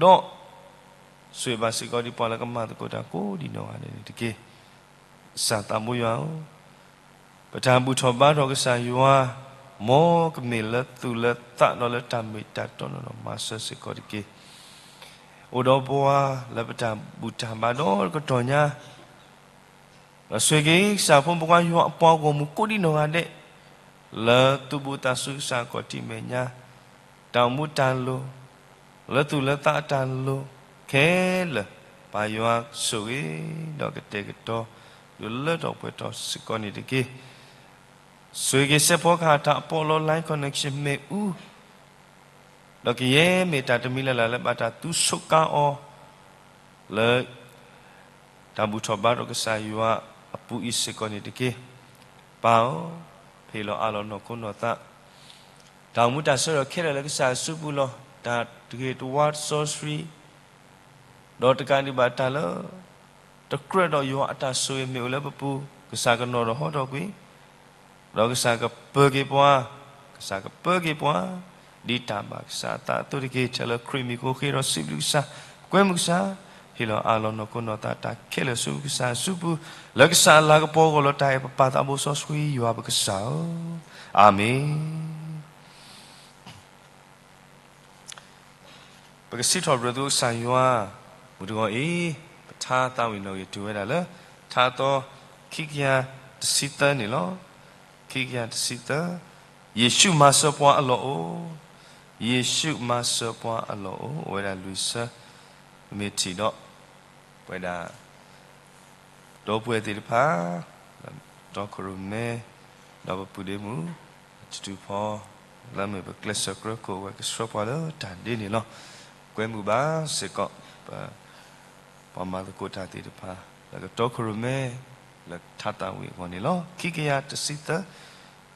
ဒီးဆိၣ်ဂ့ၤဘၣ်စ့ၢ်ကီးဒံးပှၤလၢကမၤသကိးတၢ်ကိးဒံးနီၢ်ဂၤဒဲးန့ၣ်တက့ၢ်. ကစၢ်သးဘိယွၤဧၢ, ပတၢ်ဘူၣ်ထီၣ်ဘါထီၣ်ကစၢ်ယွၤ, မ်ကမ့ၢ်လၢသူၣ်လၢသးဒီးလၢတၢ်မ့ၢ်တၢ်တီနီၢ်နီၢ်မၤစၢၤစ့ၢ်ကီးတက့ၢ်. အိၣ်ဒီးပှၤလၢပတၢ်ဘူၣ်တၢ်ဘါဒီးကတီၢ်ညါ ဒီးဆိၣ်ဂ့ၤက့ၤကစၢ်ဖိမုၣ်ဖိခွါယွၤအပှၤဂီၢ်မုၢ်ကိးဒံးနီၢ်ဂၤဒဲး, လၢသူၣ်ဘီၣ်သးစူၤကစၢ်ခီၣ်ထံးမဲာ်ညါ, တၢ်အိၣ်မူတၢ်လိၤ, လၢသူၣ်လၢသးအတၢ်လိၤခဲလၢာ်, ပၢ်ယွၤဆိၣ်ဂ့ၤဒီးကတဲာ်ကတီၤ ဒုးလၢထီၣ်ပှဲၤထီၣ်စ့ၢ်ကီးန့ၣ်တက့ၢ်. ဆိၣ်ဂ့ၤက့ၤစဲးဖီကဟၣ်တၢ်အပီးလီၤ line connection မ့ၣ်အူ ဒီးကယဲၢ်မ့ၢ်တၢ်တမံၤလၢ်လၢ်လၢဘၣ်တၢ်သူဆိးကါအီၤ လၢ တၢ်ဘူၣ်ထီၣ်ဘါထီၣ်ကစၢ်ယွၤအပူၤအံၤစ့ၢ်ကီးန့ၣ်တက့ၢ်. ပၢ်ဧၢ, ဟ့ၣ်လီၤအးလီၤနီၢ်ခိနီၢ်သး, တၢ်အိၣ်မူတၢ်ဆၢထၢၣ်ခဲလၢာ်လၢကစၢ်အစုပူၤလီၤ. တၢ်တဂ့ၤတဝါစီဆှံ ဒီးတကးဒံးဘၣ်တၢ်လၢ တကြၢးဒီးယွၤအတၢ်ဆိၣ်ဂ့ၤမ့ၢ်အိၣ်လၢပပူၤ, ကစၢ်ကနီၤထီၣ်ဟီထီၣ်ကွံာ်, ဒီးကစၢ်ကပၢၤက့ၤပှၤ, ကစၢ်ကပၢၤက့ၤပှၤ ဒ်တၢ်ဘၣ်ကစၢ်အသးအသိးတက့ၢ်. ထဲလၢခရံာ်မံၤအဃိ ဃ့ဒီးစံးဘျုးကစၢ်, ကွဲမုာ်ကစၢ်, ဟ့ၣ်လီၤအးလီၤနီၢ်ခိနီၢ်သးတၢ်ခဲလၢာ်ဆူကစၢ်အစုပူၤ, လၢကစၢ်အလၤကပီၤအဂီၢ်လီၤ. တၢ်အဲၣ်ပပၢ်သးဘိစီဆှံယွၤပကစၢ်ဧၢ, အၤမ့ၣ်. ပကစံးထီၣ်ပတြၢၤသုကစၢ်ယွၤ, မုၢ်တဂီၤအံၤ, ပထါသးဝံၣ်နီၣ်ဂံၢ်တုၤဝဲဒၣ်လၢ ထါအသီ ခံကယၤတဆံသၢန့ၣ်လီၤ. ခံကယၤတဆံသၢ, ယ့ၣ်ၡူးမၤစၢၤပှၤအလီၢ်အိၣ်, ယ့ၣ်ၡူးမၤစၢၤပှၤအလီၢ်အိၣ်, အိၣ်ဝဲဒၣ်လွံၢ်ဆၢ, ပမ့ၢ်ထံၣ်ဒီး ပဝဲဒၣ် ဒီပုၢ်ဝဲၢ်သ့ၣ်တဖၣ်, တီခိၣ်ရိၣ်မဲ, ဒီးပပုၢ်ဒ့မုၣ်, တတုၤဖီ, လၢမ့ၢ်ပကျဲးစၢးကြၢးခိၣ်ဝဲကဆှၢပှၤလၢတၢ်ဒ့န့ၣ်လီၤ. ကွဲမုာ်ဘၣ်စ့ၢ်ကီး, ပှၤမၤသကိးတၢ်သ့ၣ်တဖၣ်, လၢကတီခိၣ်ရိၣ်မဲ, လၢထါသးဝံၣ်အဂီၢ်န့ၣ်လီၤ. ခံကယၤတဆံသၢ,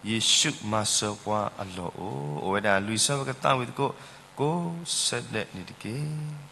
ယ့ၣ်ၡူးမၤစၢၤပှၤအလီၢ်အိၣ်, အိၣ်ဝဲဒၣ်လွံၢ်ဆၢ ပကသးဝံၣ်သကိး, ကိးဆၢဒဲးန့ၣ်တက့ၢ်.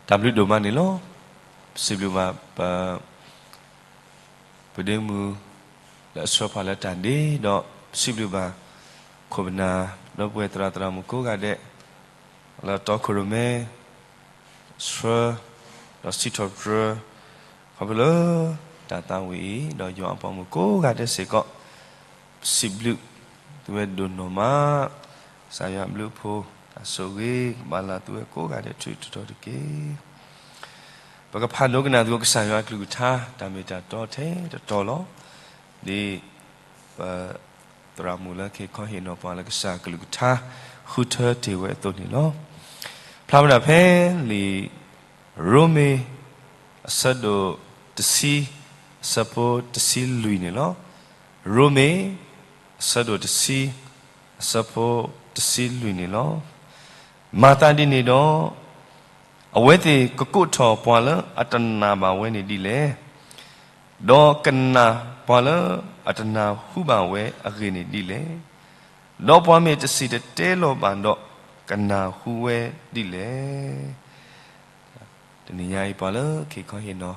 တၢ်ဘျုးဒိၣ်မးန့ၣ်လီၤ. ပစံးဘျုးဘၣ်ပ ပဒ့မုၣ် လၢအဆှၢပှၤလၢတၢ်ဒ့, ဒီးပစံးဘျုးဘၣ် ခိၣ်ပနၢ် ဒီပုၢ်ဝဲၢ်သရၣ်သရၣ်မုၣ်ကိးဂၤဒဲး လၢတီခိၣ်ရိၣ်မဲ ဆှၢ ဒီးစံးထီၣ်ပတြၢၤ ခီဖျိလၢ တၢ်သးဝံၣ်အံၤ ဒီးယွၤအပှၤမုၣ်ကိးဂၤဒဲးစ့ၢ်ကီး ပစံးဘျုးသုဝဲဒိၣ်နီၢ်မး, ကစၢ်ယွၤအဘျုးအဖှိၣ် တၢ်ဆိၣ်ဂ့ၤ ကဘၣ်လၢသုဝဲကိးဂၤဒဲးထုတထီတက့ၢ်. ပကဖးဒိကနၣ်သကိးကစၢ်ယွၤအကလုၢ်ကထါ တၢ်မ့ၢ်တၢ်တီထဲတတီၤလီၤ. ဒ်ပ သရၣ်မုၣ်လၢက့ၤခီဟ့ၣ်နီၤပှၤလၢကစၢ်ကလုၢ်ကထါ ဃုထၢတ့ၢ်ဝဲအသိးန့ၣ်လီၤ. ဖျါဝဲဒၣ်ဖဲလံာ်ရိမ့ၤ အဆၢဒိၣ်တဆံ အဆၢဖိတဆံလွံၢ်န့ၣ်လီၤ. ရိမ့ၤ အဆၢဒိၣ်တဆံ အဆၢဖိတဆံလွံၢ်န့ၣ်လီၤ. မၤသးဒ်န့ၣ်ဒီး အဝဲသ့ၣ်ကကိးထီၣ်ပှၤလၢအတနာ်ဘၣ်ဝဲန့ၣ်ဒ်လဲၣ်. ဒီးကနၣ်ပှၤလၢအတနၢ်ဟူဘၣ်ဝဲအဂ့ၢ်န့ၣ်ဒ်လဲၣ်. ဒီးပှၤမ့ၢ်တစံၣ်တဲၤတဲလီၤဘၣ်ဒီး ကနၢ်ဟူဝဲဒ်လဲၣ်. တနံၤညါအံၤပှၤလၢက့ၤခီဟ့ၣ်နီၤ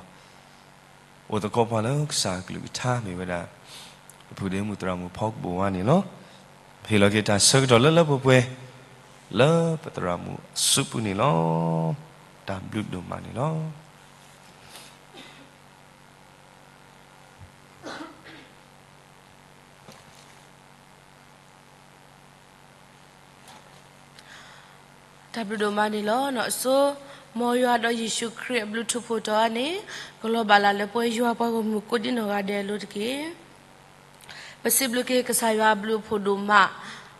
အိၣ်သကိးပှၤလၢကစၢ်ကလုၢ်ကထါမ့ၢ်ဝဲဒၣ် ပပုၢ်ဒ့မုၣ်သရၣ်မုၣ်ဖီကဘိၣ်ဝါန့ၣ်လီၤ. ပဟ့ၣ်လီၤက့ၤတၢ်ဆၢကတီၢ်လၢလၢပှဲၤပှဲၤ လၢပသရၣ်မုၣ်အစုပူၤန့ၣ်လီၤ. တၢ်ဘျုးဒိၣ်မးန့ၣ်လီၤ. တၢ်ဘျုးဒိၣ်မးန့ၣ်လီၤ. အဆိ မ်ယွၤဒီးယ့ၣ်ၡူးခရံာ်အဘျုးထူးဖှိၣ်တီၤအါန့ၣ် ကလီၤဘၣ်လၢ်လၢပဝဲယွၤပှၤဂီၢ်မုၢ်ကိးဒံနီၢ်ဂၤဒဲးအလိၤတက့ၢ်. ပစံးဘျုးက့ၤကစၢ်ယွၤအဘျုးအဖှိၣ်ဒိၣ်မး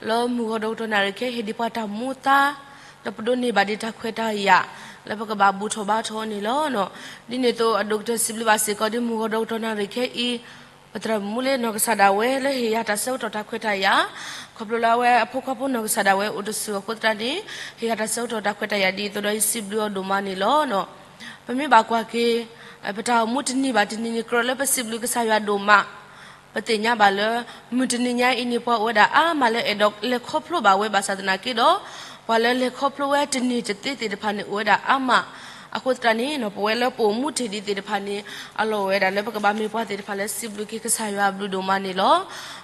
လၢမုၢ်ဂီၤဒီးကတီၢ်နၣ်ရံၣ်ခဲအံၤ ဟ့ၣ်ဒံးပှၤတၢ်မူအသါ ဒီးပဒိးန့ၢ်ဘၣ်ဒံးတၢ်ခွဲးတၢ်ယာ် လၢပကဘၣ်ဘူၣ်ထီၣ်ဘါထီၣ်အီၤန့ၣ်လီၤ. ဒ်န့ၣ်အသိး အဒိၣ်ကတၢၢ်စံးဘျုးဘၣ်စ့ၢ်ကီး ဒ်မုၢ်ဂီၤဒီးကတီၢ်နၣ်ရံၣ်ခဲအံၤ ပသရၣ်မုၣ်လၢနီၢ်ကစၢ်ဒၣ်ဝဲလၢဟ့ၣ်ယၤတၢ်ဆၢကတီၢ်တၢ်ခွဲးတၢ်ယာ် ခီဖျိလၢအဝဲအဖိခွါဖိနီၢ်ကစၢ်ဒၣ်ဝဲအိၣ်တစူၢ်အဃိသတးန့ၣ် ဟ့ၣ်ယၤတၢ်ဆၢကတီၢ်တၢ်ခွဲးတၢ်ယာ်ဒ်အံၤအသိးဒီး ယစံးဘျုးအီၤဒိၣ်မးန့ၣ်လီၤ. ပမ့ၢ်ဘၣ်ကွၢ်က့ၤ ပတၢ်အိၣ်မူတနံၤဘၣ်တနံၤန့ၣ် ကြၢးလၢပစံးဘျုးကစၢ်ယွၤဒိၣ်မး ပသ့ၣ်ညါဘၣ်လၢ မုၢ်တနံၤညါအံၤန့ၣ် ပှၤအိၣ်ဝဲဒၣ်အါမးလၢအဲၣ်ဒိးလဲၤခီဖျိဘၣ်ဝဲဘၣ်ဆၣ်သနာ်က့ဒီး ပှၤလၢလဲၤခီဖျိဝဲတန့ၢ်တသ့သ့ၣ်တဖၣ်န့ၣ် အိၣ်ဝဲဒၣ်အါမး. အဃိသတးန့ၣ် ပဝဲလၢပအိၣ်မူတ့ၢ်ဒံးသ့ၣ်တဖၣ်န့ၣ် အလီၢ်အိၣ်ဝဲဒၣ်လၢပကဘၣ်မ့ၢ်ပှၤသ့ၣ်တဖၣ်လၢစံးဘျုးက့ၤကစၢ်ယွၤအဘျုးဒိၣ်မးန့ၣ်လီၤ.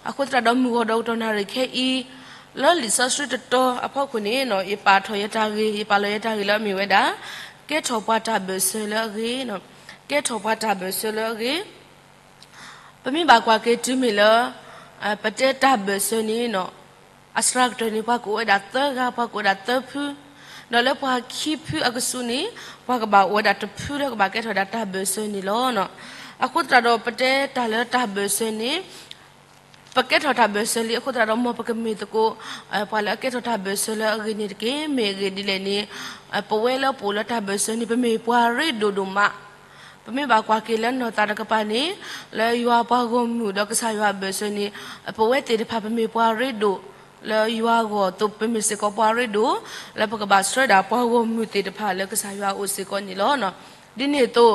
အဃိသတးဒီးမုၢ်ဂီၤဒီးကတီၢ်နၣ်ရံၣ်ခဲအံၤ လၢလံာ်စီဆှံတတီၤအဖီခိၣ်န့ၣ် ယပာ်ထီၣ်ယတၢ်ဂ့ၢ် ယပာ်လီၤယတၢ်ဂ့ၢ်လၢအမ့ၢ်ဝဲဒၣ် ကဲထီၣ်ပှၤတၢ်ဘၢၣ်စၢၤလၢအဂ့ၤ, ကဲထီၣ်ပှၤတၢ်ဘၢၣ်စၢၤလၢအဂ့ၤ ပမ့ၢ်ဘၣ်ကွၢ်က့ၤတုၤမ့ၢ်လၢ ပတဲတၢ်ဘၢၣ်စၢၤန့ၣ် အစှၤကတၢၢ်န့ၣ် ပှၤကအိၣ်ဝဲဒၣ်သၢဂၤ ပှၤကအိၣ်ဝဲဒၣ်သၢဖု, ဒီးလၢပှၤခံဖုအကဆူးန့ၣ် ပှၤကဘၣ်အိၣ်ဝဲဒၣ်တဖုလၢကဘၣ်ကဲထီၣ်ဝဲဒၣ်တၢ်ဘၢၣ်စၢၤန့ၣ်လီၤ. အဃိသတးဒီးပတဲတၢ်လၢတၢ်ဘၢၣ်စၢၤန့ၣ် ပကဲထီၣ်တၢ်ဘၢၣ်စၢၤလံအဃိသတးဒီး မ်ပကမ့ၢ်သကိး ပှၤလၢအကဲထီၣ်တၢ်ဘၢၣ်စၢၤလၢအဂ့ၤန့ၣ်တက့ၢ်. မ့ၢ်အဂ့ၢ်ဒ်လဲၣ်န့ၣ် ပဝဲလၢပအိၣ်လၢတၢ်ဘၢၣ်စၢၤန့ၣ် ပမ့ၢ်ပှၤရ့ဒိၣ်ဒိၣ်မး ပမ့ၢ်ဘၣ်ကွၢ်က့ၤလၢနီၢ်သးတကပၤန့ၣ် လၢယွၤပှၤဂီၢ်မုၢ်ဒီးကစၢ်ယွၤအဘၢၣ်စၢၤန့ၣ် ပဝဲသ့ၣ်တဖၣ်ပမ့ၢ်ပှၤရ့ဒိၣ် လၢယွၤအဂီၢ်အသိး ပမ့ၢ်စ့ၢ်ကီးပှၤရ့ဒိၣ် လၢပကဘၣ်ဆှၢဒၣ်ပှၤဂီၢ်မုၢ်သ့ၣ်တဖၣ်လၢကစၢ်ယွၤအအိၣ်စ့ၢ်ကီးန့ၣ်လီၤ. ဒ်န့ၣ်အသိး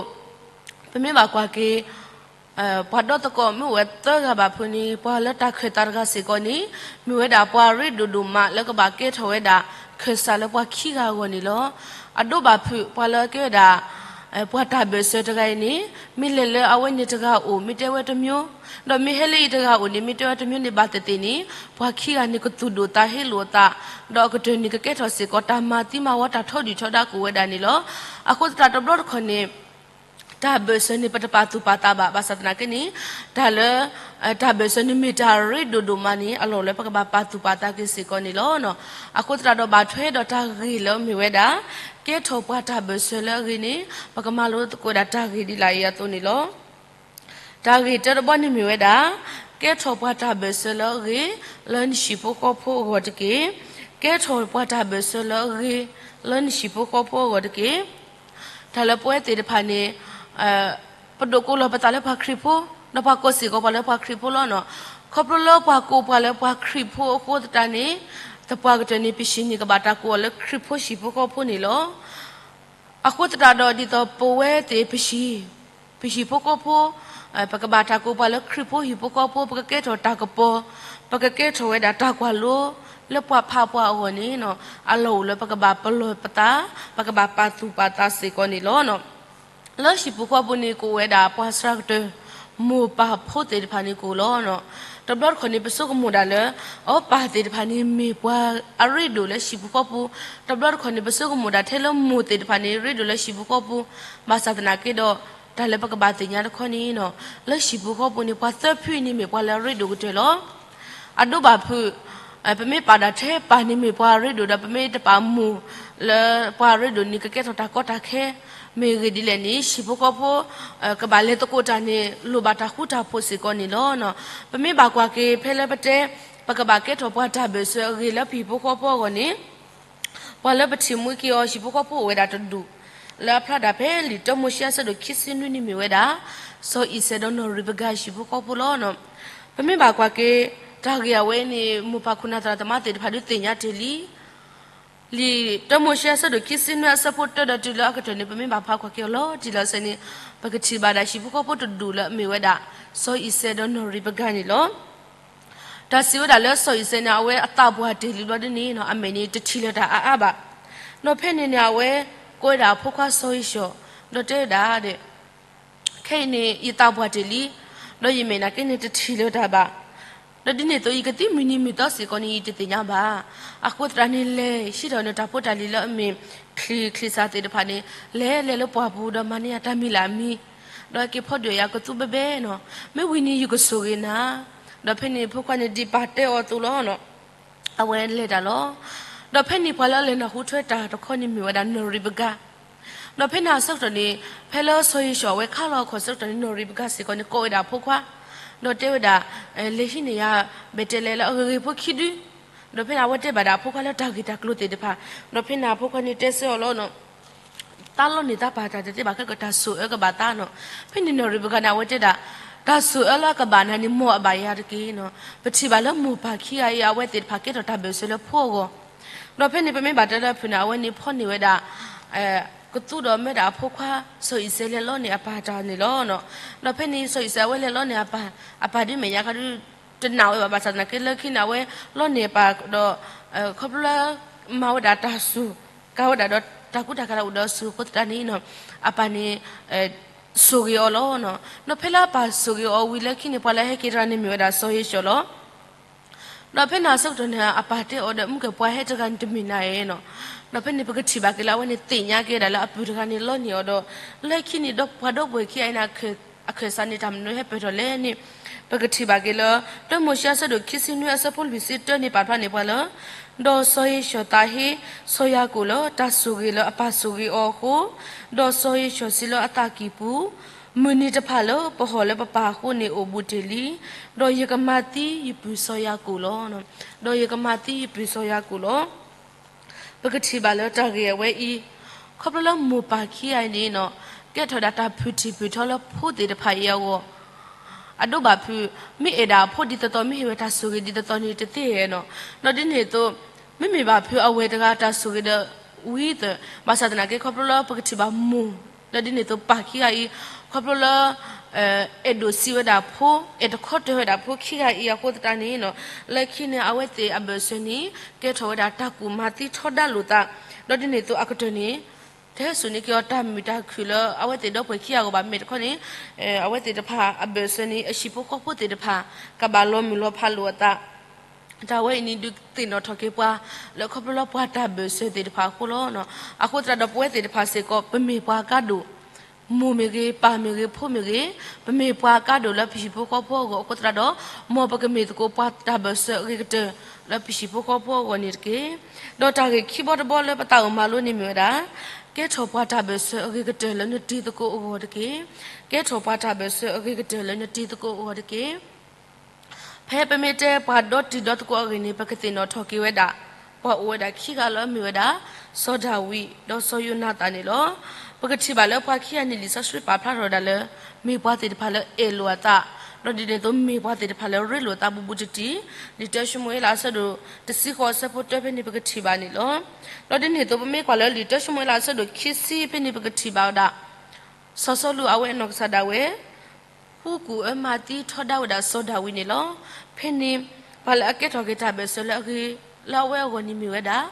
ပမ့ၢ်ဘၣ်ကွၢ်က့ၤ ပှၤဒီသကိးမ့ၢ်အိၣ်ဝဲသၢဂၤဘၣ်ဖုန့ၣ် ပှၤလၢတၢ်ခၢၣ်သးတဂၤစ့ၢ်ကီးန့ၣ် မ့ၢ်ဝဲဒၣ်ပှၤရ့ဒိၣ်ဒိၣ်မးလၢကဘၣ်ကဲထီၣ်ဝဲဒၣ် ခၢၣ်စးလၢပှၤခံဂၤအဂီၢ်န့ၣ်လီၤ. အဒိဘၣ်ဖုး ပှၤလၢအကဲဝဲဒၣ် ပှၤတၢ်ဘၢၣ်စၢၤတဂၤအံၤန့ၣ် မ့ၢ်လဲၤလၢအဝဲန့ၣ်တဂၤအိၣ် မ့ၢ်တဲဝဲတမျိုး, ဒီးမ့ၢ်ဟဲလၢအံၤတဂၤအိၣ်န့ၣ် မ့ၢ်တဲဝဲတမျိုးန့ၣ်ဘၣ်သ့ၣ်သ့ၣ်န့ၣ် ပှၤခံဂၤန့ၣ်ကသူၣ်ဒိၣ်သးဟ့လိာ်အသး, ဒီးအကတၢၢ်န့ၣ်ကကဲထီၣ်စ့ၢ်ကီးတၢ်မၤသံမၤဝီတၢ်ထီဒုၣ်ထီဒါကအိၣ်ဝဲဒၣ်န့ၣ်လီၤ. အဃိသတးတဘျီတခီၣ်န့ၣ် တၢ်ဘၢၣ်စၢၤန့ၣ် ပတပာ်သူၣ်ပာ်သးဘၣ် ဘၣ်ဆၣ်သနာ်က့န့ၣ် တၢ်လၢ တၢ်ဘၢၣ်စၢၤန့ၣ်မ့ၢ်တၢ်ရ့ဒိၣ်ဒိၣ်မးန့ၣ် အလီၢ်လၢပကဘၣ်ပာ်သူၣ်ပာ်သးက့ၤစ့ၢ်ကီးန့ၣ်လီၤ. အဃိသတးဒီးဘၣ်ထွဲဒီးတၢ်ဂ့ၢ်လၢမ့ၢ်ဝဲဒၣ် ကဲထီၣ်ပှၤတၢ်ဘၢၣ်စၢၤလၢအဂ့ၤန့ၣ် ပကမၤလိသကိးဒၣ်တၢ်ဂ့ၢ်ဒ်လာ်အံၤအသိးန့ၣ်လီၤ. တၢ်ဂ့ၢ်တၢတဘီန့ၣ်မ့ၢ်ဝဲဒၣ် ကဲထီၣ်ပှၤတၢ်ဘၢၣ်စၢၤလၢအဂ့ၤ လၢနဟံၣ်ဖိဃီဖိအဂီၢ်တက့ၢ်. ကဲထီၣ်ပှၤတၢ်ဘၢၣ်စၢၤလၢအဂ့ၤ လၢနဟံၣ်ဖိဃီဖိအဂီၢ်တက့ၢ်. တၢ်လၢပဝဲသ့ၣ်တဖၣ်န့ၣ် ပဒိးကိးလီၤပသးလၢပှၤခရံာ်ဖိ, ဒီးပှၤကိးစ့ၢ်ကီးပှၤလၢပှၤခရံာ်ဖိလီၤ. ခီဖျိလၢပှၤကိးပှၤလၢပှၤခရံာ်ဖိအဃိသတးန့ၣ် သပှၢ်ကတၢၢ်န့ၣ် ပဟံၣ်န့ၣ်ကဘၣ်တၢ်ကိးအီၤလၢခရံာ်ဖိဟံၣ်ဖိဃီဖိန့ၣ်လီၤ. အဃိသတးဒီးဒ်သိးပဝဲသ့ၣ်ပဟံၣ် ပဟံၣ်ဖိဃီဖိ ပကဘၣ်တၢ်ကိးပှၤလၢခရံာ်ဖိဟံၣ်ဖိဃီဖိ ပကကဲထီၣ်တၢ်ကပီၤ, ပကကဲထီၣ်ဝဲဒၣ်တၢ်ကွၢ်လိ, လၢပှၤဖးပှၤအဂီၢ်န့ၣ် အလီၢ်အိၣ်လၢပကဘၣ်ပလီၢ်ပသး, ပကဘၣ်ပာ်သူၣ်ပာ်သးစ့ၢ်ကီးန့ၣ်လီၤ. လၢဟံၣ်ပူၤဃီပူၤန့ၣ် ကအိၣ်ဝဲဒၣ်ပှၤစှၤကတၢၢ်, မိၢ်ပၢ်ဖိသ့ၣ်တဖၣ်န့ၣ်ကအိၣ်လီၤ. တဘျီတခီၣ်န့ၣ် ပဆိကမိၣ်ဒၣ်လၢ အပၢ်သ့ၣ်တဖၣ်န့ၣ်မ့ၢ်ပှၤအရ့ဒိၣ်လၢဟံၣ်ပူၤဃီပူၤ, တဘျီတခီၣ်န့ၣ် ပဆိကမိၣ်ဒၣ်ထဲလၢမိၢ်သ့ၣ်တဖၣ်န့ၣ် ရ့ဒိၣ်လၢဟံၣ်ပူၤဃီပူၤ, ဘၣ်ဆၣ်သနာ်က့ဒီး တၢ်လၢပကဘၣ်သ့ၣ်ညါတခီန့ၣ် လၢဟံၣ်ပူၤဃီပူၤန့ၣ် ပှၤသၢဖုအံၤန့ၣ်မ့ၢ်ပှၤလၢအရ့ဒိၣ်ကတၢၢ်လီၤ. အဒိဘၣ်ဖုး, ပမ့ၢ်ပာ်ဒၣ်ထဲပၢ်န့ၣ်မ့ၢ်ပှၤအရ့ဒိၣ်ဒီး ပမ့ၢ်တပာ်မိၢ်လၢပှၤအရ့ဒိၣ်န့ၣ် ကကဲထီၣ်တၢ်ကီတၢ်ခဲ, မ့ၢ်ဂ့ၢ်ဒ်လဲၣ်န့ၣ် ဟံၣ်ဖိဃီဖိ ကဘၣ်လဲၤသကိးတၢ်န့ၣ် လိၣ်ဘၣ်တၢ်ဃူတၢ်ဖိးစ့ၢ်ကီးန့ၣ်လီၤ. ပမ့ၢ်ဘၣ်ကွၢ်က့ၤဖဲလၢပတဲ ပကဘၣ်ကဲထီၣ်ပှၤတၢ်ဘၢၣ်စၢၤအဂ့ၤလၢပဟံၣ်ဖိဃီဖိအဂီၢ်န့ၣ် ပှၤလၢပထံၣ်မှံက့ၤအီၤ ဟံၣ်ဖိဃီဖိအိၣ်ဝဲဒၣ်တဒူၣ်, လၢအဖျါဒၣ်ဖဲလံာ်တၢမိၤၡ့အဆၢဒိၣ်ခံဆံနွံန့ၣ်မ့ၢ်ဝဲဒၣ် စီၤအံၤစဲးဒီးနီၢ်ရံးပကၤဟံၣ်ဖိဃီဖိလီၤ. ပမ့ၢ်ဘၣ်ကွၢ်က့ၤ တၢ်ဂ့ၢ်အဝဲန့ၣ် မိၢ်ပၢ်ခိၣ်နၢ်သရၣ်သမါသ့ၣ်တဖၣ်ဒုးသ့ၣ်ညါတ့ၢ်လံ. လံာ်တၢမိၤၡ့အဆၢဒိၣ်ခံဆံနွံအဆၢဖိတၢဒီးတုၤလၢအကတၢၢ်န့ၣ် ပမ့ၢ်ဘၣ်ဖးကွၢ်က့ၤအီၤလီၤတံၢ်လီၤဆဲးန့ၣ် ပကထံၣ်ဘၣ်ဒၣ်ဟံၣ်ဖိဃီဖိတဒူၣ်လၢအမ့ၢ်ဝဲဒၣ် စီၤအံၤစဲးဒီးနီၢ်ရံးပကၤန့ၣ်လီၤ. တၢ်စံးဝဲဒၣ်လၢစီၤအံၤစဲးန့ၣ် အဝဲအသးပှၢ်တ့ၢ်လံဘျီဒ်န့ၣ် အမဲာ်န့ၣ်တထံၣ်လၢၤတၢ်အါအါဘၣ်. ဒီးဖဲန့ၣ်န့ၣ် အဝဲကိးဝဲဒၣ်အဖိခွါစီၤဧ့ၡီၣ်, ဒီးတဲဝဲဒၣ် ခဲအံၤန့ၣ် ယသးပှၢ်တ့ၢ်လံ, ဒီးယမဲာ်နာ်က့န့ၣ်တထံၣ်လၢၤတၢ်ဘၣ်. ဒီးဒ်န့ၣ်အသိး ယကသံမုၢ်နံၤမုၢ်သီစ့ၢ်ကီးန့ၣ် ယတသ့ၣ်ညါဘၣ်. အဃိသတးန့ၣ် လဲၤဟံးထီၣ်န့ၢ်တၢ်ဖိတၢ်လံၤလၢအမ့ၢ်ချံၣ်ချံၣ်စၢ်သ့ၣ်တဖၣ်န့ၣ် လဲၤလဲၤလၢပှၢ်ပူၤဒီးမၤန့ၢ်ယၤတၢ်မံၤလၢအမံၤ, ဒီးဟဲက့ၤဖီဒုးယၤကသူဘဲဘဲနီၤ, မ့ၢ်ဝံၤန့ၣ်ယကဆိၣ်ဂ့ၤနၤ. ဒီးဖဲန့ၣ်ဖိခွါန့ၣ်ဒံးပာ်တဲအီၤအသိးလီၤ. အဝဲလဲၤတၢ်လီၤ. ဒီးဖဲန့ၣ်ပှၤလၢအလဲၤနၢ်ဟူထွဲတၢ်တခီန့ၣ်မ့ၢ်ဝဲဒၣ်နီၢ်ရံးပကၤ. ဒီးဖဲန့ၣ်အဆၢကတီၢ်န့ၣ် ဖဲလၢစီၤဧ့ၡီၣ်အဝဲခါလီၤအခီၣ်ဆၢကတီၢ်န့ၣ် နီၢ်ရံးပကၤစ့ၢ်ကီးန့ၣ် ကိးဝဲဒၣ်အဖိခွါ, ဒီးတဲဝဲဒၣ် လဲၤဟံးန့ၢ်ယၤ ဘဲတဲလဲလၢအဂ့ၤဂ့ၤဖိခံဒု. ဒီးဖဲန့ၣ်အဝဲတဲဘၣ်ဒၣ်အဖိခွါလၢတၢ်ဂ့ၢ်တၢ်ကျိၤသ့ၣ်တဖၣ်, ဒီးဖဲန့ၣ်အဖိခွါန့ၣ်တဲဆၢအီၤလီၤ. တၢ်လီန့ၢ်တၢ်ပာ်တၢ်တသ့ဘၣ်ခဲကတၢၢ်ဆိၣ်အၢကဘၣ်သးနီၤ. ဖဲန့ၣ်နီၢ်ရံးပကၤန့ၣ် အဝဲတဲဒၣ် တၢ်ဆိၣ်အၢလၢအကဘၣ်နၤန့ၣ် မ်အဘၣ်ယၤတက့ၢ်နီၤ. ပထံၣ်ဘၣ်လၢမိၢ်ပၢ်ခံဂၤအံၤ အဝဲသ့ၣ်တဖၣ်ကဲထီၣ်တၢ်ဘၢၣ်စၢၤလၢဖိအဂီၢ်, ဒီးဖဲန့ၣ်ပမ့ၢ်ဘၣ်တဲလၢအဖုၣ်န့ၣ် အဝဲန့ၣ်ဖီၣ်န့ၢ်ဝဲဒၣ် ကသူဒီးမၢဒၣ်အဖိခွါ စီၤအံၤစဲးလဲၤလီန့ၢ်အပၢ်တၢ်န့ၣ်လီၤ. ဒီးဖဲန့ၣ်စီၤအံၤစဲးအဝဲလဲၤလီန့ၢ်အပၢ်, အပၢ်ဒ်မဲာ်ညါခါဒုး တနာ်ဝဲဘၣ် ဘၣ်ဆၣ်သနာ်က့လၢခံန့ၣ် အဝဲလီန့ၢ်အပၢ်ဒီး ခီဖျိလၢ မၤဝဲဒၣ်တၢ်စူၢ်ကါဝဲဒၣ်ဒီးတၢ်ကူတၢ်ကၤလၢအအိၣ်ဒီးစူၢ်အဃိသတးန့ၣ် အပၢ်န့ၣ် ဆိၣ်ဂ့ၤအီၤလီၤ. ဒီးဖဲလၢအပၢ်ဆိၣ်ဂ့ၤအီၤဝံၤလၢခံန့ၣ် ပှၤလၢအဟဲက့ၤတဂၤန့ၣ်မ့ၢ်ဝဲဒၣ်စီၤဧ့ၡီၣ်လီၤ. ဒီးဖဲန့ၣ်အဆၢကတီၢ်န့ၣ် အပၢ်တဲအီၤဒီး မုၢ်ကဲၣ်ပှၤဟဲတဂၤန့ၣ်တမ့ၢ်နၤဧါနီၤ. ဒီးဖဲန့ၣ်ပကထံၣ်ဘၣ်က့ၤလၢအဝဲန့ၣ်သ့ၣ်ညါက့ၤဒၣ်လၢအပုၢ်တဂၤန့ၣ်လီန့ၢ်အီၤဒီး လၢခံန့ၣ်ဒီးပှၤဒီပုၢ်ဝဲၢ်ခံဂၤအံၤန့ၣ် အခၢၣ်စးန့ၣ် တၢ်မနုၤဟဲပၢၢ်ထီၣ်လဲၣ်န့ၣ် ပကထံၣ်ဘၣ်က့ၤလၢ တၢမိၤၡ့အဆၢဒိၣ်ခံဆံနွံအဆၢဖိလွံၢ်ဆံတၢန့ၣ် ပာ်ဖျါန့ၢ်ပှၤလၢ ဒီးစီၤဧ့ၡီၣ်သးဟ့ စီၤယၤကိာ်လၢတၢ်ဆိၣ်ဂ့ၤလၢအပၢ်ဆိၣ်ဂ့ၤအီၤအဃိ, ဒီးစီၤဧ့ၡီၣ်စံးလၢအသးကံၢ်ပူၤ, မုၢ်နံၤတဖၣ်လၢပဟီၣ်လၢပပၢ်အဃိန့ၣ် အိၣ်ဘူးတ့ၢ်လံ, ဒီးယကမၤသံယပုၢ်စီၤယၤကိာ်လီၤ. ဒီးယကမၤသံယပုၢ်စီၤယၤကိာ်လီၤ. ပကထံၣ်ဘၣ်လၢတၢ်ဂ့ၢ်အဝဲအံၤ ခီဖျိလၢမိၢ်ပၢ်ခံဂၤအံၤန့ၣ်နီၤ ကဲထီၣ်ဒၣ်တၢ်ဖုၣ်ထံၣ်ဖုၣ်ထီလၢဖိသ့ၣ်တဖၣ်အံၤအဂီၢ် အဒိဘၣ်ဖုး မ့ၢ်အဲၣ်ဒၣ်အဖိဒ်သိးသိး မ့ၢ်ဟ့ၣ်ဝဲတၢ်ဆိၣ်ဂ့ၤဒ်သိးသိးန့ၣ်တသ့ဧါနီၤ. ဒီးဒ်န့ၣ်အသိး မ့မ့ၢ်ဘၣ်ဖုးအဝဲၢ်တဂၤတၢ်ဆိၣ်ဂ့ၤဒီးဝံၤသၢၣ် ဘၣ်ဆၣ်သနာ်က့ခီဖျိလၢပကထံၣ်ဘၣ်မိၢ် ဒီးဒ်န့ၣ်အသိးပၢ်ခံဂၤအံၤ ခီဖျိလၢ အဲၣ်ဒိးစံးဝဲဒၣ်ဖိ အဲၣ်တခီတၢၢ်ဝဲဒၣ်ဖိခံဂၤအံၤအဃိသတးန့ၣ်နီၤ လၢခံန့ၣ် အဝဲသ့ၣ်အဘၢၣ်စၢၤန့ၣ် ကဲထီၣ်ဝဲဒၣ်တၢ်ကူၣ်မၤသံထီဒါလိာ်သး ဒီးဒ်န့ၣ်အသိးအကတၢၢ်န့ၣ် တဟဲစိာ်န့ၢ်က့ၤအီၤတၢ်မုာ်တၢ်ခုၣ်လၢအဝဲသ့ၣ်ဒီပုၢ်ဝဲၢ်ခံဂၤအဂီၢ်ဘၣ် မ့ၢ်တခီန့ၣ် အဝဲသ့ၣ်တဖၣ်အဘၢၣ်စၢၤန့ၣ် အဟံၣ်ဖိဃီဖိသ့ၣ်တဖၣ် ကဘၣ်လီၤမုၢ်လီၤဖးလိာ်အသး တၢ်ဝဲအံၤန့ၣ်ဒုးသ့ၣ်နီၣ်ထီၣ်က့ၤပှၤ လၢခီဖျိလၢပှၤတၢ်ဘၢၣ်စၢၤသ့ၣ်တဖၣ်အဃိလီၤ. အဃိသတးဒီးပဝဲသ့ၣ်တဖၣ်စ့ၢ်ကီး ပမ့ၢ်ပှၤကါဒိၣ် မိၢ်မ့ၢ်ဂ့ၤ ပၢ်မ့ၢ်ဂ့ၤ ဖိမ့ၢ်ဂ့ၤ ပမ့ၢ်ပှၤကါဒိၣ်လၢပဟံၣ်ဖိဃီဖိအဂီၢ်အဃိသတးဒီး မ်ပကမ့ၢ်သကိးပှၤတၢ်ဘၢၣ်စၢၤအဂ့ၤကတၢၢ် လၢပဟံၣ်ဖိဃီဖိအဂီၢ်န့ၣ်တက့ၢ်. ဒီးတၢ်ဂ့ၢ်ခံဘီတဘီလၢပသးအိၣ်မၤလိန့ၣ်မ့ၢ်ဝဲဒၣ် ကဲထီၣ်ပှၤတၢ်ဘၢၣ်စၢၤအဂ့ၤကတၢၢ်လၢနတံၤသကိးအဂီၢ်တက့ၢ်. ကဲထီၣ်ပှၤတၢ်ဘၢၣ်စၢၤအဂ့ၤကတၢၢ်လၢနတံၤသကိးအဂီၢ်တက့ၢ်. ဖဲပမ့ၢ်တဲပှၤဒီတံၤဒီသကိးအဂ့ၢ်န့ၣ် ပကသ့ၣ်နီၣ်ထီၣ်က့ၤဝဲဒၣ် ပှၤအိၣ်ဝဲဒၣ်ခံဂၤလၢအမ့ၢ်ဝဲဒၣ် စီၤဒၤဝံး ဒီးစီၤယိၤနၤသၣ်န့ၣ်လီၤ. ပကထံၣ်ဘၣ်လၢပှၤခံဂၤန့ၣ် လံာ်စီဆှံပာ်ဖျါထီၣ်ဝဲဒၣ်လၢ မ့ၢ်ပှၤသ့ၣ်တဖၣ်လၢအဲၣ်လိာ်အသး, ဒီးဒ်န့ၣ်အသိးမ့ၢ်ပှၤသ့ၣ်တဖၣ်လၢရ့လိာ်သးဘူးဘူးတံၢ်တံၢ်, လံာ်တၢၡမူၤအ့လးအဆၢဒိၣ်တဆံဃိးအဆၢဖိတၢဖဲန့ၣ် ပကထံၣ်ဘၣ်န့ၣ်လီၤ. ဒီးဒ်န့ၣ်အသိး ပမ့ၢ်ကွၢ်လၢလံာ်တၢၡမူၤအ့လးအဆၢဒိၣ်ခံဆံဖဲန့ၣ် ပကထံၣ်ဘၣ်ဝဲဒၣ် စီၤစီလူးအဝဲအနီၢ်ကစၢ်ဒၣ်ဝဲ ဃုကူၣ်အၢမၤသံထီဒါဝဲဒၣ်စီၤဒၤဝံးန့ၣ်လီၤ. ဖဲန့ၣ် ပှၤလၢအကဲထီၣ်က့ၤတၢ်ဘၢၣ်စၢၤလၢအဂ့ၤ လၢအဝဲအဂီၢ်န့ၣ်မ့ၢ်ဝဲဒၣ်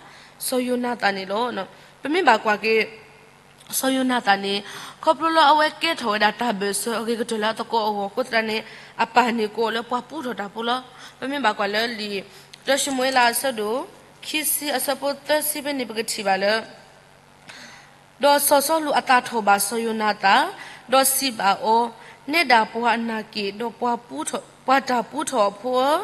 စီၤယိၤနၤသၣ်န့ၣ်လီၤ. ပမ့ၢ်ဘၣ်ကွၢ်က့ၤ စီၤယိၤနၤသၣ်န့ၣ် ခီဖျိလၢအဝဲကဲထီၣ်ဝဲဒၣ်တၢ်ဘၢၣ်စၢၤအဂ့ၤကတၢၢ်လၢအသကိးအဂီၢ်အဃိသတးန့ၣ် အပၢ်န့ၣ်ကိးအီၤလၢပှၤပူထီၣ်တၢ်ဖိလီၤ. ပမ့ၢ်ဘၣ်ကွၢ်လၢလံာ်တၢၡမူၤအ့လးအဆၢဒိၣ် ခံဆံအဆၢဖိသၢဆံဖဲန့ၣ် ပကထံၣ်ဘၣ်လၢ ဒီးစီၤစီလူးအသးထီၣ်ဘၣ်စီၤယိၤနၤသၣ်, ဒီးစံးဘၣ်အီၤ, နဲဒၣ်ပှၤအနၢ်က့ၣ်, ဒီးပှၤတၢ်ပူထီၣ်အဖိဧၢ,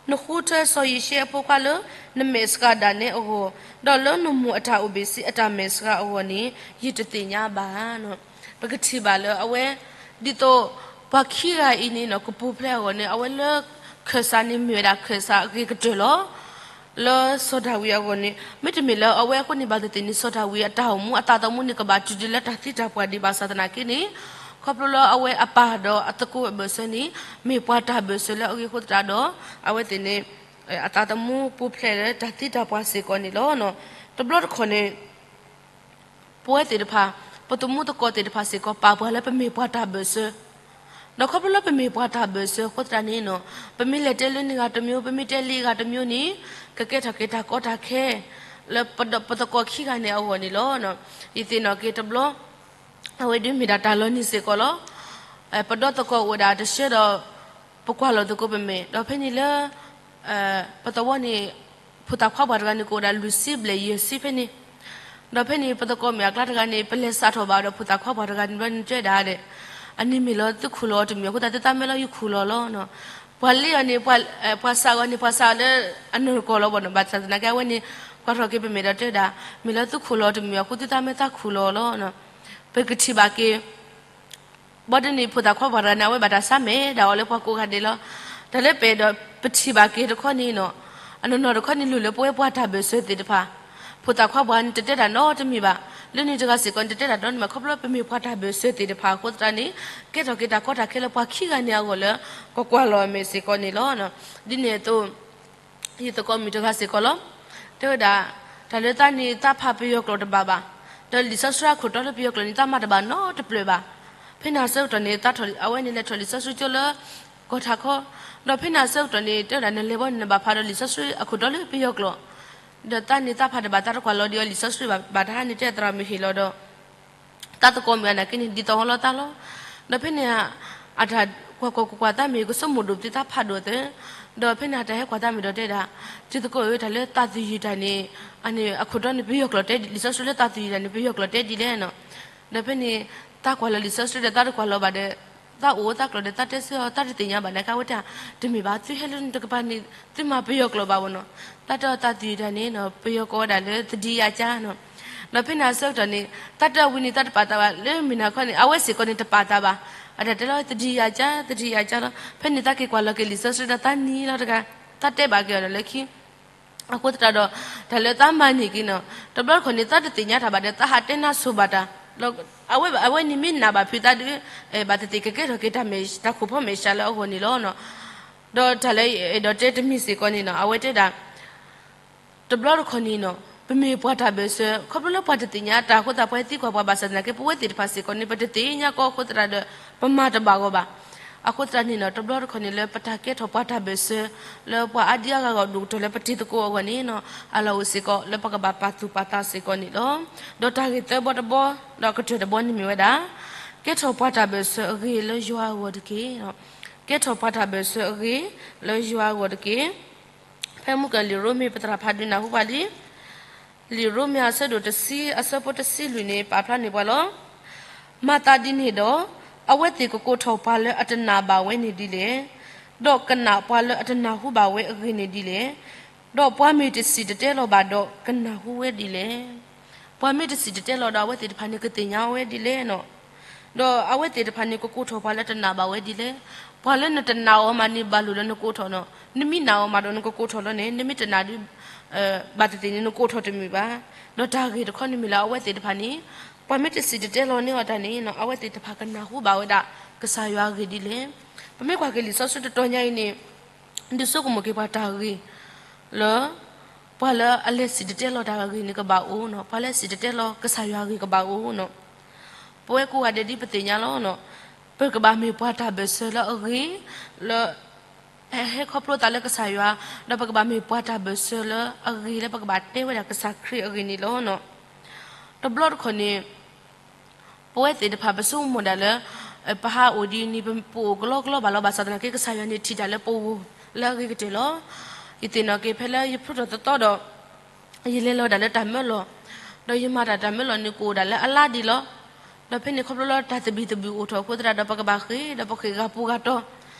နဃုထၢစီၤယံၤၡဲအဖိခွါလၢ နမဲာ်ဆှးဒၣ်နဲအဂီၢ်, ဒီးလၢနမိၢ်အတၢ်အိၣ်ဘ့ၣ်ဆ့အတၢ်မဲာ်ဆှးအဂီၢ်န့ၣ် ယတသ့ၣ်ညါဘၣ်. ပကထံၣ်ဘၣ်လၢအဝဲ ဒ်သိးပှၤခံဂၤအံၤန့ၣ် ကပူၤဖျဲးအဂီၢ်န့ၣ် အဝဲလၢခၢၣ်စးန့ၣ်မ့ၢ်ဝဲဒၣ်ခၢၣ်စးအဂ့ၤကတၢၢ်လီၤ. လၢစီၤဒၤဝံးအဂီၢ်န့ၣ် မ့တမ့ၢ်လၢအဝဲအဃိန့ၣ်ဘၣ်သ့ၣ်သ့ၣ်န့ၣ် စီၤဒၤဝံးအတၢ်အိၣ်မူအသးသမူန့ၣ် ကဘၣ်တုၤဒံးလၢတၢ်သံတၢ်ပှၢ်ဒံးဘၣ်ဆၣ်သနာ်က့န့ၣ် ခီဖျိလၢအဝဲအပၢ်ဒီးအသကိးအဘၢၣ်စၢၤန့ၣ် မ့ၢ်ပှၤတၢ်ဘၢၣ်စၢၤလၢအဂ့ၤအဃိသတးဒီး အဝဲသ့ၣ်န့ၣ် အသးသမူပူၤဖျဲးလၢတၢ်သံတၢ်ပှၢ်စ့ၢ်ကီးန့ၣ်လီၤ. တဘျီတခီၣ်န့ၣ် ပဝဲသ့ၣ်တဖၣ် ပသမူသကိးသ့ၣ်တဖၣ်စ့ၢ်ကီး ပာ်ပှၤလၢပမ့ၢ်ပှၤတၢ်ဘၢၣ်စၢၤ, ဒီးခီဖျိလၢပမ့ၢ်ပှၤတၢ်ဘၢၣ်စၢၤအဃိသတးန့ၣ် ပမ့ၢ်လဲၤတဲလၢန့ၢ်ဂၤတမံၤ ပမ့ၢ်တဲလံဂၤတမံၤန့ၣ် ကကဲထီၣ်က့ၤတၢ်ကီတၢ်ခဲ လၢပသကိးခံဂၤန့ၣ်အဂီၢ်န့ၣ်လီၤ. ယသ့ၣ်နီၣ်က့ၤတဘျီ အဝဲဒၣ်မ့ၢ်ဒၣ်တၢ်လီၤနံၤစ့ၢ်ကီးလီၤ. ပဒီသကိးအိၣ်ဝဲဒၣ်တဆၢဒီး ပကွၢ်လီၤသကိးပမဲာ် ဒီးဖဲန့ၣ်လၢ ပသဝီန့ၣ် ဖိသၣ်ခွါပှၢ်တဂၤန့ၣ် ကအိၣ်ဒၣ်လွံၢ်ဆံဘျဲၣ်ယဲၢ်ဆံဖဲန့ၣ်, ဒီးဖဲန့ၣ် ပသကိးမဲာ်အကျါတဂၤန့ၣ် ပလဲၤစးထီၣ်ဘၣ်ဒီးဖိသၣ်ခွါပှၢ်တဂၤန့ၣ်ဘျီန့ၣ်တဲဒၣ်ဒီး အန့ၣ်မ့ၢ်လၢသုခိၣ်လီၤတမံၤ အဃိသတးသုသးမ့ၢ်လၢယခိၣ်လီၤလီၤ. ပှၤလ့အီၤန့ၣ် ပှၤစးအီၤန့ၣ် ပှၤစးအီၤလၢအနီၢ်ကီၢ်လီၤဘၣ်နီၤ ဘၣ်ဆၣ်သနာ်က့အဝဲန့ၣ် ကွၢ်ထီၣ်က့ၤပမဲာ်ဒီးတဲဒၣ် မ့ၢ်လၢသုခိၣ်လီၤတမံၤ အဃိသုသးမ့ၢ်သးခိၣ်လီၤလီၤ. ပကထံၣ်ဘၣ်က့ၤ ဘၣ်တနံၤဖိသၣ်ခွါပှၢ်တဂၤန့ၣ် အဝဲဘၣ်တၢ်ဆါမဲာ်ဒၣ်အီၤလၢပှၤကိးဂၤဒဲးလီၤ. တၢ်လၢပအဲၣ်ဒိးပထံၣ်ဘၣ်က့ၤတခီန့ၣ်နီၤ အနီၢ်နီၢ်တခီန့ၣ်လိၣ်လၢပဝဲပှၤတၢ်ဘၢၣ်စၢၤသ့ၣ်တဖၣ် ဖိသၣ်ခွါပှၢ်န့ၣ် တတဲတၢ်နီတမံၤဘၣ်, လၢန့ၣ်တဂၤစ့ၢ်ကီးန့ၣ် တတဲတၢ်နီတမံၤဘၣ် ခီဖျိပမ့ၢ်ပှၤတၢ်ဘၢၣ်စၢၤသ့ၣ်တဖၣ်အဃိသတးန့ၣ် ကဲထီၣ်က့ၤတၢ်ကီတၢ်ခဲလၢပှၤခံဂၤန့ၣ်အဂီၢ်လၢ ကကွၢ်လီၤအမဲာ်စ့ၢ်ကီးန့ၣ်လီၤ. ဒ်န့ၣ်အသိး ယသကိးမုၣ်တဂၤစ့ၢ်ကီးလီၤ. တဲဝဲဒၣ် တၢ်လၢသးန့ၣ်သးဖးပယီၤကျိာ်တဘၣ်ဘၣ်, ဒီးလံာ်စီဆှံအခိၣ်တီလၢပယီၤကျိာ်န့ၣ် သးမၤတဘၣ်နီတပျၢၢ်ဘၣ်. ဖဲန့ၣ်အဆၢကတီၢ်န့ၣ် သးထီၣ် အဝဲန့ၣ်လဲၤထီၣ်လံာ်စီဆှံကၠိလၢ ကီၢ်ထးခီ, ဒီးဖဲန့ၣ်အဆၢကတီၢ်န့ၣ် တဲဝဲဒၣ်နလဲၤဘီန့ၣ် နဘၣ်ဖးဒီးလံာ်စီဆှံအခိၣ်တီလၢပယီၤကျိာ်, ဒီးသးန့ၣ်သးဖးတဘၣ် သးတကွၢ်လီၤဒံးအီၤလံာ်စီဆှံဘၣ်, ဘၣ်တၢ်ဟါန့ၣ်တဲသရၣ်မုၣ်ဟ့ၣ်လီၤဒီး သးသကိးမုၣ်အနာ်က့န့ၣ် ဒ်သိးဟီလီၤသးလီၤ. ဒီးဖဲန့ၣ် အတၢ်ကွၢ်ကွၢ်ကွၢ်ကွၢ်သးမ့ၢ်ကဆိကမိၣ်ဒိၣ်ပသးဖးဒိၣ်သ့, ဒီးဖဲန့ၣ်အတၢ်ဟဲကွၢ်သးမ့ၢ်ဒီးတဲဒၣ်, တံၤသကိးဧၢ တၢ်လၢသးသယုၢ်တၢ်န့ၣ် အန့ၣ်အခိၣ်တီန့ၣ် ပယီၤကျိာ်တဲဒ် လံာ်စီဆှံလၢသးသယုၢ်တၢ်န့ၣ်ပယီၤကျိာ်တဲဒ်လဲၣ်နီၤ. ဒီးဖဲန့ၣ် သးကွၢ်လီၤလံာ်စီဆှံဒီးသးတကွၢ်လီၤဘၣ်ဒီး သးအိၣ်သးကျိၤဒီးသးတဲဆၢအီၤ သးတသ့ၣ်ညါဘၣ်နာ်က့ အဝဲတဲ တမ့ၢ်ဘၣ် သုဟဲလၢန့ၣ်တကပၤန့ၣ် သုမၤပယီၤကျိာ်ဘၣ်ဝဲနီၤ. သးတဲအီၤသးသယုၢ်တၢ်န့ၣ်နီၤ ပယီၤကိးဝဲဒၣ်လၢသဒံယၤကၠါနီၤ. ဒီးဖဲန့ၣ်အဆၢကတီၢ်န့ၣ် သးတဲအီၤဝံၤန့ၣ် သးတပာ်သးဘၣ် လၢမုၢ်နၤခီန့ၣ် အဝဲစ့ၢ်ကီးန့ၣ်တပာ်သးဘၣ်. အတၢ်တဲလီၤ သဒံယၤကၠါ သဒံယၤကၠါလီၤ. ဖဲန့ၣ်သးက့ၤကွၢ်လီၤက့ၤလံာ်စီဆှံဒီးသးနံၤလီၤတဂၤ, သးတဲဘၣ်က့ၤအီၤဒီးလၢခံ အဃိသတးဒီး တၢ်လၢသးမၤန့ၢ်က့ၤနီၤ တဘျီတခီၣ်န့ၣ် သးတသ့ၣ်ညါတၢ်ဘၣ်ဒီး သးဟးတဲနၢ်ဆိဘၣ်တၢ်, အဝဲ အဝဲန့ၣ်မ့ၢ်နာ်ဘၣ်ဖုးသးဒီး ဘၣ်သ့ၣ်သ့ၣ်ကကဲထီၣ်က့ၤတၢ်မဲာ် တၢ်ခိၣ်ဖီမဲာ်ဆှးလၢအဂီၢ်န့ၣ်လီၤ. ဒီးတၢ်လၢအဲၣ်ဒိးတဲတမံၤစ့ၢ်ကီးန့ၣ်နီၤ အဝဲတဲဒၣ် တဘျီတခီၣ်န့ၣ်နီၤ ပမ့ၢ်ပှၤတၢ်ဘၢၣ်စၢၤ ခီဖျိလၢပှၤတသ့ၣ်ညါတၢ်အဃိသတး ပှၤဟဲသံကွၢ်ပှၤဘၣ်ဆၣ်သနာ်က့ ပဝဲသ့ၣ်တဖၣ်စ့ၢ်ကီးန့ၣ် ပတသ့ၣ်ညါကီအဃိသတးဒီး ပမၤတဘၣ်ဂီၢ်ဘၣ်. အဃိသတးန့ၣ်နီၤ တဘျီတခီၣ်န့ၣ်လၢပတၢ်ကဲထီၣ်ပှၤတၢ်ဘၢၣ်စၢၤ လၢပှၤအါဒံအါဂၤဂီၢ်ဒိၣ်ကတၢၢ်လၢပတံၤသကိးအဂီၢ်န့ၣ်နီၤ အလီၢ်အိၣ်စ့ၢ်ကီးလၢပကဘၣ်ပာ်သူၣ်ပာ်သးစ့ၢ်ကီးန့ၣ်လီၤ. ဒီးတၢ်ဂ့ၢ်သၢဘီတဘီ ဒီးကတၢၢ်တဘီန့ၣ်မ့ၢ်ဝဲဒၣ် ကဲထီၣ်ပှၤတၢ်ဘၢၣ်စၢၤအဂ့ၤလၢယွၤအဂီၢ်တက့ၢ်. ကဲထီၣ်ပှၤတၢ်ဘၢၣ်စၢၤအဂ့ၤလၢယွၤအဂီၢ်တက့ၢ်. ဖဲမုၢ်ကလံၤရိမ့ၤ ပသရၣ်ဖးဒုးနၢ်ဟူပှၤလံ လံာ်ရိမ့ၤအဆၢဒိၣ်တဆံအဆၢဖိတဆံလွံၢ်န့ၣ် ပာ်ဖျါန့ၢ်ပှၤလီၤ. မၤသးဒ်န့ၣ်ဒီး အဝဲသ့ၣ်ကကိးထီၣ်ပှၤလၢအတနာ်ဘၣ်ဝဲန့ၣ်ဒ်လဲၣ်, ဒီးကနာ်ပှၤလၢအတနၢ်ဟူဘၣ်ဝဲအဂ့ၢ်န့ၣ်ဒ်လဲၣ်, ဒီးပှၤမ့ၢ်တစံၣ်တတဲလီၤဘၣ်ဒီး ကနၢ်ဟူဝဲဒ်လဲၣ်. ပှၤမ့ၢ်တစံၣ်တတဲလီၤဒီးအဝဲသ့ၣ်တဖၣ်န့ၣ် ကသ့ၣ်ညါဝဲဒ်လဲၣ်နီၤ. ဒီးအဝဲသ့ၣ်တဖၣ်န့ၣ် ကကိးထီၣ်ပှၤလၢတနာ်ဘၣ်ဝဲဒ်လဲၣ်. ပှၤလၢနတနာ်အီၤမးန့ၣ် ဘၣ်လိာ်လၢနကိးထီၣ်နီၤ. နမ့ၢ်နာ်အီၤမးဒီးနကကိးထီၣ်လီၤန့ၣ် နမ့ၢ်တနာ်ဒုး ဘၣ်သ့ၣ်သ့ၣ်န့ၣ် နကိးထီၣ်တမုာ်ဘၣ်. ဒီးတၢ်ဂ့ၢ်တခီန့ၣ်မ့ၢ်လၢအဝဲသ့ၣ်တဖၣ်န့ၣ် ပှၤမ့ၢ်တစံၣ်တတဲလီၤန့ၢ်အီၤတၢ်န့ၣ် အဝဲသ့ၣ်တဖၣ်ကနၢ်ဟူဘၣ်ဝဲဒၣ် ကစၢ်ယွၤအဂ့ၢ်ဒ်လဲၣ်. ပမ့ၢ်ကွၢ်က့ၤလံာ်စီဆှံတတီၤညါအံၤန့ၣ် ဒုးဆိကမိၣ်က့ၤပှၤတၢ်ဂ့ၢ်လၢ ပှၤလၢအလဲၤစံၣ်တဲၤတဲလီၤတၢ်ဂ့ၢ်န့ၣ်ကဘၣ်အိၣ်နီၤ, ပှၤလၢစံၣ်တဲၤတဲလီၤကစၢ်ယွၤအဂ့ၢ်ကဘၣ်အိၣ်နီၤ. ပဝဲကိးဂၤဒဲးဒ်ပသ့ၣ်ညါလီၤနီၤ, ပကဘၣ်မ့ၢ်ပှၤတၢ်ဘၢၣ်စၢၤလၢအဂ့ၤ လၢ ဟဲခီဖျိသးလၢကစၢ်ယွၤ, ဒီးပကဘၣ်မ့ၢ်ပှၤတၢ်ဘၢၣ်စၢၤလၢအဂ့ၤလၢပကဘၣ်တဲဝဲဒၣ်ကစၢ်ခရံာ်အဂ့ၢ်န့ၣ်လီၤ. တဘျီတခီၣ်န့ၣ် ပဝဲသ့ၣ်တဖၣ်ပဆိကမိၣ်ဒၣ်လၢ ပဟးအိၣ်ဒ်န့ၣ် ပအိၣ်ကလီကလီဘၣ်လီၤ. ဘၣ်ဆၣ်သနာ်က့ ကစၢ်ယွၤန့ၣ်ထံၣ်တၢ်လၢပဂီၢ်လၢအဂ့ၤကတၢၢ်လီၤ. ယသ့ၣ်နီၣ်က့ၤ ဖဲလၢယဖျိထီၣ်သတီဒီး ယလဲၤလီၤဒၣ်လၢတၢ်မၢလီၢ်, ဒီးယမၤတၢ်တၢ်မၢလီၢ်န့ၣ် ကအိၣ်ဒၣ်လၢအလါဒံးလီၤ. ဒီးဖဲန့ၣ်ခီဖျိလၢတၢ်သဘံၣ်သဘုၣ်အိၣ်ထီၣ်အဃိသတးဒီး ပကဘၣ်ဃ့ၢ်ဒီးပဃ့ၢ်ဂၤပူၤဂၤတီၤ,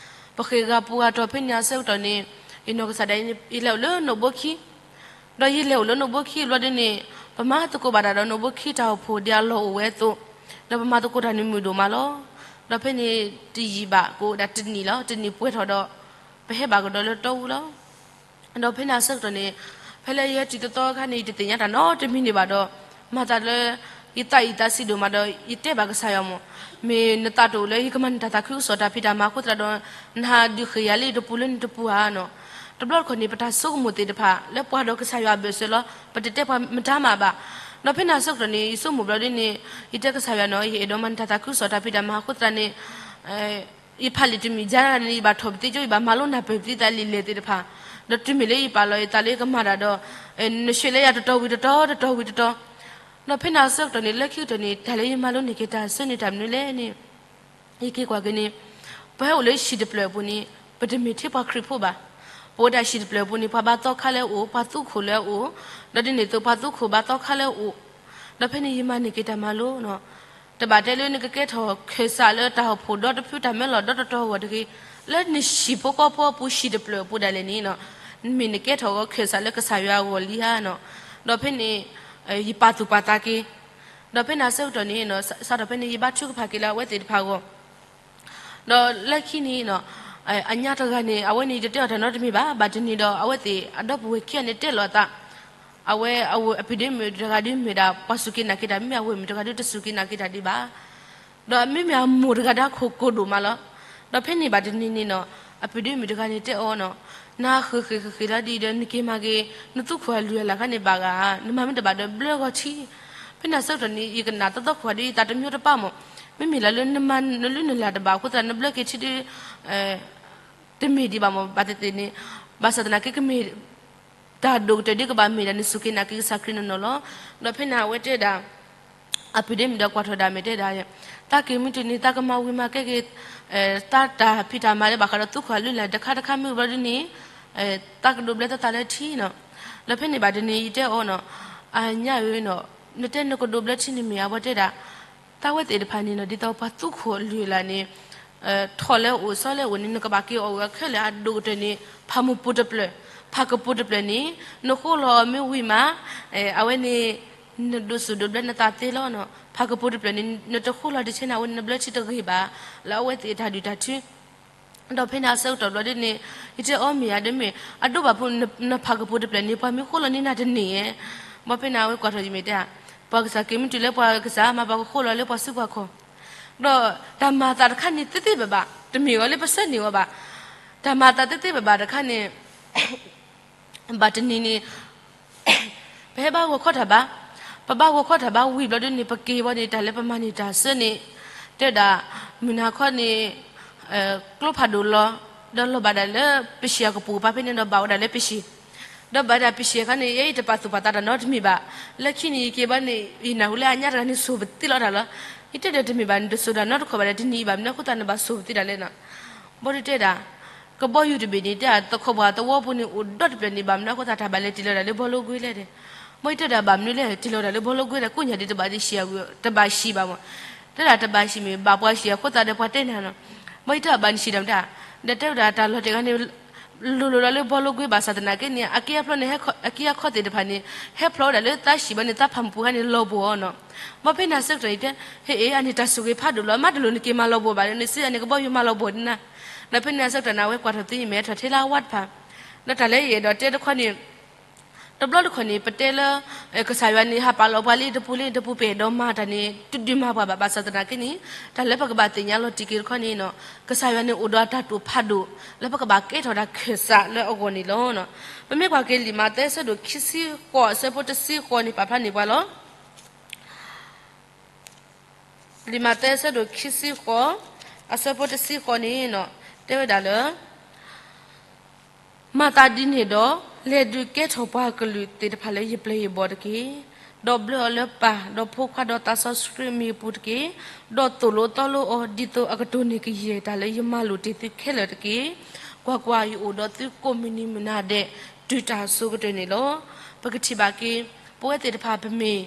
ပဃ့ၢ်ဂၤပူၤဂၤတီၤ ဖဲန့ၣ်အဆၢကတီၢ်န့ၣ် ယနီၢ်ကစၢ်ဒၣ်အံၤ ယလဲၤအိၣ်လၢနိၣ်ဘိခံ ဒီးယလဲၤအိၣ်လၢနိၣ်ဘိခံဘျီဒ်န့ၣ် ပမၤသကိးဘၣ်တၢ်ဒီးနိၣ်ဘိခံတၢ်အိၣ်ဖှိၣ်ဒ်အလီၢ်အိၣ်ဝဲအသိး, ဒီးပမၤသကိးတၢ်န့ၣ်မုာ်ဒိၣ်မးလီၤ. ဒီးဖဲန့ၣ်တယံာ်ဘၣ်ကအိၣ်ဒၣ်တနံၣ်လီၤ. တနံၣ်ပှဲၤထီၣ်ဒီး ပဟဲဘၣ်ကဒီးလၢတီအူလီၤ. ဒီးဖဲန့ၣ်အဆၢကတီၢ်န့ၣ် ဖဲလၢယဟဲတုၤတသီအခါန့ၣ် ယတသ့ၣ်ညါတၢ်နီတမံၤန့ၣ်ဘၣ်ဒီး မၤသးလၢ ယသးအံၣ်သးဆံးဒိၣ်မးဒီး ယတဲဘၣ်ကစၢ်ယွၤမး, မ့ၢ်နသးတအိၣ်လၢယကမၤနတၢ်သးခုကစီၣ်တၢ်ဖံးတၢ်မၤအဃိသတးဒီး နဟးဒုးဃ့ၢ်ယၤလၢယတပူၤလၢနတပူၤဧါနီၤ. တဘျီတခီၣ်န့ၣ် ပတၢ်ဆိကမိၣ်သ့ၣ်တဖၣ် လၢပှၤဒီးကစၢ်ယွၤအဘၢၣ်စၢၤလီၤ. ပတတဲပှၤမတၤမးဘၣ်. ဒီးဖဲန့ၣ်အဆၢကတီၢ်န့ၣ် ယဆိကမိၣ်ဘျီဒ်န့ၣ် ယတဲကစၢ်ယွၤနီၤ, ယအဲၣ်ဒိးမၤနတၢ်သးခုကစီၣ်တၢ်ဖံးတၢ်မၤအဃိသတးန့ၣ် ယဖးလံာ်တမံၤယါန့ၣ် ယဘၣ်ထီၣ်ပသ့ကၠိ ယဘၣ်မၤလိနၢ်ပၢၢ်ပသ့သးလံာ်လဲၢ်သ့ၣ်တဖၣ်, ဒီးတုၤမ့ၢ်လၢယပာ်လီၤယသးလၢယကမၤတၢ်ဒီး နဆှၢလၢယၤတတီၤဝံၤတတီၤ တတီၤဝံၤတတီၤ, ဒီးဖဲန့ၣ်အဆၢကတီၢ်န့ၣ် လၢခံကတၢၢ်န့ၣ် တၢ်လၢယမၤလိန့ၢ်က့ၤတၢ်အဆၢန့ၣ်တၢ်မနုၤလဲၣ်န့ၣ် ယက့ၤကွၢ်က့ၤန့ၣ် ပဟဲအိၣ်လၢဟံၣ်တဖျၢၣ်အပူၤန့ၣ် ပတမ့ၢ်ထဲပှၤခရံာ်ဖိဘၣ်. ပအိၣ်ဒၣ်ဟံၣ်တဖျၢၣ်အပူၤန့ၣ် ပှၤဘါသီခါလၢအအိၣ်, ပှၤသူခိၣ်လၢအအိၣ်, ဒီးဒ်န့ၣ်အသိးပှၤသူခိၣ်ဘါသီခါလၢအအိၣ်, ဒီးဖဲန့ၣ်ယမၤန့ၢ်က့ၤတၢ်မၤလိနီၤ. တဘၣ်တဲလၢနကကဲထီၣ်ခၢၣ်စးလၢတၢ်အိၣ်ဖှိၣ်ဒီတဖုတၢ်မၢလီၢ်ဒီတတီၤအဂီၢ်တဂ့ၤ, လၢနဟံၣ်ဖိဃီဖိအပူၤ ဟံၣ်တဖျၢၣ်အပူၤဒၣ်လဲာ်န့ၣ် မ့ၢ်နကဲထီၣ်ဂီၤခၢၣ်စးလၢကစၢ်ယွၤအဂီၢ်လံဧါနီၤ. ဒီးဖဲန့ၣ် ယပာ်သူၣ်ပာ်သးက့ၤ, ဒီးဖဲန့ၣ်အဆၢကတီၢ်န့ၣ် စးထီၣ်ဖဲန့ၣ် ယဘါထုကဖၣ်က့ၤလၢအဝဲသ့ၣ်တဖၣ်အဂီၢ် ဒီးလၢခံန့ၣ် အညါတဂၤန့ၣ် အဝဲန့ၣ်ယတတဲအီၤတၢ်နီတမံၤဘၣ်. ဘၣ်တနံၤဒီး အဝဲသ့ၣ်အဒီပုၢ်ဝဲၢ်ခံဂၤန့ၣ်တဲလီၤအသး, အဝဲအဝဲအပုၢ်ဒ့မုၣ်တဂၤဒုးမ့ၢ်ဒၣ်ပှၤစူၢ်က့ၤနာ်က့ၤတၢ်, မ့မ့ၢ်အဝဲၢ်မုၣ်တဂၤဒုးတစူၢ်က့ၤနာ်က့ၤတၢ်ဒံးဘၣ်. ဒီးမ့မ့ၢ်အမိၢ်တဂၤဒီးအခိၣ်ကိၢ်ဒိၣ်မးလီၤ. ဒီးဖဲန့ၣ်ဘၣ်တနံၤန့ၣ်နီၤ အပုၢ်ဒ့မုၣ်တဂၤန့ၣ်တဲအီၤနီၤ, နဃ့ၢ်ဃ့ၢ်ဃ့ၢ်ဃ့ၢ်လီၤဒ်ဒီး နက့ၤမၤက့ၤ နသူခိၣ်အလုၢ်အလၢ်ခါန့ၣ်ဘၣ်ဂၤ, နမၤမ့ၢ်တဘၣ်ဒီးဘျၢဂီၤထံ. ဖဲန့ၣ်အဆၢကတီၢ်န့ၣ် ယကနၣ်သီသီခိၣ်ဒီး ယသးတမံတပၢ်မး, မ့မ့ၢ်လၢလၢနမၤနလုၢ်နလၢ်တဘၣ်အဃိသတး နဘျၢက့ၤထံဒုး တမ့ၢ်ဒံးဘၣ်မး ဘၣ်သ့ၣ်သ့ၣ်န့ၣ်, ဘၣ်ဆၣ်သနာ်က့ကမ့ၢ် တၢ်ဒိၣ်ကတၢၢ်ဒ်ကဘၣ်မ့ၢ်ဒၣ်နစူၢ်က့ၤနာ်က့ၤကစၢ်ခရံာ်နီၢ်နီၢ်လီၤ. ဒီးဖဲန့ၣ်အဝဲတဲဒၣ် အပုၢ်ဒ့မုၣ်ဒီးကွၢ်ထီၣ်ဒၣ်မ့ၢ်တဲဒၣ်, သးက့ၤမုၢ်တနံၤ သးကမၤဝံၤမၤကဲက့ၤ သးတၢ်ဖံးတၢ်မၤလၢဘၣ်ဃးဒီးသူခိၣ်အလုၢ်အလၢ်တခါတခါမ့ၢ်ဘျီဒ်န့ၣ် သးကဒိးဘျၢသးလၢထံနီၤ. ဒီးဖဲန့ၣ်ဘၣ်တနံၤယတဲအီၤနီၤ, အညါဧၢနီၤ, နတဲနကဒိးဘျၢထံန့ၣ်မ့ၢ်ဧါ, အဝဲတဲဒၣ် သးဝဲသ့ၣ်တဖၣ်န့ၣ်နီၤ ဒ်သိးပှၤသူခိၣ်အလုၢ်အလၢ်န့ၣ် ထီၣ်လၢအအိၣ်စီလၢအအိၣ်န့ၣ် နကဘၣ်က့ၤအီၣ်ဂၢၢ်ခဲလၢာ်အဒိၣ်ကတၢၢ်န့ၣ် ဖးမုၢ်ပူၤတဖျၢၣ်, ဖးကပူၤတဖျၢၣ်န့ၣ် နဃိလီၤအီၤမ့ၢ်ဝံၤမး အဝဲန့ၣ် နဒိးစူၣ်ဒိးဘျၢနသးသ့လီၤနီၤ. ဖးကပူၤတဖျၢၣ်န့ၣ် နတဃိလီၤတဆဲန့ၣ် အဝဲန့ၣ်နဘျၢထံတဂ့ၤဘၣ် လၢအဝဲသ့ၣ်အတၢ်ဒုၣ်တၢ်ထု ဒီးဖဲန့ၣ်အဆၢကတီၢ်ဘျီဒ်န့ၣ် ယတဲအီၤမ့ၢ်ဧါဒီးမ့ၢ် အဒိဘၣ်ဖိ နဖးကပူၤတဖျၢၣ်န့ၣ် ပှၤမ့ၢ်ဃိလီၤန့ၢ်နၤတန့ၢ်ဧါ. ဘၣ်ဖဲန့ၣ်အဝဲကွၢ်ထီၣ်ယမ့ၢ်တဲဧါ, ပှၤကစၢ်က့ၤမုၢ်တုၤလၢပှၤကစၢ်မၤပှၤကဃိလီၤလၢပှၤစုပှၤခီၣ် ဒီးတၢ်မၤအသးတခါန့ၣ်သ့သ့ဘၣ်ဘၣ်, တမ့ၢ်အီၤလၢပဆၢန့ၢ်အီၤဘၣ်. တၢ်မၤအသးသ့သ့ဘၣ်ဘၣ်တခါန့ၣ် ဘၣ်တနံၤန့ၣ် ပဟဲဘါဂီၤခီတၢ်ဘါ, ပဘါဂီၤခီတၢ်ဘါဝံၤဘျီဒ်န့ၣ် ပက့ၤဘၣ်န့ၣ် တၢ်လၢပမၤန့ၢ်တၢ်ဆၢန့ၣ် တဲဒၣ် မုၢ်နၤခီန့ၣ် ကျိဖးဒိၣ်လီၤ, ဒီးလီၤဘၣ်ဒၣ်လၢပရှံၣ်အကပူၤပၤဖဲန့ၣ်ဒီးဘၣ်ဝဲဒၣ်လၢပရှံၣ်, ဒီးဘၣ်ဒၣ်ပရှံၣ်အခါန့ၣ် ယဲယတပာ်သူၣ်ပာ်သးတၢ်နီတမံၤဘၣ်. လၢခံန့ၣ် ယက့ၤဘၣ်န့ၣ် ယနၢ်ဟူလၢအညါတဂၤန့ၣ် စိာ်ပသံလီၤတၢ်လီၤ. ယတဲဒီးတမ့ၢ်ဘၣ် နတစိာ်တၢ်နီတခီၣ်ဘၣ်ဒီး တနံၤအံၤဘၣ်မနုၤအဃိသတးနဘၣ်စိာ်ပသံတၢ်လဲၣ်နီၤ. ဘၣ်ဒုးတဲဒၣ် ကဘီယူၤတဘ့ၣ်န့ၣ် တဲဒၣ်သခီပှၤသဝီပူၤန့ၣ် အိၣ်ဒီတဖျၢၣ်န့ၣ် ဘၣ်မနုၤအဃိသတးတၢ်ဘၣ်လဲၤတ့ၢ်လီၤဒၣ်လၢဘီလိကွ့လဲၣ်တဲ. ဘၣ်ယတဲဒၣ်ဘၣ်မနုၤလဲၣ် တ့ၢ်လီၤဒၣ်လၢဘီလိကွ့ဒီး ကိးညါဒ်တဘၣ်တ့ၢ်ဆံးအဂီၢ် တဘၣ်ဆံးဘၣ်မး. တဲဒၣ်တဘၣ်ဆံးမ့ၢ် ဘၣ်ပှၤဆံးအဃိသတးဒီးပှၤတဲနၤနီၤ. ဘၣ်ယတဲဒၣ်ဘၣ်နဆံးတၢ်မတၤ, ဒီးတဲဝဲဒၣ်တၢ်လီၤတဲာ်ဂၤန့ၣ် လိၤလိၤလီၤလၢဘီလိကွ့ဘၣ်ဆၣ်သနာ်က့န့ၣ် အက့အခီၣ်သ့ၣ်တဖၣ်န့ၣ် ဟဲဖျိးဝဲဒၣ်လၢသးဆံးဘၣ်န့ၣ် သးဖးမုၢ်ပူၤခါန့ၣ်လီၤဘှီးအီၤနီၤ. ဘၣ်ဖဲန့ၣ်အဆၢကတီၢ်အံၤတဲ ဟ့ၣ်အ့ အန့ၣ်တၢ်ဆိၣ်ဂ့ၤဖးဒိၣ်လီၤ မ့ၢ်တလိၣ်နက့ၤမၤလီၤဘှီးဘၣ်ဒီး နစုအန့ၣ်ကဘီယူၤမၤလီၤဘှီးဒ်နၤ. ဒီးဖဲန့ၣ်အဆၢကတီၢ်န့ၣ် အဝဲကွၢ်ထီၣ်သ့ယမဲာ်ထီၣ်ထဲလၢအဝါတဖၣ်, ဒီးတၢ်လၢယအဲၣ်ဒိးတဲတခီန့ၣ် တဘျီတခီၣ်န့ၣ် ပတဲလၢ ကစၢ်ယွၤန့ၣ် ဟးပာ်လီၤပှၤလၢယတပူၤလၢယတပူၤ ပအဲၣ်ဒိးမၤတၢ်န့ၣ် တဒုးမၤပှၤဘၣ် ဘၣ်ဆၣ်သနာ်က့န့ၣ် တၢ်လၢပကဘၣ်သ့ၣ်ညါလီၤတံၢ်က့ၤတခီန့ၣ် ကစၢ်ယွၤန့ၣ်အိၣ်ဒီးအတၢ်တိာ်ဖးဒိၣ် လၢပကဘၣ်ကဲထီၣ်တၢ်ခၢၣ်စးလၢအဂီၢ်န့ၣ်လီၤ. ပမ့ၢ်ကွၢ်က့ၤလံာ်မးသဲအဆၢဒိၣ်ခံဆံဃိး အဆၢဖိတဆံဃိးန့ၣ် ပာ်ဖျါန့ၢ်ပှၤလီၤ. လံာ်မးသဲအဆၢဒိၣ်ခံဆံဃိး အဆၢဖိတဆံဃိးန့ၣ် တဲဝဲဒၣ်လၢ မၤသးဒ်န့ၣ်ဒီး, လဲၤဒုးကဲထီၣ်ပှၤကလုာ်သ့ၣ်တဖၣ်လၢယပျဲၢ်ယဘီၣ်တက့ၢ်. ဒီးဘျၢအီၤလၢပၢ်, ဒီးဖိခွါ, ဒီးသးစီဆှံမံၤအပူၤတက့ၢ်. ဒီးသိၣ်လိသီလိအီၤ, ဒ်သိးအကတိၢ်န့ၢ်ကယဲၢ်တၢ်လၢယမၤလိာ်တ့ၢ်သုခဲလၢာ်တက့ၢ်. ကွၢ်ကွၢ်, ယအိၣ်ဒီးသုကိးမုၢ်နံၤမုၢ်နၤဒဲး တုၤတၢ်အစိၤကတၢၢ်န့ၣ်လီၤ. ပကထံၣ်ဘၣ်က့ၤ, ပဝဲသ့ၣ်တဖၣ် ပမ့ၢ်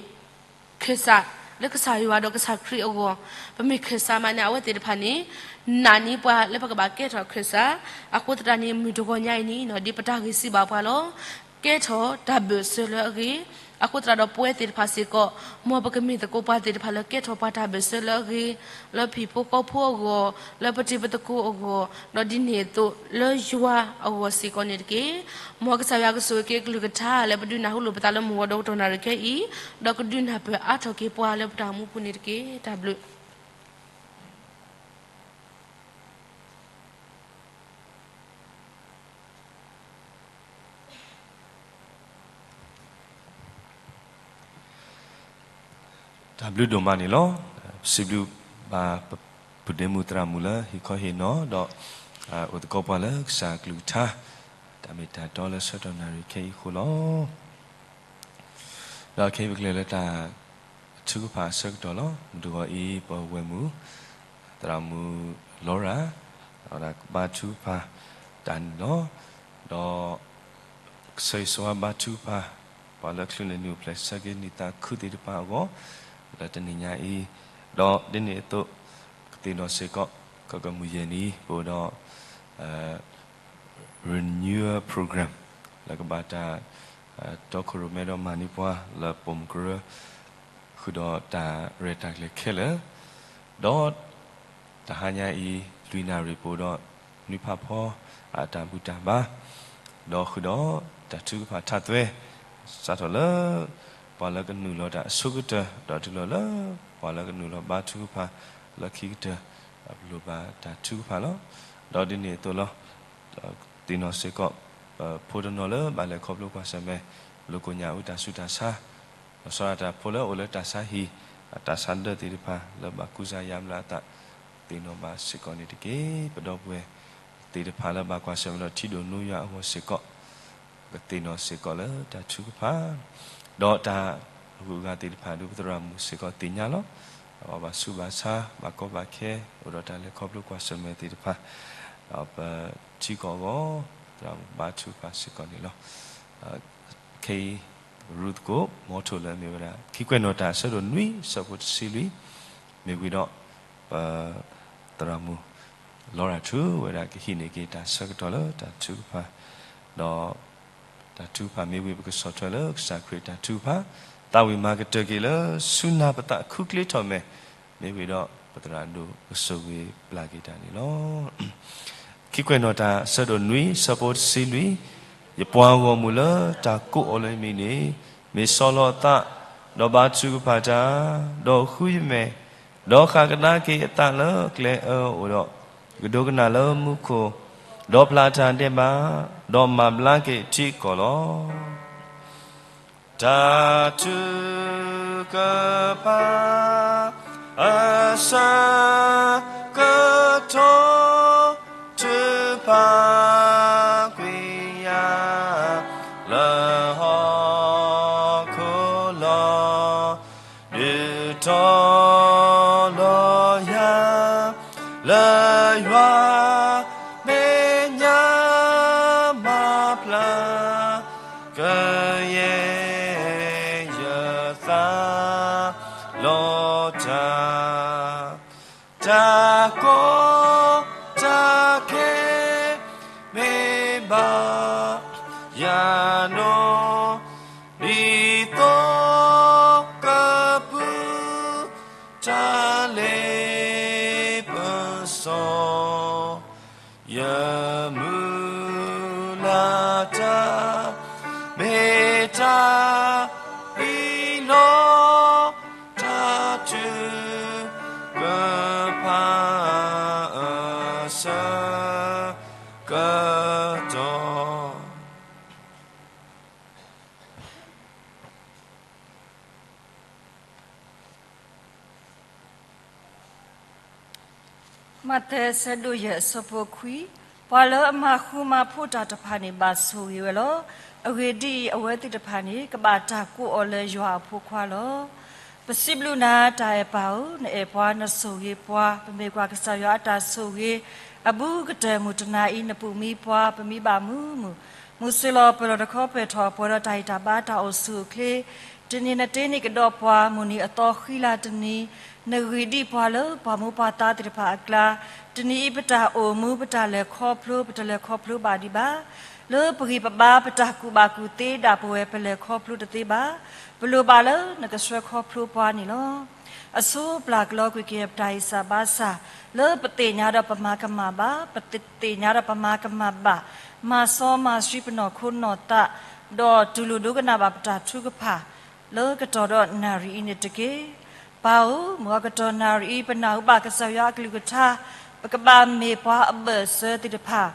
ခၢၣ်စးလၢကစၢ်ယွၤဒီးကစၢ်ခရံာ်အဂီၢ်, ပမ့ၢ်ခၢၣ်စးမးန့ၣ် အဝဲသ့ၣ်တဖၣ်န့ၣ် နာ်န့ၢ်ပှၤလၢပကဘၣ်ကဲထီၣ်ခၢၣ်စး, အဃိသတးန့ၣ် မုၢ်တဂီၤညါအံၤန့ၣ် ဒ်ပတၢ်ဂ့ၢ်စံးဘၣ်ပှၤလီၤ. ကဲထီၣ်တၢ်ဘၢၣ်စၢၤလၢအဂ့ၤ, အဃိသတးဒီးပဝဲသ့ၣ်တဖၣ်စ့ၢ်ကီး, မ်ပကမ့ၢ်သကိးပှၤသ့ၣ်တဖၣ်လၢကဲထီၣ်ပှၤတၢ်ဘၢၣ်စၢၤလၢအဂ့ၤ, လၢဖံးဖိဃီဖိအဂီၢ်, လၢပတံၤပသကိးအဂီၢ်, ဒီးဒ်န့ၣ်အသိးလၢယွၤအဂီၢ်စ့ၢ်ကီးန့ၣ်တက့ၢ်. မ်ကစၢ်ယွၤကဆိၣ်ဂ့ၤက့ၤအကလုၢ်ကထါလၢပဒုးနၢ်ဟူလိာ်ပသးလၢမုၢ်ဂီၤဒီကတီၢ်နၣ်ရံၣ်ခဲအံၤ, ဒီးကဒုးနၢ်ပၢၢ်အါထီၣ်က့ၤပှၤလၢပတၢ်အိၣ်မူပူၤန့ၣ်တက့ၢ်. တၢ်ဘျုး တၢ်ဘျုးဒိၣ်မးန့ၣ်လီၤ. ပစံးဘျုးဘၣ် ပုၢ်ဒ့မုၣ်သရၣ်မုၣ်လၢဟ့ၣ်ခီဟ့ၣ်နီၤ ဒီး အိၣ်သကိးပှၤလၢကစၢ်အကလုၢ်ကထါ တၢ်မ့ၢ်တၢ်တီလၢဆၢကတီၢ်နၣ်ရံၣ်ခဲအံၤအဃိလီၤ. ဒီးခဲအံၤပကလဲၤလၢတၢ်ထုကဖၣ်အဆၢကတီၢ်လီၤ. မုၢ်တဂီၤအံၤ ပဝဲၢ်မုၣ် သရၣ်မုၣ်လီရၤ အဝဲဒၣ်ကဘါထုကဖၣ်တၢ်န့ၣ်လီၤ. ဒီး ကစၢ်ယွၤဆိၣ်ဂ့ၤဘါထုကဖၣ် ပှၤလၢချုးန့ၢ်နံၣ်အိၣ်ဖျဲၣ်ဆၢက့ၤနံၣ်သးခုသ့ၣ်တဖၣ်အဂီၢ် လၢတနံၤညါအံၤ, ဒီးဒ်န့ၣ်အသိး ကသ့ၣ်နီၣ်စ့ၢ်ကီး ကကမုၢ်ယဲၢ်နံၤ ပအိၣ်ဒီး renewal program လၢကဘၣ်တၢ် တီခိၣ်ရိၣ်မဲဒီးမၤန့ၢ်ပှၤ လၢပိာ်မုၣ်ကရၢ ဃုာ်ဒီးတၢ်ရဲၣ်တၢ်ကျဲၤခဲလၢာ်, ဒီး တဟါညါအံၤ လွံၢ်နၣ်ရံၣ် ပအိၣ်ဒီး နွံဖးဖီ အတၢ်ဘူၣ်တၢ်ဘါ, ဒီးဃုာ်ဒီးတၢ်ထုကဖၣ်ထးသွဲ စးထီၣ်လၢ ပှၤလၢကနုာ်လီၤတၢ်အဆိကတၢၢ် ဒီးတုၤလီၤလၢ ပှၤလၢကနုာ်လီၤဘါထုကဖၣ်လၢခံကတၢၢ် ပလိၣ်ဘၣ်တၢ်ထုကဖၣ်လီၤ. ဒီးဒ်န့ၣ်အသိးလီၤ. သ့ၣ်နီၣ်စ့ၢ်ကီး ပဖိတနီၤလၢဘၣ်လဲၤခီဖျိကွၢ်ဆၢၣ်မဲာ် လိာ်ကိညၣ်အူတၢ်ဆူးတၢ်ဆါ, လီၤဆီဒၣ်တၢ်ဖိလၢအိၣ်လၢတၢ်ဆါဟံၣ် အတၢ်ဆါဒၢးသ့ၣ်တဖၣ် လၢဘၣ်ကူစါယါဘျါအသး သ့ၣ်နီၣ်ဘၣ်စ့ၢ်ကီးန့ၣ်တက့ၢ်. ပဒီပုၢ်ဝဲၢ်သ့ၣ်တဖၣ်လၢဘၣ်ကွၢ်ဆၢၣ်မဲာ်ဒီးထံဒိၣ်နူယွၤအဂီၢ်စ့ၢ်ကီး ကသ့ၣ်နီၣ်စ့ၢ်ကီးလၢတၢ်ထုကဖၣ် ဒီးတၢ်အဂုၤအဂၤသ့ၣ်တဖၣ်ဒုး ပသရၣ်မုၣ်စ့ၢ်ကီးသ့ၣ်ညါလီၤ. အဝဲဘၣ်ဆူးဘၣ်ဆါ ဘၣ်ကီဘၣ်ခဲ အိၣ်ဒီးတၢ်လဲၤခီဖျိကွၢ်ဆၢၣ်မဲာ်သ့ၣ်တဖၣ် ဒီးပထံကီၢ်အဂီၢ် သရၣ်မုၣ်ဘါထုကဖၣ်စ့ၢ်ကီးန့ၣ်လီၤ. ခဲအံၤ ရူသကိး မီထိၣ်လၢအမ့ၢ်ဝဲဒၣ် ခံကွဲးနီၣ်တၢ်အဆၢဒိၣ်နွံ ဆၢဖိတဆံလွံၢ် မ့ၢ်ဝံၤဒီး ပ သရၣ်မုၣ် လီရၤထူ ဝဲဒၣ်ကဟံးန့ၢ်က့ၤတၢ်ဆၢကတီၢ်လၢတၢ်ထုကဖၣ်, ဒီးတၢ်ထုကဖၣ်မ့ၢ်ဝံၤ ပကဆီၣ်ထွဲလၢကစၢ်ခရံာ်တၢ်ထုကဖၣ်, သးဝံၣ်မၤကတၢၢ်က့ၤလၢဆူနၢ်ပသး ခူကျ့ထီၣ်မဲာ်, မ့ၢ်ဝံၤဒီး ပသရၣ်ဒိၣ်ကဆိၣ်ဂ့ၤပျၢ်က့ၤတၢ်န့ၣ်လီၤ. ခံကွဲးနီၣ်တၢ်အဆၢဒိၣ်နွံ ဆၢဖိတဆံလွံၢ်, ယပှၤဂီၢ်မုၢ်လၢတၢ်ကိးအီၤလၢယမံၤန့ၣ်, မ့ၢ်ဆီလီၤအသး, ဒီးဘါထုကဖၣ်တၢ်, ဒီးဃုယမဲာ်, ဒီးဃၣ်ကဒါက့ၤအသးလၢကျဲအၢအိၣ်ဒီး, ကဒိကနၣ်လၢမူခိၣ်, ဒီးဖျါတၢ်ဒဲးဘး, ဒီးမၤဘျါက့ၤထံကီၢ်လီၤ. တၢ်ထုကဖၣ် အဆၢကတီၢ် ထုကဖၣ်ကွံာ်ယၤ လၢဟီၣ်ခိၣ်လီၤ. ဒုးတီၤလီၤယၤ လၢယွၤမဲာ်ညါမၤဖျါ ကယဲၢ်ယသးလီၤတၢ်, တၢ်ကီတၢ်ခဲ မ့ၢ်ဘၣ်ယၤနီၢ် ဒ်သိးကပူၤ တၢ်လ့ပစီ ယမုၢ်လၢ်တၢ် မ့ၢ်တၢ်အံၤလီၤ. တၢ်ထုကဖၣ် အဆၢကတီၢ် မးသဲ အဆၢဒိၣ်ယဲၢ် အဆၢဖိခွံ, ပှၤလၢအမၤဃူမၤဖိးတၢ်တဖၣ်န့ၣ် ဘၣ်ဆိၣ်ဂ့ၤဝဲလီၤ. အဂ့ၢ်ဒ်အံၤ, အဝဲသ့ၣ်တဖၣ်န့ၣ် ကဘၣ်တၢ်ကိးအီၤလၢယွၤအဖိခွါလီၤ. ပစံးဘျုးနၤ တၢ်အဲၣ်ပၢ်ဧၢ, နအဲၣ်ပှၤ နဆိၣ်ဂ့ၤပှၤ, ပမ့ၢ်ကွၢ်ကစၢ်ယွၤအတၢ်ဆိၣ်ဂ့ၤ အဘူးကတၢၢ်မုၢ်တနၤအံၤ နပူၤမံပှၤ ပမံဘၣ်မုာ်မုာ်, မုၢ်ဆ့ၣ်လီၤပၢၢ်လီၤတခီ ပှဲၤထီၣ်ပှဲၤဒီး တၢ်ဟ့ၣ်တၢ်ဘါတၢ်အိၣ်ဆူၣ်အိၣ်ချ့, တနံၤနတ့န့ၢ်ကဒီးပှၤ, မုၢ်နံၤအသီဃံလၤတနံၤ, နဂံၢ်ဒံးပှၤလၢပှၤမူပှၤသါသ့ၣ်တဖၣ်အကျါ, တနံၤအံၤပတၢ်အိၣ်မူ ပတၢ်လဲၤခီဖျိ ပတလဲၤခီဖျိဘၣ်ဒံးဘၣ်, လၢပဂံၢ်ပဘါ ပတၢ်ကူၣ်ဘၣ်ကူၣ်သ့ဒၣ်ပဝဲ ပလဲၤခီဖျိတသ့ဘၣ်, ပလိၣ်ဘၣ်လၢနကဆှၢခီဖျိပှၤန့ၣ်လီၤ. အဆိပျၢ်ကလီကွံာ်က့ၤ ပတၢ်ဟ့ၣ်စၢ်ဘါစၢ်, လၢပသ့ၣ်ညါဒီးပမၤကမၣ်ဘၣ်, ပတသ့ၣ်ညါဒီးပမၤကမၣ်ဘၣ်, မၤစီမၤဆှံပနီၢ်ခိနီၢ်သး, ဒီးတူၢ်လိာ်ဒိကနၣ်ဘၣ်ပတၢ်ထုကဖၣ် လၢကတီၢ်ဒီးနၣ်ရံၣ်အံၤန့ၣ်တက့ၢ်. ပၢ်ဧၢ, မုၢ်အကတီၢ်နၣ်ရံၣ်အံၤ ပနၢ်ဟူဘၣ်ကစၢ်ယွၤအကလုၢ်ကထါ, ပကဘၣ်မ့ၢ်ပှၤအဘၢၣ်စၢၤသ့ၣ်တဖၣ်,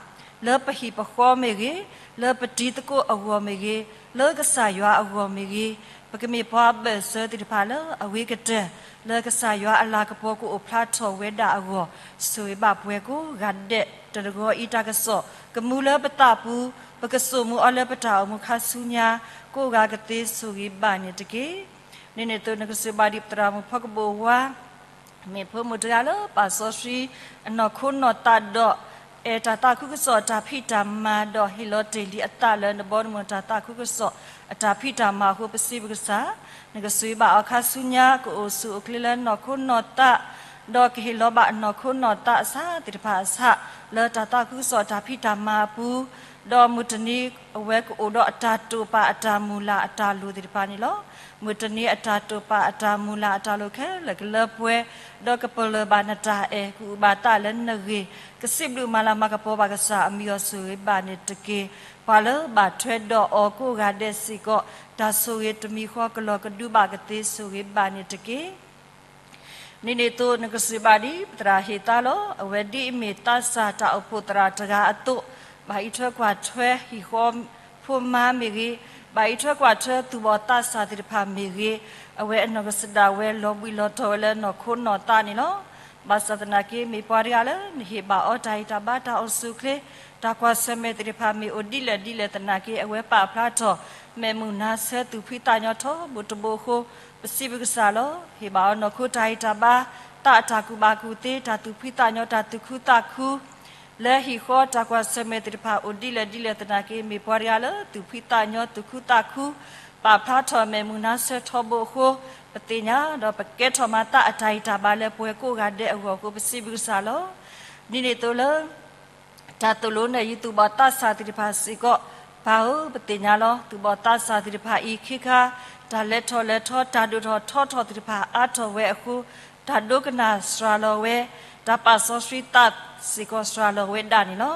လၢပဟံၣ်ပဃီမ့ၢ်ဂ့ၤ, လၢပတံၤသကိးအဂီၢ်မ့ၢ်ဂ့ၤ, လၢကစၢ်ယွၤအဂီၢ်မ့ၢ်ဂ့ၤ, ပကမ့ၢ်ပှၤအဘၢၣ်စၢၤသ့ၣ်တဖၣ်လၢအဂ့ၤကတၢၢ်, လၢကစၢ်ယွၤအလၤကပီၤကအိၣ်ဖျါထီၣ်ဝဲဒၣ်အဂီၢ်, ဆိၣ်ဂ့ၤဘၣ်ပှၤကိးဂၤဒဲး, တၢ်တဂီၤအံၤတၢ်ကစီၣ် ကမူလၢပသးပူၤ, ပကစိာ်မူအီၤလၢပတၢ်အိၣ်မူခါဆူညါ, ကိးဂၤကသ့ဆိၣ်ဂ့ၤဘၣ်န့ၣ်တက့ၢ်. ဒ်န့ၣ်အသိး နကစၢ်ဘၣ်ဒံးပသရၣ်မုၣ်ဖီကဘိၣ်ဝါ မ့ၢ်ဖိမုၣ်တဂၤလၢပာ်စီဆှံအနီၢ်ခိနီၢ်သးဒီး အဲၣ်တၢ်သးခုကစီၣ်အတၢ်ဖံးတၢ်မၤဒီး ဟ့ၣ်လီၤတ့ၢ်လံအသးလၢနဘီနမုၢ်တၢ်သးခုကစီၣ်အတၢ်ဖံးတၢ်မၤအဃိ ပစံးဘျုးကစၢ်, နကဆိၣ်ဂ့ၤဘၣ်အီၤခါဆူညါ ကအိၣ်ဆူၣ်အိၣ်ချ့လၢနီၢ်ခိနီၢ်သး ဒီးကဟ့ၣ်လီၤဘၣ်အနီၢ်ခိနီၢ်သးအဆၢသ့ၣ်တဖၣ်အဆၢ လၢတၢ်သးခုကစီၣ်အတၢ်ဖံးတၢ်မၤအပူၤ, ဒီးမုၢ်တနံၤအဝဲကအိၣ်ဒီးအတၢ်တိာ်ပာ်အတၢ်မုၢ်လၢ်အတၢ်လိၤသ့ၣ်တဖၣ်န့ၣ်လီၤ. မုၢ်တနံၤအတၢ်တိာ်ပာ်အတၢ်မုၢ်လၢ်အတၢ်လိၤခဲလၢာ်ကလၢပှဲၤ, ဒီးကပလၢၢ်ဘၣ်နတၢ်အဲၣ် ကအုၣ်ဘၣ်သးလၢနဂ့ၢ်, ကစံးဘျုးမၤလၤမၤကပီၤဘၣ်ကစၢ်အမံၤအီၤဆိၣ်ဂ့ၤဘၣ်န့ၣ်တက့ၢ်. ပှၤလၢဘၣ်ထွဲဒီးအီၤကိးဂၤဒဲးစ့ၢ်ကီး တၢ်ဆိၣ်ဂ့ၤတမံၤဃီကလီၤကဒုဘၣ်ကသ့ဆိၣ်ဂ့ၤဘၣ်န့ၣ်တက့ၢ်. ဒ်န့ၣ်အသိး နကစၢ်ဘၣ်ဒံးပသရၣ်ဟ့ၣ်သါလီၤ. အဝဲဒ်အမ့ၢ်သးစၢ်တၢ်အိၣ်ဖှိၣ်သရၣ်တဂၤအသိး, ဘၣ်အံးထွဲကွၢ်ထွဲဟံၣ်ဃီဖိမါမ့ၢ်ဂ့ၤ, ဘၣ်အံးထွဲကွၢ်ထွဲသူၣ်ဘီၣ်သးစၢ်သ့ၣ်တဖၣ်မ့ၢ်ဂ့ၤ, အဝဲအနီၢ်ကစၢ်ဒၣ်ဝဲလီၤဘှံးလီၤတီၤဝဲလၢနီၢ်ခိနီၢ်သးန့ၣ်လီၤ. ဘၣ်ဆၣ်သနာ်က့ မ့ၢ်ပှၤတဂၤလၢ နဟ့ၣ်ဘၣ်အီၤတၢ်ဟ့ၣ်တၢ်ဘါတၢ်အိၣ်ဆူၣ်အိၣ်ချ့, တၢ်ကွၢ်ဆၢၣ်မဲာ်သ့ၣ်တဖၣ်မ့ၢ်အိၣ်ဒ်လဲၣ်ဒ်လဲၣ်သနာ်က့ အဝဲပာ်ဖျါထီၣ် မဲာ်မုာ်နါဆၢသူၣ်ဖှံသးညီထီဘိတဘိအဃိ, ပစံးဘျုးကစၢ်လီၤ. ဟ့ၣ်ဘၣ်အီၤနီၢ်ခိတၢ်ဟ့ၣ်တၢ်ဘါ, သးအတၢ်ကူၣ်ဘၣ်ကူၣ်သ့, တၢ်သူၣ်ဖှံသးညီ, တၢ်သူၣ်ခုသးခု လၢဟံၣ်ဃီတၢ်ကွၢ်ဆၢၣ်မဲာ်သ့ၣ်တဖၣ်အိၣ်ဒ်လဲၣ်ဒ်လဲၣ်သနာ်က့ မ့ၢ်ပှၤတဂၤလၢသူၣ်ဖှံသးညီသူၣ်ခုသးခု, ပာ်ဖျါထီၣ်မဲာ်မုာ်နါဆၢထီဘိအဃိ, ပသ့ၣ်ညါဒီးပကဲထီၣ်မၤသးအတၢ်ဟ့ၣ်တၢ်ဘါလၢပှၤကိးဂၤဒဲးအဂီၢ်အဃိ ပစံးဘျုးကစၢ်လီၤ. ဒ်န့ၣ်အသိးလၢ တၢ်သိၣ်လိနဲၣ်ယုၤသူၣ်ဘီၣ်သးစၢ်သ့ၣ်တဖၣ်စ့ၢ်ကီး, ပၢ်ဧၢ ပသ့ၣ်ညါလီၤ. သူၣ်ဘီၣ်သးစၢ်သ့ၣ်တဖၣ်အံၤ ခ့ခါ တၢ်လဲၤထီၣ်လဲၤထီ တၢ်ဒိၣ်ထီၣ်ထီထီၣ်သ့ၣ်တဖၣ်အါထီၣ်ဝဲအဃိ, တၢ်ဒိကနၣ်စှၤလီၤဝဲ, တၢ်ပာ်စီဆှံသးစ့ၢ်ကီးစှၤလီၤဝဲဒၣ်န့ၣ်လီၤ.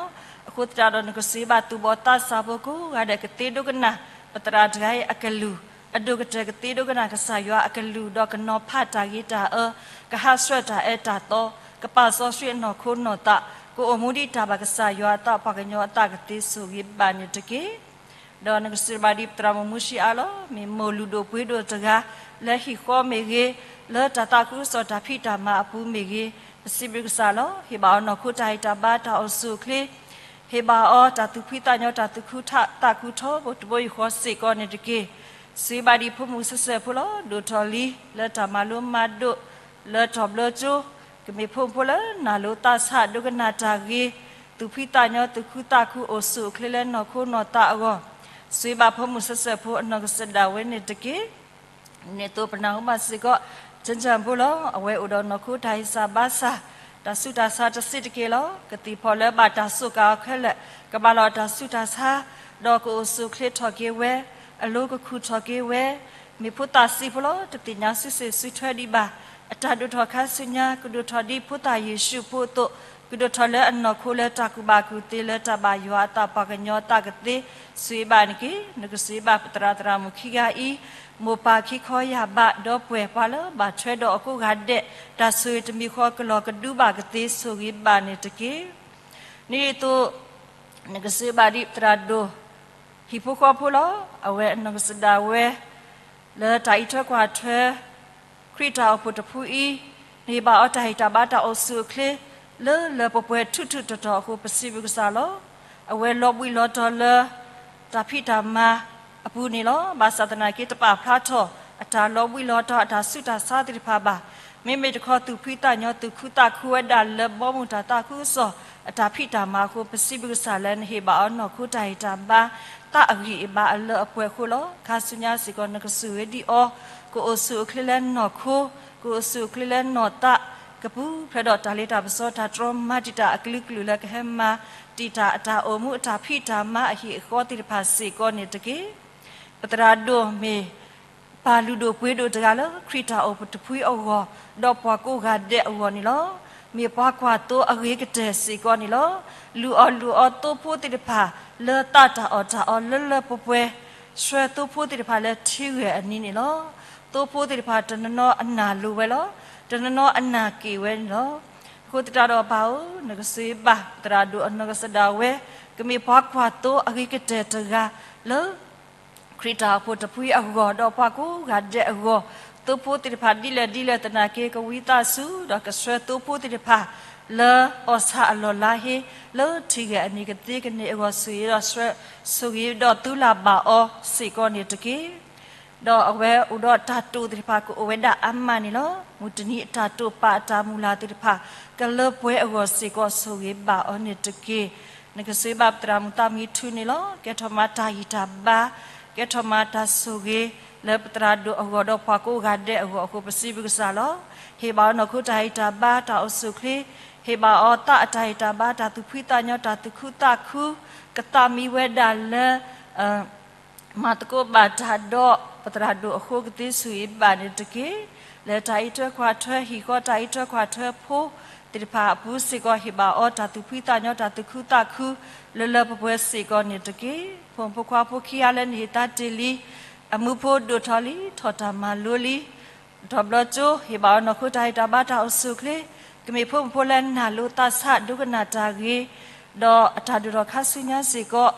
အဃိသတးဒီး နကစၢ်ဘၣ်သူၣ်ဘီၣ်သးစၢ်ဖိကိးဂၤဒဲး ကသ့ဒိကနၣ် ပသရၣ်တဂၤအံၤအကလုၢ်, အဒိၣ်ကတၢၢ်ကသ့ဒိကနၣ်ကစၢ်ယွၤအကလုၢ် ဒီးကနီၤဖးတၢ်ဂ့ၤတၢ်အၢ, ကဟးဆှဲးတၢ်အၢတၢ်သီ, ကပာ်စီဆှံအနီၢ်ခိနီၢ်သး, ကအိၣ်မူဒ်တၢ်ဘၣ်ကစၢ်ယွၤအသး ပှၤကညီအသးကသ့ဆိၣ်ဂ့ၤဘၣ်န့ၣ်တက့ၢ်. ဒီးနကစၢ်ဘၣ်ဒံးပသရၣ်မုၣ်မူၡံအါလီၤ. မ့ၢ်မိၢ်လုၢ်ဒိၣ်ပှ့ၤဒိၣ်တဂၤ လၢဟံၣ်ဃီမ့ၢ်ဂ့ၤ, လၢတၢ်သးခုကစီၣ်တၢ်ဖံးတၢ်မၤအပူၤမ့ၢ်ဂ့ၤ, ပစံးဘျုးကစၢ်လီၤ. ဟ့ၣ်ဘၣ်အီၤနီၢ်ခိတၢ်ဟ့ၣ်တၢ်ဘါတၢ်အိၣ်ဆူၣ်အိၣ်ချ့, ဟ့ၣ်ဘၣ်အီၤတၢ်သူၣ်ဖှံသးညီ တၢ်သူၣ်ခုသးခုထီဘိတဘိယူၢ်ဃီစ့ၢ်ကီးန့ၣ်တက့ၢ်. စံးဘၣ်ဒံးဖိမုၣ်စဲးစဲးဖိလီၤ. ဒိၣ်ထီၣ်လံ လၢတၢ်မၤလိမၤဒိး လၢထီၣ်ဘျၢကၠိ, ကမ့ၢ်ဖိမုၣ်ဖိလၢနၢ်လိၤသးဆး ဒိကနၣ်တၢ်ဂ့ၤ, သူၣ်ဖှံသးညီ သူၣ်ခုသးခု အိၣ်ဆူၣ်အိၣ်ချ့လၢနီၢ်ခိနီၢ်သးအဂီၢ်, စံးဘၣ်ဖိမုၣ်စဲးစဲးဖိအနီၢ်ကစၢ်ဒၣ်ဝဲန့ၣ်တက့ၢ်. ဒ်န့ၣ်အသိးပနၢ်ဟူဘၣ်စ့ၢ်ကီး ကၠၢၣ်ကၠၢၣ်ဖိလီၤ. အဝဲအိၣ်ဒီးနီၢ်ခိတၢ်ဟ့ၣ်စၢ်ဘါစၢ်, တၢ်ဆူးတၢ်ဆါတစဲးတက့ၢ်လီၤ. ကသံၣ်ဖီၣ်လၢဘၣ်တၢ်စူးကါအီၤခဲလၢာ်, ကဘၣ်လီၤတၢ်ဆူးတၢ်ဆါ, ဒီးကအိၣ်ဆူၣ်အိၣ်ချ့ထီၣ်က့ၤဝဲ, အလိၤကခူၣ်ထီၣ်က့ၤဝဲ, မ့ၢ်ဖိသၣ်ဆံးဖိလီၤ. တသ့ၣ်ညါစုစ့ၣ်စုထွဲဒံးဘၣ်. အတၢ်ဒိၣ်ထီၣ်ခါဆူညါ ကဒိၣ်ထီၣ်ဒ်ဖိသၣ်ယ့ၣ်ၡူးဖိအသိး, ကဒိၣ်ထီၣ်လၢအနီၢ်ခိလၢတၢ်ကူၣ်ဘၣ်ကူၣ်သ့ လၢတၢ်ဘၣ်ယွၤအသး ပှၤကညီအသးကသ့ဆိၣ်ဂ့ၤဘၣ်န့ၣ်တက့ၢ်. နကစၢ်ဘၣ်ပသရၣ်သရၣ်မုၣ်ခံဂၤအံၤ, မိၢ်ပၢ်ခံခီယၢ်ဘး ဒီပုၢ်ဝဲၢ်ပှၤလၢဘၣ်ထွဲဒီးအီၤကိးဂၤဒဲး, တၢ်ဆိၣ်ဂ့ၤတမံၤဃီကလီၤကဒုဘၣ်ကသ့ဆိၣ်ဂ့ၤဘၣ်န့ၣ်တက့ၢ်. ဒ်န့ၣ်အသိး နကစၢ်ဘၣ်ဒံးပသရၣ်ဒိၣ် ဟံၣ်ဖိဃီဖိလီၤ. အဝဲအနီၢ်ကစၢ်ဒၣ်ဝဲ လၢတၢ်အံးထွဲကွၢ်ထွဲ ခရံာ်တၢ်အိၣ်ဖှိၣ်တဖုအံၤ, နဟ့ၣ်ဘၣ်အီၤတၢ်ဟ့ၣ်တၢ်ဘါတၢ်အိၣ်ဆူၣ်အိၣ်ချ့, လၢလၢပှဲၤပှဲၤထူးထူးတီၤတီၤအဃိ ပစံးဘျုးကစၢ်လီၤ. အဝဲလီၤဘှံးလီၤတီၤလၢ တၢ်ဖံးတၢ်မၤအပူၤန့ၣ်လီၤ. ဘၣ်ဆၣ်သနာ်က့ တပာ်ဖျါထီၣ်အတၢ်လီၤဘှံးလီၤတီၤ အတၢ်ဆူးတၢ်ဆါသ့ၣ်တဖၣ်ဘၣ်. မ့မ့ၢ်တခီ သူၣ်ဖှံသးညီ သူၣ်ခုသးခုဝဲဒၣ်လၢဘီမုၢ်တၢ်သးခုကစီၣ် အတၢ်ဖံးတၢ်မၤအဃိ ပစံးဘျုးကစၢ်လၢနဟ့ၣ်ဘၣ်အီၤနီၢ်ခိ တၢ်ဟ့ၣ်တၢ်ဘါ သးအဂံၢ်အဘါအလၢအပှဲၤအဃိလီၤ. ခါဆူညါစ့ၢ်ကီး နကဆိၣ်ဂ့ၤဒံးအီၤ, ကအိၣ်ဆူၣ်အိၣ်ချ့လၢနီၢ်ခိ, ကအိၣ်ဆူၣ်အိၣ်ချ့လၢနီၢ်သး, ကပူၤဖျဲးဒီးတၢ်လ့တၢ်ပစီ တၢ်တြီမၤတံာ်တာ်အကလုာ်ကလုာ်လၢကဟဲမၤတံာ်တာ်အတၢ်အိၣ်မူ အတၢ်ဖံးတၢ်မၤ အဟံၣ်အဃီသ့ၣ်တဖၣ်စ့ၢ်ကီးန့ၣ်တက့ၢ်. ပသရၣ်ဒိၣ်မ့ၢ် ပၢ်လုၢ်ဒိၣ်ပှ့ၤဒိၣ်တဂၤလၢ ခရံာ်တၢ်အိၣ်ဖှိၣ်တဖုအဂီၢ် ဒီးပှၤကိးဂၤဒဲးအဂီၢ်န့ၣ်လီၤ. မ့ၢ်ပှၤကွၢ်သိအဂ့ၤကတၢၢ်စ့ၢ်ကီးန့ၣ်လီၤ. လုၢ်အီၣ်လုၢ်အီသိဖိသ့ၣ်တဖၣ် လၢသးတၢ်အီၣ်တၢ်အီလၢလၢပှဲၤပှဲၤ, ဆှၢသိဖိသ့ၣ်တဖၣ်လၢထံဂဲၤအနံၤန့ၣ်လီၤ. သိဖိသ့ၣ်တဖၣ်တနီၤနီၤအနၢ်လိၤဝဲလီၤ. တနီၤနီၤအနၢ်က့ၣ်ဝဲန့ၣ်လီၤ. အဃိသတးဒီးပၢ်ဧၢ, နကဆိၣ်ဂ့ၤဘၣ်ပသရၣ်ဒိၣ်အနီၢ်ကစၢ်ဒၣ်ဝဲ, ကမ့ၢ်ပှၤကွၢ်သိအဂ့ၤကတၢၢ်တဂၤလၢ ခရံာ်တၢ်အိၣ်ဖှိၣ်တဖုအဂီၢ်ဒီးပှၤကိးဂၤဒဲးအဂီၢ်, သိဖိသ့ၣ်တဖၣ်ဒ်လဲၣ်ဒ်လဲၣ်သနာ်က့ ကဝံသးစူၤ ဒီးကဆှၢသိဖိသ့ၣ်တဖၣ် လၢအီၣ်ဆၣ်အလီၢ်လါဟ့ လၢထံဂဲၤအနံၤကသ့ကန့ၢ်အဂီၢ် ဆိၣ်ဂ့ၤဒီးဆှၢ ဆိၣ်ဂ့ၤဒီးသုလၢ်ဘၣ်အီၤစ့ၢ်ကီးန့ၣ်တက့ၢ်. ဒီးအဝဲအိၣ်ဒီးတၢ်တိာ်သ့ၣ်တဖၣ်ကအိၣ်ဝဲဒၣ်အါမးန့ၣ်လီၤ. မုၢ်တနံၤအတၢ်တိာ်ပာ်အတၢ်မုၢ်လၢ်သ့ၣ်တဖၣ် ကလၢပှဲၤအဂီၢ်စ့ၢ်ကီး ဆိၣ်ဂ့ၤဘၣ်အီၤန့ၣ်တက့ၢ်. နကဆိၣ်ဂ့ၤဘၣ်ပသရၣ်မုၣ်သးမံထူန့ၣ်လီၤ. ကဲထီၣ်မးတၢ်ဂံၢ်တၢ်ဘါ, ကဲထီၣ်မးတၢ်ဆိၣ်ဂ့ၤ လၢပသရၣ်ဒိၣ်အဂီၢ်ဒီးပှၤကိးဂၤဒဲးအဂီၢ်အဃိ ပစံးဘျုးကစၢ်လီၤ. ဟ့ၣ်ဘၣ်အီၤနီၢ်ခိတၢ်ဂံၢ်တၢ်ဘါ တၢ်အိၣ်ဆူၣ်အိၣ်ချ့, ဟ့ၣ်ဘၣ်အီၤသးအတၢ်ဂံၢ်တၢ်ဘါ တၢ်သူၣ်ဖှံသးညီ တၢ်သူၣ်ခုသးခု, ကသးမံဝဲဒၣ်လၢ မၤသကိးဘၣ်တၢ်ဒီးပသရၣ်ဒိၣ်အဃိ ကသ့ဆိၣ်ဂ့ၤဘၣ်န့ၣ်တက့ၢ်. လၢတၢ်အံးထွဲကွၢ်ထွဲ ဟံၣ်ဃီတၢ်အံးထွဲကွၢ်ထွဲဖိသ့ၣ်တဖၣ်အပူၤစ့ၢ်ကီး ဟ့ၣ်ဘၣ်အီၤတၢ်သူၣ်ဖှံသးညီ တၢ်သူၣ်ခုသးခု လၢလၢပှဲၤပှဲၤစ့ၢ်ကီးန့ၣ်တက့ၢ်. ဖိမုၣ်ဖိခွါဖိခံဂၤလၢနဟ့ၣ်သါတ့ၢ်လံ, အမူဖိဒိၣ်ထီၣ်လံ ထီၣ်တၢ်မၤလိလံ တဘျီကၠိ ဟ့ၣ်ဘၣ်အီၤနီၢ်ခိတၢ်ဂံၢ်တၢ်ဘါ တၢ်အိၣ်ဆူၣ်အိၣ်ချ့, ကမ့ၢ်ဖိမုၣ်ဖိလၢနၢ်လိၤသးဆး ဒိကနၣ်တၢ်ဂ့ၤ, ဒီးအတၢ်ဒိၣ်ထီၣ်ခါဆူညါစ့ၢ်ကီး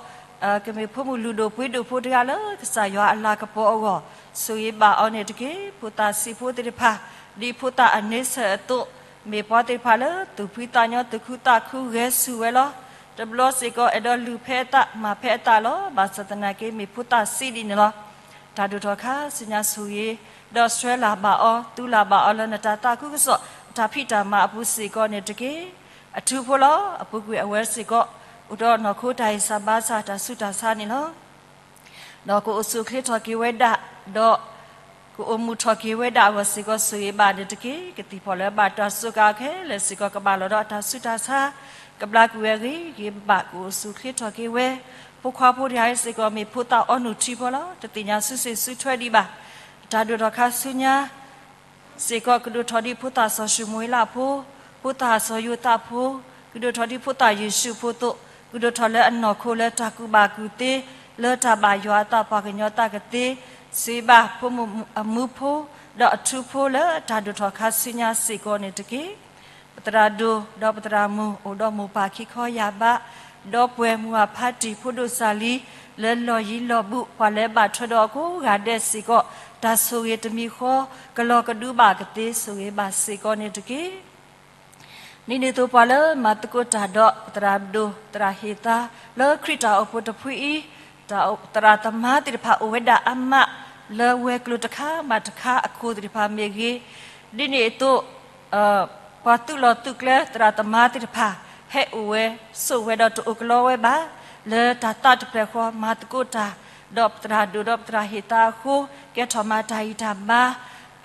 ကမ့ၢ်ဖိမုၣ်လုၢ်ဒိၣ်ပှ့ၤဒိၣ်ဖိတဂၤလၢ ကစၢ်ယွၤအလၤကပီၤအဂီၢ် ဆိၣ်ဂ့ၤဘၣ်အီၤန့ၣ်တက့ၢ်. ဖိသၣ်ဆံးဖိသ့ၣ်တဖၣ် ဒ်ဖိသၣ်အန့ဆၢၣ်အသိး, မ့ၢ်ပှၤသ့ၣ်တဖၣ်လၢသူၣ်ဖှံသးညီ သူၣ်ခုသးခုဂဲၤဆူၣ်ဝဲလီၤ. တဘျီစ့ၢ်ကီး အဲၣ်ဒိးလုၢ်ဖဲအသး မၤဖဲအသးလီၤ. ဘၣ်ဆၣ်သနာ်က့ မ့ၢ်ဖိသၣ်ဆံးဒ်န့ၣ်လီၤ. တၢ်ဒိၣ်ထီၣ်ခါဆူညါဆိၣ်ဂ့ၤ ဒီးဆှၢလၢ်ဘၣ်အီၤ သူလၢ်ဘၣ်အီၤလၢနတၢ်သးခုကစီၣ် အတၢ်ဖံးတၢ်မၤအပူၤစ့ၢ်ကီးန့ၣ်တက့ၢ်. အထူဖိလီၤ. အပူၤကွံာ်အဝဲစ့ၢ်ကီး အိၣ်ဒီးနီၢ်ခိတၢ်ဂံၢ်စၢ်ဘါစၢ် တၢ်ဆူးတၢ်ဆါန့ၣ်လီၤ. ဒီးကအိၣ်ဆူၣ်အိၣ်ချ့ထီၣ်က့ၤဝဲဒၣ်, ဒီးကအိၣ်မူထီၣ်က့ၤဝဲဒၣ်အဂီၢ်စ့ၢ်ကီး ဆိၣ်ဂ့ၤဘၣ်န့ၣ်တက့ၢ်. ကသံၣ်ဖီၣ်လၢအဘၣ်တၢ်စူးကါခဲလၢာ်စ့ၢ်ကီး ကဘၣ်လီၤဒီးအတၢ်ဆူးတၢ်ဆါ, ကဘျါကွံာ်ဝဲဂ့ၤဂ့ၤဘၣ်ဘၣ် ကအိၣ်ဆူၣ်အိၣ်ချ့ထီၣ်က့ၤဝဲ. ဖိခွါဖိတဂၤအံၤစ့ၢ်ကီး မ့ၢ်ဖိသၣ်အီနုၢ်ထံဖိလီၤ. တသ့ၣ်ညါဆူစ့ၣ်ဆူထွဲဒံးဘၣ်. တၢ်ဒိၣ်ထီၣ်ခါဆူညါ စ့ၢ်ကီး ကဒိၣ်ထီၣ်ဒ်ဖိသၣ်စီၤၡမူၤအ့လးဖိ, ဖိသၣ်စီၤယိၤသးဖိ, ကဒိၣ်ထီၣ်ဒ်ဖိသၣ်ယ့ၣ်ၡူးဖိအသိး, ကဒိၣ်ထီၣ်လၢအနီၢ်ခိလၢတၢ်ကူၣ်ဘၣ်ကူၣ်သ့, လၢတၢ်ဘၣ်ယွၤအသး ပှၤကညီသးကသ့, စံးဘၣ်ဖိမုၣ်အမူဖိ, ဒီးအထူဖိလၢတၢ်ဒိၣ်ထီၣ်ခါဆူညါစ့ၢ်ကီးန့ၣ်တက့ၢ်. ပသရၣ်ဒိၣ်ဒီးပသရၣ်မုၣ် အိၣ်ဒီးမိၢ်ပၢ်ခံခီယၢ်ဘး, ဒီပုၢ်ဝဲၢ်မုၢ်အဖါတံၢ် ဖိဒိၣ်စၢ်လံ, လၢလီၢ်ယံၤလီၢ်ဘူး ပှၤလၢဘၣ်ထွဲဒီးအကိးဂၤဒဲးစ့ၢ်ကီး တၢ်ဆိၣ်ဂ့ၤတမံၤဃီ ကလီၤကဒုဘၣ်ကသ့ ဆိၣ်ဂ့ၤဘၣ်စ့ၢ်ကီးန့ၣ်တက့ၢ်. ဒ်န့ၣ်အသိး ပှၤလၢမၤသကိးတၢ်ဒီးပသရၣ်ဒိၣ် သရၣ်ဟ့ၣ်သါ လၢခရံာ်တၢ်အိၣ်ဖှိၣ်တဖုအံၤ, သရၣ်သမါသ့ၣ်တဖၣ်အိၣ်ဝဲဒၣ်အါမး လၢဝဲၤကျိၤတခါဘၣ်တခါအခိၣ်သ့ၣ်တဖၣ်မ့ၢ်ဂ့ၤ, ဒ်န့ၣ်အသိး ပှၤသုးလီၢ်သုးကျဲသရၣ်သမါသ့ၣ်တဖၣ် ဟဲအိၣ်ဝဲဆိးဝဲဒီးတအိၣ်ကလီဝဲဘၣ်, လၢတၢ်သးတဖျၢၣ်ဃီ မၤသကိးတၢ် ဒီးပသရၣ်ဒိၣ်ဒီးပသရၣ်ဟ့ၣ်သါအဃိ ကဲထီၣ်မၤတၢ်ဂံၢ်တၢ်ဘါ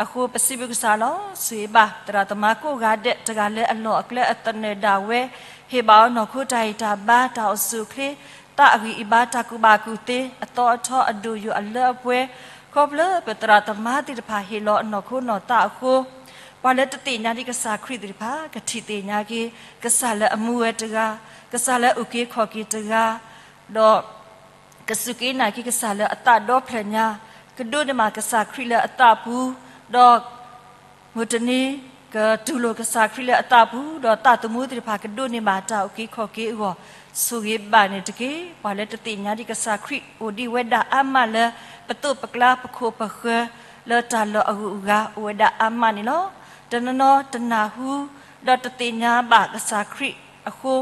အဃိ ပစံးဘျုးကစၢ်လီၤ. ဆိၣ်ဂ့ၤဘၣ်သရၣ်သမါကိးဂၤဒဲး တဂၤလၢအလီၢ်အကျဲအသနၢၣ်ဒၣ်ဝဲ, ဟ့ၣ်ဘၣ်အီၤနီၢ်ခိတၢ်ဂံၢ်တၢ်ဘါ တၢ်အိၣ်ဆူၣ်အိၣ်ချ့ သးအဂံၢ်အဘါ တၢ်ကူၣ်ဘၣ်ကူၣ်သ့ အသီအထီအဒိၣ်ယိာ်အလၢအပှဲၤ, ခီဖျိပသရၣ်သမါသ့ၣ်တဖၣ်ဟ့ၣ်လီၤအနီၢ်ခိနီၢ်သးအဃိ ပှၤလၢတသ့ၣ်ညါဒံးကစၢ်ခရံာ်သ့ၣ်တဖၣ် ကထံၣ်သ့ၣ်ညါက့ၤ ကစၢ်လၢအမူဝဲတဂၤ, ကစၢ်လၢအအုၣ်က့ၤခီၣ်က့ၤတဂၤ, ဒီး ကစူၢ်က့ၤနာ်က့ၤကစၢ်လၢအသးဒီဖျၢၣ်ညါ, ကဒိးန့ၢ်ဘၣ်ကစၢ်ခရံာ်လၢအသးပူၤ, ဒီး မုၢ်တနံၤ ကတူၢ်လိာ်ကစၢ်ခရံာ်လၢအသးပူၤ, ဒီးသးသမူသ့ၣ်တဖၣ်ကဒိးန့ၢ်ဘၣ်တၢ်အုၣ်က့ၤခီၣ်က့ၤအဂီၢ်, ဆိၣ်ဂ့ၤဘၣ်န့ၣ်တက့ၢ်. ပှၤလၢတသ့ၣ်ညါဒံးကစၢ်ခရံာ်အိၣ်ဒံးဝဲဒၣ်အါမးလၢ ပသိးပကျါပခိၣ်ပဃၢၤ လၢတၢ်လီၢ်အဂုၤအဂၤအိၣ်ဝဲဒၣ်အါမးန့ၣ်လီၤ. တနီၤနီၤတနၢ်ဟူ ဒီးတသ့ၣ်ညါဘၣ်ကစၢ်ခရံာ်အဃိ,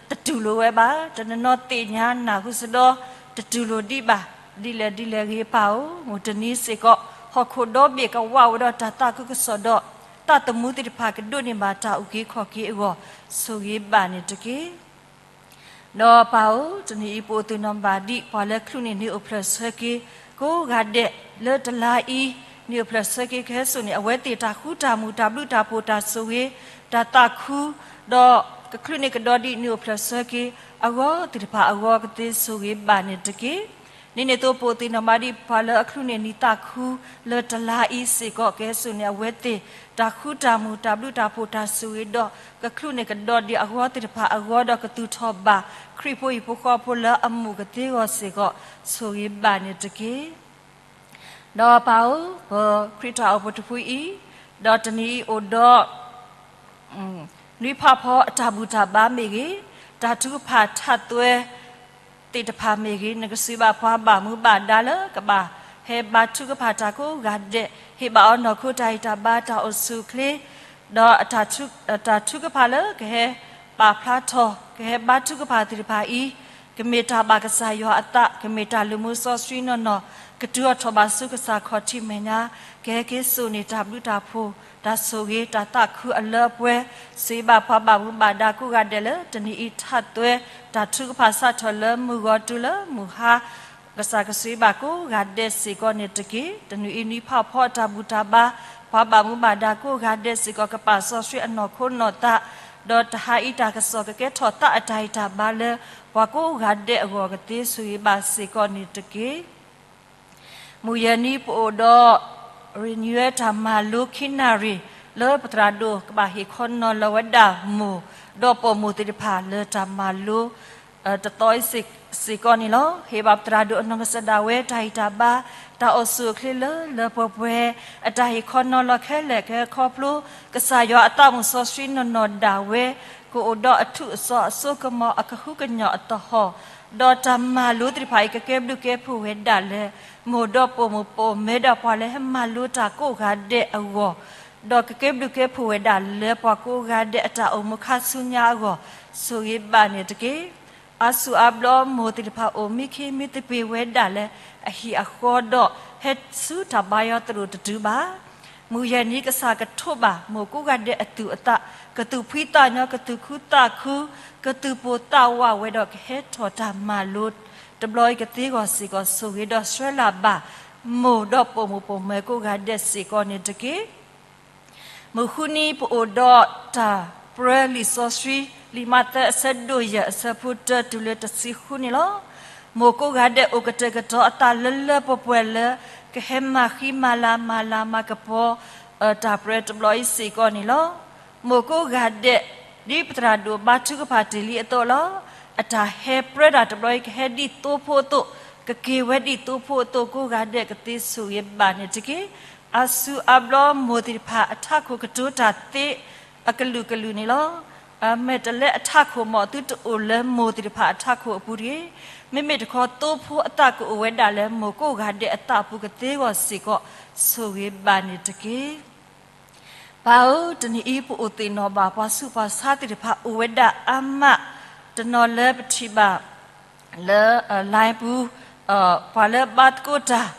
တတူၢ်လိာ်ဝဲဘၣ်. တနီၤနီၤသ့ၣ်ညါနၢ်ဟူစ့ၢ်ကီး, တတူၢ်လိာ်ဒံးဘၣ်. ဒ်လဲၣ်ဒ်လဲၣ်ဂ့ၤ ပၢ်ဧၢ, မုၢ်တနံၤစ့ၢ်ကီး ဟီၣ်ခိၣ်ဒီဘ့ၣ်ကဝးဝဲဒီးတၢ်သးခုကစီၣ်ဒီး သးသမူသ့ၣ်တဖၣ်ကဒိးန့ၢ်ဘၣ်တၢ်အုၣ်က့ၤခီၣ်က့ၤအဂီၢ်, ဆိၣ်ဂ့ၤဘၣ်န့ၣ်တက့ၢ်. ဒီးပၢ်ဧၢ, တနံၤအံၤပအိၣ်သ့ၣ်နီၣ်ဘၣ်ဒံး ပှၤလၢချုးန့ၢ်နံၣ်အိၣ်ဖျဲၣ်ဆၢက့ၤ ကိးဂၤဒဲးလၢတလါအံၤ, နံၣ်အိၣ်ဖျဲၣ်ဆၢက့ၤကဟဲစိာ်န့ၢ် အဝဲသ့ၣ်တၢ်ဃူတၢ်မုာ် တၢ်ဘျုးတၢ်ဖှိၣ်တၢ်ဆိၣ်ဂ့ၤ တၢ်သးခု, ဒီးကချုးန့ၢ်ကဒီးဒံးနံၣ်အိၣ်ဖျဲၣ်ဆၢက့ၤ အဂီၢ်သ့ၣ်တဖၣ်အဂီၢ်ကသ့ ဆိၣ်ဂ့ၤဘၣ်န့ၣ်တက့ၢ်. ဒ်န့ၣ်အသိး ပအိၣ်သ့ၣ်နီၣ်ဘၣ်ဒံးပှၤလၢအချုးန့ၢ်နံၣ်သးခုလၢတလါအံၤစ့ၢ်ကီး ကဟဲစိာ်န့ၢ်အဝဲသ့ၣ် တၢ်ဃူတၢ်မုာ် တၢ်ဘျုးတၢ်ဖှိၣ်တၢ်ဆိၣ်ဂ့ၤဒီး ကချုးန့ၢ်ကဒီးဒံးအဂီၢ်သ့ၣ်တဖၣ်အဂီၢ်ဒီး ကသူၣ်ထီၣ်ဘၣ် ခရံာ်ဖိဟံၣ်ဖိဃီဖိလၢအမူးကသ့အဂီၢ်စ့ၢ်ကီး ဆိၣ်ဂ့ၤဘၣ်န့ၣ်တက့ၢ်. ဒီးပၢ်ဧၢ, ပခရံာ်တၢ်အိၣ်ဖှိၣ်တဖုအံၤ, ဒီးတနံၤအံၤအိၣ်ဒီး နွံဖးဖီအတၢ်ဘူၣ်တၢ်ဘါမ့ၢ်ဂ့ၤ, တၢ်ထုကဖၣ်ထးသွဲသ့ၣ်တဖၣ်မ့ၢ်ဂ့ၤ, နကစံးဘၣ်ပှၤဘၣ်မူဘၣ်ဒါလၢ ကဘၣ်ဟဲဘါထုကဖၣ်တၢ်ကိးဂၤဒဲး, ဟ့ၣ်ဘၣ်အီၤနီၢ်ခိတၢ်ဟ့ၣ်တၢ်ဘါတၢ်အိၣ်ဆူၣ်အိၣ်ချ့, ဒီးတၢ်ထုကဖၣ်လၢကဟဲပာ်ဖျါထီၣ် ကဟဲဘါထုကဖၣ်သ့ၣ်တဖၣ်အံၤ, ကမ့ၢ်တၢ်ဘၣ်ကစၢ်ယွၤအသး, ကမ့ၢ်တၢ်လုၢ်မူစီဆှံနီၢ်နီၢ်, ကတုၤအီၤထီၣ်ဘၣ်ဆူကစၢ်ခီၣ်ထံးမဲာ်ညါ, ကဟဲက့ၤစိာ်န့ၢ်တၢ်ဘျုးတၢ်ဖှိၣ် တၢ်ဆိၣ်ဂ့ၤတၢ်သးခုအလၢအပှဲၤ, စံးဘၣ်ပှၤဘၣ်မူဘၣ်ဒါကိးဂၤဒဲးလၢ တနံၤအံၤထးသွဲ တၢ်ထုကဖၣ်စးထီၣ်လၢမုၢ်ဂီၤတုၤလၢမုၢ်ဟါ ကစၢ်ကစံးဘၣ်ကိးဂၤဒဲးစ့ၢ်ကီးန့ၣ်တက့ၢ်. တနံၤအံၤနွံဖးဖီအတၢ်ဘူၣ်တၢ်ဘါ, ပှၤဘၣ်မူဘၣ်ဒါကိးဂၤဒဲးစ့ၢ်ကီး ကပာ်စီဆှံအနီၢ်ခိနီၢ်သး, ဒီးတဟါအံၤတၢ်ကစီၣ်ကကဲထီၣ်သးအတၢ်ဟ့ၣ်တၢ်ဘါလၢ ပှၤကိးဂၤဒဲးအဂီၢ်ကသ့ ဆိၣ်ဂ့ၤဘၣ်စ့ၢ်ကီးန့ၣ်တက့ၢ်. မုၢ်ယဲၢ်နံၤပအိၣ်ဒီး renewal တၢ်မၤလိခံနၣ်ရံၣ် လၢပသရၣ်ဒိၣ်ကဘၣ်ဟ့ၣ်ခီနီၤလီၤဝဲဒၣ်မိၢ် ဒီးပိာ်မိၢ်သ့ၣ်တဖၣ်လၢတၢ်မၤလိ တသီအံၤစ့ၢ်ကီးန့ၣ်လီၤ. ဟ့ၣ်ဘၣ်ပသရၣ်ဒိၣ်အနီၢ်ကစၢ်ဒၣ်ဝဲတၢ်ဟ့ၣ်တၢ်ဘါ တၢ်အိၣ်ဆူၣ်အိၣ်ချ့လၢလၢပှဲၤပှဲၤ အတၢ်ဟ့ၣ်ခီနီၤလီၤခဲလၢာ် ကဟဲခီဖျိ ကစၢ်ယွၤအသးမုၢ်စီဆှံနီၢ်နီၢ်ဒၣ်ဝဲ ကအိၣ်ဒီးအထူးအစီၤအစိကမီၤ အကဟုကညီၢ်အသဟီၣ်, ဒီးတၢ်မၤလိသ့ၣ်တဖၣ်အံၤ ကကဲဘျုးကဲဖှိၣ်ဝဲဒၣ်လၢ မိၢ်ဒီးပိာ်မိၢ်ပိာ်မၢၤဒီးပှၤလၢဟဲမၤလိတၢ်ကိးဂၤဒဲးအဂီၢ်, ဒီးကကဲဘျုးကဲဖှိၣ်ဝဲဒၣ်လၢပှၤကိးဂၤဒဲးအတၢ်အိၣ်မူခါဆူညါအဂီၢ်, ဆိၣ်ဂ့ၤဘၣ်န့ၣ်တက့ၢ်. အါစုအါဘျီမိၢ်သ့ၣ်တဖၣ်အိၣ်မံခ့မံသပ့ၤဝဲဒၣ်လၢအဟံၣ်အဃီဒီး ဟဲဆူတၢ်ဘါယွၤသရိာ်တတုၤဘၣ်. မုၢ်ယဲၢ်နံၤကစၢ်ကထိးဘၣ်မိၢ်ကိးဂၤဒဲးအသူၣ်အသး, ကသူၣ်ဖှံသးညီ ကသူၣ်ခုသးခု, ကသူၣ်ပိၢ်သးဝးဝဲဒီး ကဟဲထီၣ်တၢ်မၤလိတဘျီအံၤကသ့အဂီၢ်စ့ၢ်ကီး ဆိၣ်ဂ့ၤဒီးဆှၢလၢ်ဘၣ် မိၢ်ဒီးပိာ်မိၢ်ပိာ်မၢၤကိးဂၤဒဲးစ့ၢ်ကီးန့ၣ်တက့ၢ်. မုၢ်ဃုနံၤပအိၣ်ဒီးတၢ်ပြၢလံာ်စီဆှံ လံာ်မးသဲအဆၢဒိၣ်ယဲၢ် အဆၢဖိတၢတုၤလၢတဆံဃုန့ၣ်လီၤ. မိၢ်ကိးဂၤဒဲးအိၣ်ကတဲာ်ကတီၤအသးလၢလၢပှဲၤပှဲၤလၢ ကဟဲမၤဃံမၤလၤမၤလၤမၤကပီၤ တၢ်ပြၢတဘျီအံၤစ့ၢ်ကီးန့ၣ်လီၤ. မိၢ်ကိးဂၤဒဲး ဒ်ပသရၣ်ဒိၣ်ဘါထုကဖၣ်တ့ၢ်လံအသိးလီၤ. အတၢ်ဟဲပြၢတၢ်တဘျီအံၤ ကဟဲဒ်သိဖိအသိး, ကက့ၤဝဲဒ်သိဖိအသိး ကိးဂၤဒဲးကသ့ဆိၣ်ဂ့ၤဘၣ်န့ၣ်တက့ၢ်. အါစုအါဘျီမိၢ်သ့ၣ်တဖၣ်အထးခိၣ်ကတိၤတၢ်သ့ အကလုာ်ကလုာ်န့ၣ်လီၤ. အမဲာ်တလဲအထးခိၣ် မ်သုတအိၣ်လၢမိၢ်သ့ၣ်တဖၣ်အထးခိၣ်အပူၤတဂ့ၤ. မ့မ့ၢ်တခီ သိဖိအသးကအိၣ်ဝဲဒၣ်လၢမိၢ်ကိးဂၤဒဲးအသးအပူၤကသ့အဂီၢ်စ့ၢ်ကီး ဆိၣ်ဂ့ၤဘၣ်န့ၣ်တက့ၢ်. ပၢ်ဧၢ, တနံၤအံၤပအိၣ်သ့ၣ်နီၣ်ဘၣ် ပှၤဆူးပှၤဆါသ့ၣ်တဖၣ်အိၣ်ဝဲဒၣ်အါမး, တနီၤလၢပထံၣ်ဘၣ် လၢ line ပူၤ, ပှၤလၢဘါသကိးတၢ်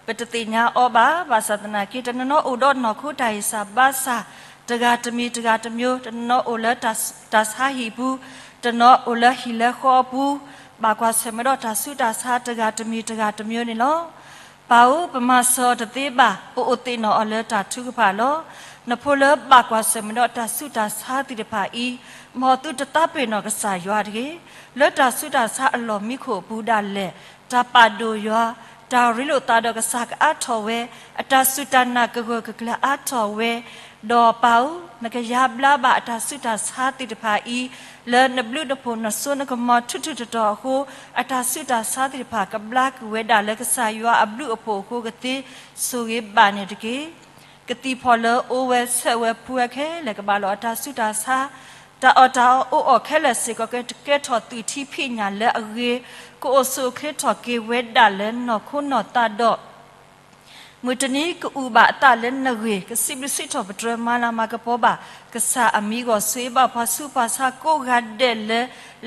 ပတသ့ၣ်ညါအီၤဘၣ်. ဘၣ်ဆၣ်သနာ်က့ တနီၤနီၤအိၣ်ဒီးနီၢ်ခိတၢ်ဟ့ၣ်စၢ်ဘါစၢ် တဂၤတမံၤတဂၤတမျိုး, တနီၤနီၤအိၣ်လၢတၢ်ဆါဟံၣ်ပူၤ, တနီၤအိၣ်လၢဟံၣ်လၢဃီအပူၤ, ဘၣ်ကွၢ်ဆၢၣ်မဲာ်ဒီးတၢ်ဆူးတၢ်ဆါတဂၤတမံၤတဂၤတမျိုးန့ၣ်လီၤ. ပၢ်ဧၢ, ပမၤစၢၤအီၤတသ့ဘၣ်, ပအိၣ်သ့ၣ်နီၣ်အီၤလၢတၢ်ထုကဖၣ်လီၤ. နဖိလၢဘၣ်ကွၢ်ဆၢၣ်မဲာ်ဒီးတၢ်ဆူးတၢ်ဆါသ့ၣ်တဖၣ်အံၤ, မ်သုတသးပ့ၤနီၣ်ကစၢ်ယွၤတဂ့ၤ. လၢတၢ်ဆူးတၢ်ဆါအလီၢ်မံခိၣ်အပူၤဒၣ်လဲာ်, တၢ်ပာ်ဒိၣ်ယွၤ, တၢ်ရ့လိာ်သးဒီးကစၢ်ကအါထီၣ်ဝဲ, အတၢ်စူၢ်တၢ်နာ်ကဂၢၢ်ကကျၢၤအါထီၣ်ဝဲ, ဒီးပၢ်ဧၢ, နကယါဘျါဘၣ်အတၢ်ဆူးတၢ်ဆါသ့ၣ်တဖၣ်အံၤ, လၢနဘျုးနဖှိၣ်နစိနကမီၤထူးထူးတီၤတီၤအဃိ, အတၢ်ဆူးတၢ်ဆါသ့ၣ်တဖၣ် ကဘျါက့ၤဝဲဒၣ်လၢကစၢ်ယွၤအဘျုးအဖှိၣ်အဃိကသ့, ဆိၣ်ဂ့ၤဘၣ်န့ၣ်တက့ၢ်. ကသံၣ်ဖီၣ်လၢအအိၣ်ဝဲဆဲးဝဲဖုဝဲခဲလၢာ် ကဘၣ်လီၤအတၢ်ဆူးတၢ်ဆါ, တၢ်အီၣ်တၢ်အီအိၣ်အီၣ်ခဲလၢာ်စ့ၢ်ကီး ကကဲထီၣ်သွံၣ်ထံဖံးညၣ်လၢအဂ့ၤ, ကအိၣ်ဆူၣ်အိၣ်ချ့ထီၣ်က့ၤဝဲဒၣ်လၢနီၢ်ခိနီၢ်သးဒီး မုၢ်တနံၤကအုၣ်ဘၣ်အသးလၢနဂ့ၢ်, ကစံးဘျုးစံးထီၣ်ပတြၢၤမၤလၤမၤကပီၤဘၣ်ကစၢ်အမံၤအဂီၢ်, ဆိၣ်ဂ့ၤဘၣ်ပှၤဆူးပှၤဆါကိးဂၤဒဲးလၢ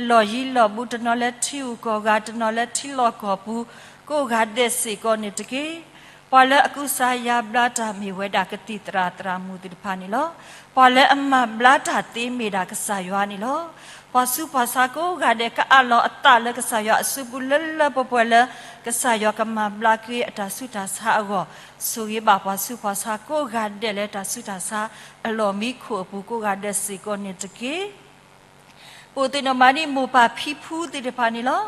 လီၢ်ယံၤလီၢ်ဘူး, တနီၤလၢထံဂုၤကီၢ်ဂၤ, တနီၤလၢထံလီၢ်ကီၢ်ပူၤ, ကိးဂၤဒဲးစ့ၢ်ကီးန့ၣ်တက့ၢ်. ပှၤလၢအကူစါယါဘျါတၢ်မ့ၢ်ဝဲဒၣ်ကသံၣ်သရၣ်သရၣ်မုၣ်သ့ၣ်တဖၣ်န့ၣ်လီၤ. ပှၤလၢအမၤဘျါတၢ်သ့မ့ၢ်ဒၣ်ကစၢ်ယွၤန့ၣ်လီၤ. ပှၤဆူးပှၤဆါကိးဂၤဒဲး ကအးလီၤအသးလၢကစၢ်ယွၤအစုပူၤလၢလၢပှဲၤပှဲၤလၢ ကစၢ်ယွၤကမၤဘျါက့ၤအတၢ်ဆူးတၢ်ဆါအဂီၢ်, ဆိၣ်ဂ့ၤဘၣ်ပှၤဆူးပှၤဆါကိးဂၤဒဲးလၢတၢ်ဆူးတၢ်ဆါအလီၢ်မံခိၣ်အပူၤကိးဂၤဒဲးစ့ၢ်ကီးန့ၣ်တက့ၢ်. ပအိၣ်သ့ၣ်နီၣ်မၤဒံးမိၢ်ပၢ်ဖံဖုသ့ၣ်တဖၣ်န့ၣ်လီၤ.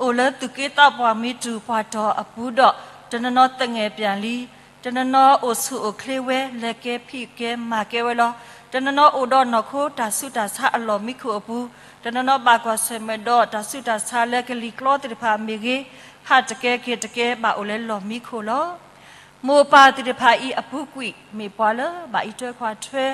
အိၣ်လၢသူၣ်က့သးပှၢ်မံၤတူၢ်ပှၢ်တီၢ်အပူၤဒီး တနီၤနီၤသငဲၣ်ပၠၣ်လံ, တနီၤနီၤအိၣ်ဆူၣ်အိၣ်ချ့ဝဲ လဲၤကဲဖံးကဲမၤကဲဝဲလီၤ. တနီၤနီၤအိၣ်ဒီးနီၢ်ခိတၢ်ဆူးတၢ်ဆါအလီၢ်မံခိၣ်အပူၤ, တနီၤနီၤဘၣ်ကွၢ်ဆၢၣ်မဲာ်ဒီးတၢ်ဆူးတၢ်ဆါလၢကလံၤကျီသ့ၣ်တဖၣ်မ့ၢ်ဂ့ၤ, ဟးတကဲက့ၤတကဲဘၣ်အိၣ်လၢလီၢ်မံခိၣ်လီၤ. မိၢ်ပၢ်သ့ၣ်တဖၣ်အံၤအပူၤကွံာ် မ့ၢ်ပှၤလၢဘၣ်အံးထွဲကွၢ်ထွဲ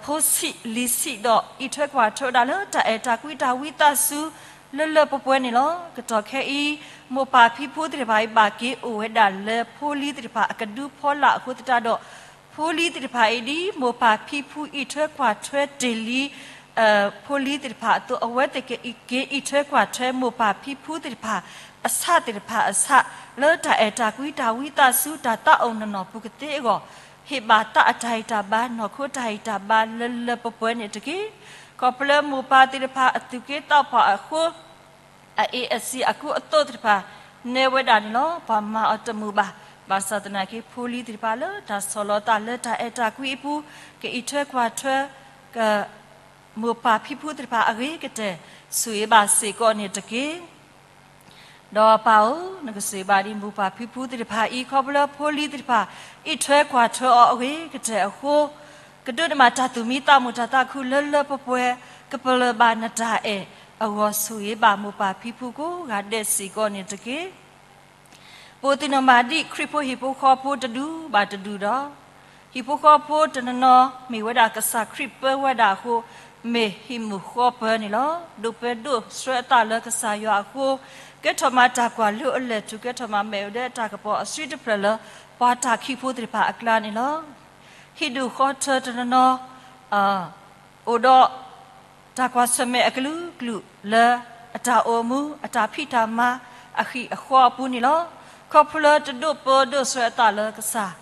ဖိဆံးလံၤဆံးဒီး အံးထွဲကွၢ်ထွဲဝဲဒၣ်လၢတၢ်အဲၣ်တၢ်ကွံတၢ်ဝံသးစူၤ လၢလၢပှဲၤပှဲၤန့ၣ်လီၤ. ကတီၢ်ခဲအံၤ မိၢ်ပၢ်ဖံဖုသ့ၣ်တဖၣ်အံၤ ဘၣ်က့ၤအိၣ်ဝဲဒၣ်လၢဖိလံၤသ့ၣ်တဖၣ်အကဒုဖီလာ်အဃိသတးဒီး ဖိလံၤသ့ၣ်တဖၣ်အံၤ ဒ်မိၢ်ပၢ်ဖံဖုအံးထွဲကွၢ်ထွဲတ့ၢ်လံ ဖိလံၤသ့ၣ်တဖၣ်အသိး အဝဲသ့ၣ်က့ၤအံးထွဲကွၢ်ထွဲမိၢ်ပၢ်ဖံဖုသ့ၣ်တဖၣ် အဆၣ်သ့ၣ်တဖၣ်အဆၣ် လၢတၢ်အဲၣ်တၢ်ကွံတၢ်ဝံသးစူၤ တၢ်သးအိၣ်နီၢ်နီၢ်ပူၤကသ့အဂီၢ်, ဟ့ၣ်ဘၣ်သးအတၢ်ဟ့ၣ်တၢ်ဘါ နီၢ်ခိတၢ်ဟ့ၣ်တၢ်ဘါလၢလၢပှဲၤပှဲၤန့ၣ်တက့ၢ်. ခီဖျိမိၢ်ပၢ်သ့ၣ်တဖၣ်အသူၣ်က့သးပှၢ်အဃိ အအ့ၣ်အစံၣ်အကူအသိးသ့ၣ်တဖၣ် နဲဝဲဒၣ်န့ၣ်လီၤ. ပှၤမၤအီၤတမုာ်ဘၣ်. ဘၣ်ဆၣ်သနာ်က့ ဖိလံၤသ့ၣ်တဖၣ်လၢတၢ်ဆီၣ်လီၤသးလၢတၢ်အဲၣ်တၢ်ကွံအပူၤ ကအံးထွဲကွၢ်ထွဲ က မိၢ်ပၢ်ဖံဖုသ့ၣ်တဖၣ်အဂ့ၤကတၢၢ် ဆိၣ်ဂ့ၤဘၣ်စ့ၢ်ကီးန့ၣ်တက့ၢ်. ဒီးပၢ်ဧၢ, နကဆိၣ်ဂ့ၤဘၣ်ဒံးမိၢ်ပၢ်ဖံဖုသ့ၣ်တဖၣ်အံၤ ခီဖျိလၢဖိလံၤသ့ၣ်တဖၣ် အံးထွဲကွၢ်ထွဲအီၤအဂ့ၤကတၢၢ်အဃိ ကဒိးန့ၢ်ဘၣ်တၢ်သူၣ်မံသးမုာ်တၢ်သးခုလၢလၢပှဲၤပှဲၤ ကပလၢၢ်ဘၣ်နတၢ်အဲၣ်အဂီၢ် ဆိၣ်ဂ့ၤဘၣ်မိၢ်ပၢ်ဖံဖုကိးဂၤဒဲးစ့ၢ်ကီးန့ၣ်တက့ၢ်. ပအိၣ်သ့ၣ်နီၣ်မၤဒံးခရံာ်ဖိဟံၣ်ဖိဃီဖိတဒူၣ်ဘၣ်တဒူၣ်ဒီး ဟံၣ်ဖိဃီဖိတနီၤနီၤမ့ၢ်ဝဲဒၣ်ကစၢ်ခရံာ်ပၢဝဲဒၣ်အဃိ မ့ၢ်ဟံၣ်မုၢ်ဃီပၢၤန့ၣ်လီၤ. ဒိးပၢဒိးဆှၢအသးလၢကစၢ်ယွၤအဃိ ကဲထီၣ်မၤတၢ်ကွၢ်လိအလၢၢ်ထူၣ် ကဲထီၣ်မၤမဲာ်ဝဲဒၣ်တၢ်ကပီၤအစုတဖျၢၣ်လၢ ပှၤတၢ်ခံးဖိသ့ၣ်တဖၣ်အကျါန့ၣ်လီၤ. ဟံၣ်ဒူၣ်ဃီထၢတနီၤနီၤ အိၣ်ဒီး တၢ်ကွၢ်ဆၢၣ်မဲာ်အကလုာ်ကလုာ်လၢ အတၢ်အိၣ်မူ အတၢ်ဖံးတၢ်မၤ အဟံၣ်အဃီအပူၤန့ၣ်လီၤ. ခီဖျိလၢတဒိးပၢဒိးဆှၢအသးလၢကစၢ်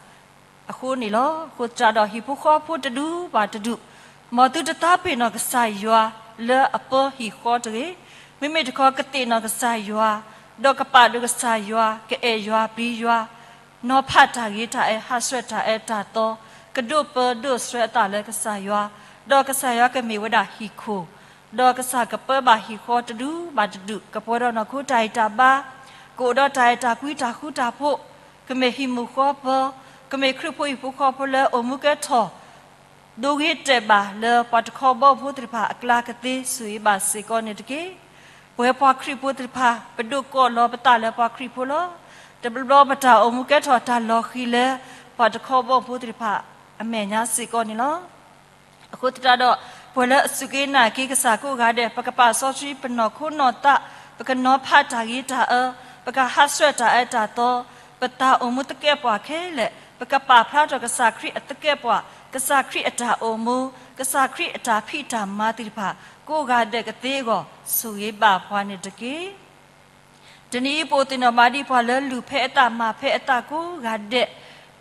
အဃိန့ၣ်လီၤ. အဃိသတးဒီးဟံၣ်ဖိဃီဖိတဒူၣ်ဘၣ်တဒူၣ် မ်သုတသးပ့ၤနီၣ်ကစၢ်ယွၤလၢအပၢဟံၣ်ဃီတဂ့ၤ. မ့မ့ၢ်တခီကသ့ၣ်နီၣ်ကစၢ်ယွၤ ဒီးကပာ်ဒိၣ်ကစၢ်ယွၤ ကအဲၣ်ယွၤပျံၤယွၤ နီၤဖးတၢ်ဂ့ၤတၢ်အၢ ဟးဆှဲးတၢ်အၢတၢ်သီ ကဒိးပၢဒိးဆှၢအသးလၢကစၢ်ယွၤ, ဒီးကစၢ်ယွၤကမ့ၢ်ဝဲဒၣ်ဟံၣ်ခိၣ်, ဒီးကစၢ်ကပၢဘၣ်ဟံၣ်ဃီတဒူၣ်ဘၣ်တဒူၣ် ကပှဲၤဒီးနီၢ်ခိတၢ်ဟ့ၣ်တၢ်ဘါ, ကအိၣ်ဒီးတၢ်အဲၣ်တၢ်ကွံတၢ်ဃူတၢ်ဖိး, ကမ့ၢ်ဟံၣ်မုၢ်ဃီပၢၤ, ကမ့ၢ်ခရံာ်ဖိဟံၣ်ဖိဃီဖိလၢအိၣ်မူကဲထီၣ် ဒိဂ့ၤတဲာ်ဘၣ်လၢပှၤတခီဘီဖိသ့ၣ်တဖၣ်အကျါကသ့ ဆိၣ်ဂ့ၤဘၣ်စ့ၢ်ကီးန့ၣ်တက့ၢ်. ပဝဲပှၤခရံာ်ဖိသ့ၣ်တဖၣ် ပဒိးကိးလီၤပသးလၢပှၤခရံာ်ဖိလီၤ. တဘျီဘျီပတၢ်အိၣ်မူကဲထီၣ်တၢ်လီၤဃံၤလၢ ပှၤတခီဘီဖိသ့ၣ်တဖၣ်အမဲာ်ညါစ့ၢ်ကီးန့ၣ်လီၤ. အဃိသတးဒီး ပှၤလၢအစူၢ်က့ၤနာ်က့ၤကစၢ်ကိးဂၤဒဲး ပကပာ်စီဆှံပနီၢ်ခိနီၢ်သး, ပကနီၤဖးတၢ်ဂ့ၤတၢ်အၢ, ပကဟးဆှဲးတၢ်အၢတၢ်သီ, ပတၢ်အိၣ်မူသကဲးပှၤခဲလၢာ် ပကပာ်ဖျါထီၣ်ကစၢ်ခရံာ်အသကဲးပှၤ, ကစၢ်ခရံာ်အတၢ်အိၣ်မူ, ကစၢ်ခရံာ်အတၢ်ဖံးတၢ်မၤသ့ၣ်တဖၣ် ကိးဂၤဒဲးကသ့အဂီၢ် ဆိၣ်ဂ့ၤဘၣ်ပှၤန့ၣ်တက့ၢ်. တနံၤအံၤပအိၣ်သ့ၣ်နီၣ်မၤဒံးပှၤလၢလူၤဖဲအသး မၤဖဲအသးကိးဂၤဒဲး,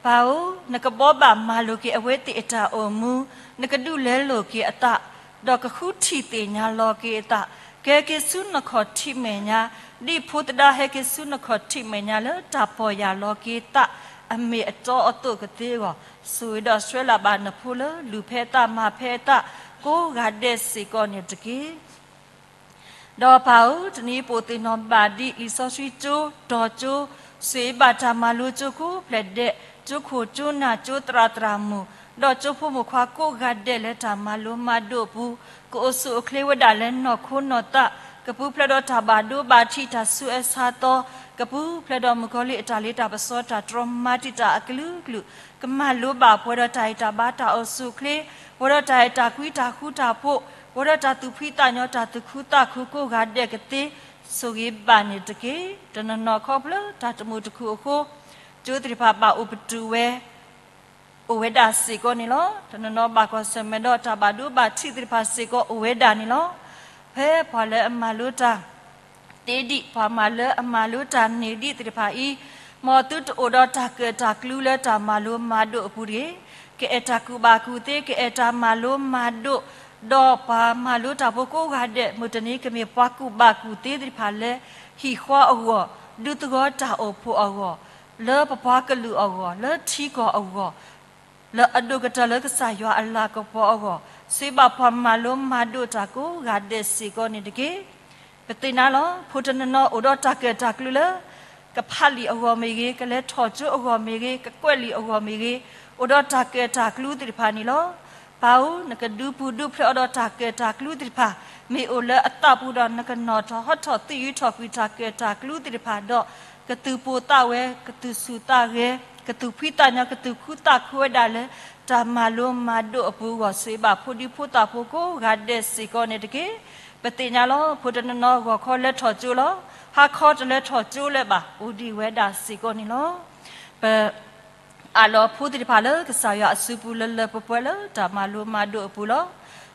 ပၢ်ဧၢ, နကဘှီဘၣ်မၤလိာ်က့ၤအဝဲသ့ၣ်အတၢ်အိၣ်မူ, နကဒုးလဲလိာ်က့ၤအသး, ဒီးကဃုထံၣ်သ့ၣ်ညါလီၤက့ၤအသး, ကဟဲက့ၤဆူနခီၣ်ထံးမဲာ်ညါ, ဒ်ဖိသဒါဟဲက့ၤဆူနခီၣ်ထံးမဲာ်ညါလၢတၢ်ပီၢ်ယၢ်လီၤက့ၤသး အမ့ၢ်အတီအသိးကသ့အဂီၢ်, ဆိၣ်ဂ့ၤဒီးဆှၢလၢ်ဘၣ်နဖိလၢလူၤဖဲအသး မၤဖဲအသး ကိးဂၤဒဲးစ့ၢ်ကီးန့ၣ်တက့ၢ်. ဒီးပၢ်ဧၢ, တနံၤအံၤပအိၣ်သ့ၣ်နီၣ်ဘၣ်ဒံးလံာ်စီဆှံကၠိ, တီၤကၠိ, ဆိၣ်ဂ့ၤဘၣ်တၢ်မၤလိကၠိခိၣ်ဖျဲၣ်ဒဲး, ကၠိခိၣ်ကၠိနၢ် ကၠိသရၣ်သရၣ်မုၣ်, ဒီးကၠိဖိမုၣ်ခွါကိးဂၤဒဲးလၢတၢ်မၤလိမၤဒိးအပူၤ, ကအိၣ်ဆူၣ်အိၣ်ချ့ဝဲဒၣ်လၢနီၢ်ခိနီၢ်သး, ကပူၤဖျဲးဒီးတၢ်ဘၣ်ဒိဘၣ်ထံးတၢ်ဆူးအၢဆါသီ, ကပူၤဖျဲးဒီးမုၣ်ကီၤလံၢ်အတၢ်လ့တၢ်ပစီတၢ်တြီမၤတံာ်တာ်အကလုာ်ကလုာ်, ကမၤလိဘၣ်ပှဲၤဒီးတၢ်ဟ့ၣ်တၢ်ဘါတၢ်အိၣ်ဆူၣ်အိၣ်ချ့, ပှဲၤဒီးတၢ်အဲၣ်တၢ်ကွံတၢ်ဃူတၢ်ဖိး, ပှဲၤဒီးတၢ်သူၣ်ဖှံသးညီတၢ်သူၣ်ခုသးခုကိးဂၤဒဲးကသ့, ဆိၣ်ဂ့ၤဘၣ်န့ၣ်တက့ၢ်. တနီၤနီၤခီဖျိတၢ်တမုာ်တခုၣ်အဃိ, ကစၢ်ယွၤအကစၢ်ယွၤအကစၢ်ကၠိသ့ၣ်တဖၣ်ဘၣ်အိၣ်ပတုာ်ဝဲ အိၣ်ဝဲဒၣ်စ့ၢ်ကီးန့ၣ်လီၤ. တနီၤနီၤဘၣ်ကွၢ်ဆၢၣ်မဲာ်ဒီးတၢ်ဘၣ်ဒိဘၣ်ထံးသ့ၣ်တဖၣ်စ့ၢ်ကီးအိၣ်ဝဲဒၣ်န့ၣ်လီၤ. ဖဲပှၤလၢအမၤလိတၢ်သ့ဒံး ပှၤမၤလၢအမၤလိတၢ်န့ၢ်ဒံးသ့ၣ်တဖၣ်အံၤ, မ်သုတအိၣ်ဒီးတၢ်ကၢၣ်တၢ်ကျူလၢတၢ်မၤလိမၤဒိးအပူၤတဂ့ၤ. ကအဲၣ်တၢ်ကူၣ်ဘၣ်ကူၣ်သ့, ကအဲၣ်တၢ်မၤလိမၤဒိး, ဒီးပှၤမၤလိတၢ်ဖိကိးဂၤဒဲး မုၢ်တနံၤကမ့ၢ်ပှၤကူၣ်ဘၣ်ကူၣ်သ့သ့ၣ်တဖၣ်လၢ ဟံၣ်ဃီအဂီၢ်, ဒူသဝီတၢ်အိၣ်ဖှိၣ်အဂီၢ်, လၢပပှၤကလုာ်အဂီၢ်, လၢထံကီၢ်အဂီၢ်, လၢအဒိၣ်ကတၢၢ်လၢကစၢ်ယွၤအလၤကပီၤအဂီၢ်, စံးဘၣ်ပှၤမၤလိမၤဒိးတၢ်ကိးဂၤဒဲးစ့ၢ်ကီးန့ၣ်တက့ၢ်. ပသ့ၣ်ညါလီၤ. ဖိတနီၤနီၤအိၣ်ဒီးတၢ်ကၢၣ်တၢ်ကျူလၢ ကဖးလံာ်အဂီၢ်မ့ၢ်ဂ့ၤ, ကလဲၤထီၣ်ကၠိအဂီၢ်မ့ၢ်ဂ့ၤ, ကကွဲးလံာ်အဂီၢ်မ့ၢ်ဂ့ၤ, အိၣ်ဒီးတၢ်ကၢၣ်တၢ်ကျူသ့ၣ်တဖၣ်န့ၣ်လီၤ. ပၢ်ဧၢ, နကဒုးပူၤဒုးဖျဲးအီၤဒီးတၢ်ကၢၣ်တၢ်ကျူသ့ၣ်တဖၣ်, မ့ၢ်အိၣ်လၢအသးပူၤဒီး နကနီၣ်ထီၣ်ဟီထီၣ် သုးယံၤထီၣ်ကွံာ်တၢ်ကၢၣ်တၢ်ကျူသ့ၣ်တဖၣ်ဒီး ကသုးပိာ်သးဝဲ, ကသုးဆူၣ်သးဂဲၤ, ကသူၣ်ဖှံသးညီ, ကသူၣ်ခုသးခုဝဲဒၣ်လၢ တၢ်မၤလိမၤဒိးအပူၤအဂီၢ်, စံးဘၣ်ဖိဒံဖိသၣ်ဖိကိးဂၤဒဲးစ့ၢ်ကီးန့ၣ်တက့ၢ်. ပသ့ၣ်ညါလီၤ. ဖိတနီၤနီၤဂီၤခီလဲၤထီၣ်ကၠိလီၤ. ဟါခီတလဲၤထီၣ်ကၠိလၢၤဘၣ်, အိၣ်ဒံးဝဲဒၣ်စ့ၢ်ကီးန့ၣ်လီၤ. ပ အးလီၤဖိသ့ၣ်တဖၣ်လၢကစၢ်ယွၤအစုပူၤလၢလၢပှဲၤပှဲၤလၢတၢ်မၤလိမၤဒိးအပူၤလီၤ.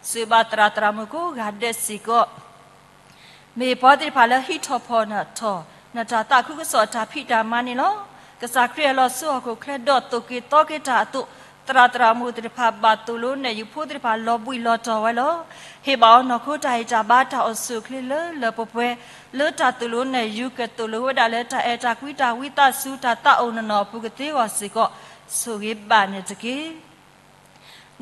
စံးဘၣ်သရၣ်သရၣ်မုၣ်ကိးဂၤဒဲးစ့ၢ်ကီး, မ့ၢ်ပှၤသ့ၣ်တဖၣ်လၢဟံးထီၣ်ဖီၣ်ထီၣ် နတၢ်သးခုကစီၣ်တၢ်ဖံးတၢ်မၤန့ၣ်လီၤ. ကစၢ်ခရံာ်အလီၢ်ဆူဟီၣ်ခိၣ်ချၢဒီးသိၣ်က့ၤသီက့ၤတၢ်အသိး, သရၣ်သရၣ်မုၣ်သ့ၣ်တဖၣ်ဘၣ်သိၣ်လိနဲၣ်ယုၤဖိသ့ၣ်တဖၣ်လီၤဘှံးလီၤတီၤဝဲလီၤ. ဟ့ၣ်ဘၣ်အီၤနီၢ်ခိတၢ်ဟ့ၣ်တၢ်ဘါတၢ်အိၣ်ဆူၣ်အိၣ်ချ့လၢလၢပှဲၤပှဲၤ, လၢတၢ်သိၣ်လိနဲၣ်ယုၤကသိၣ်လိဝဲဒၣ်လၢတၢ်အဲၣ်တၢ်ကွံတၢ်ဝံသးစူၤတၢ်သးအိၣ်နီၢ်နီၢ်အပူၤကသ့အဂီၢ်စ့ၢ်ကီး, ဆိၣ်ဂ့ၤဘၣ်န့ၣ်တက့ၢ်.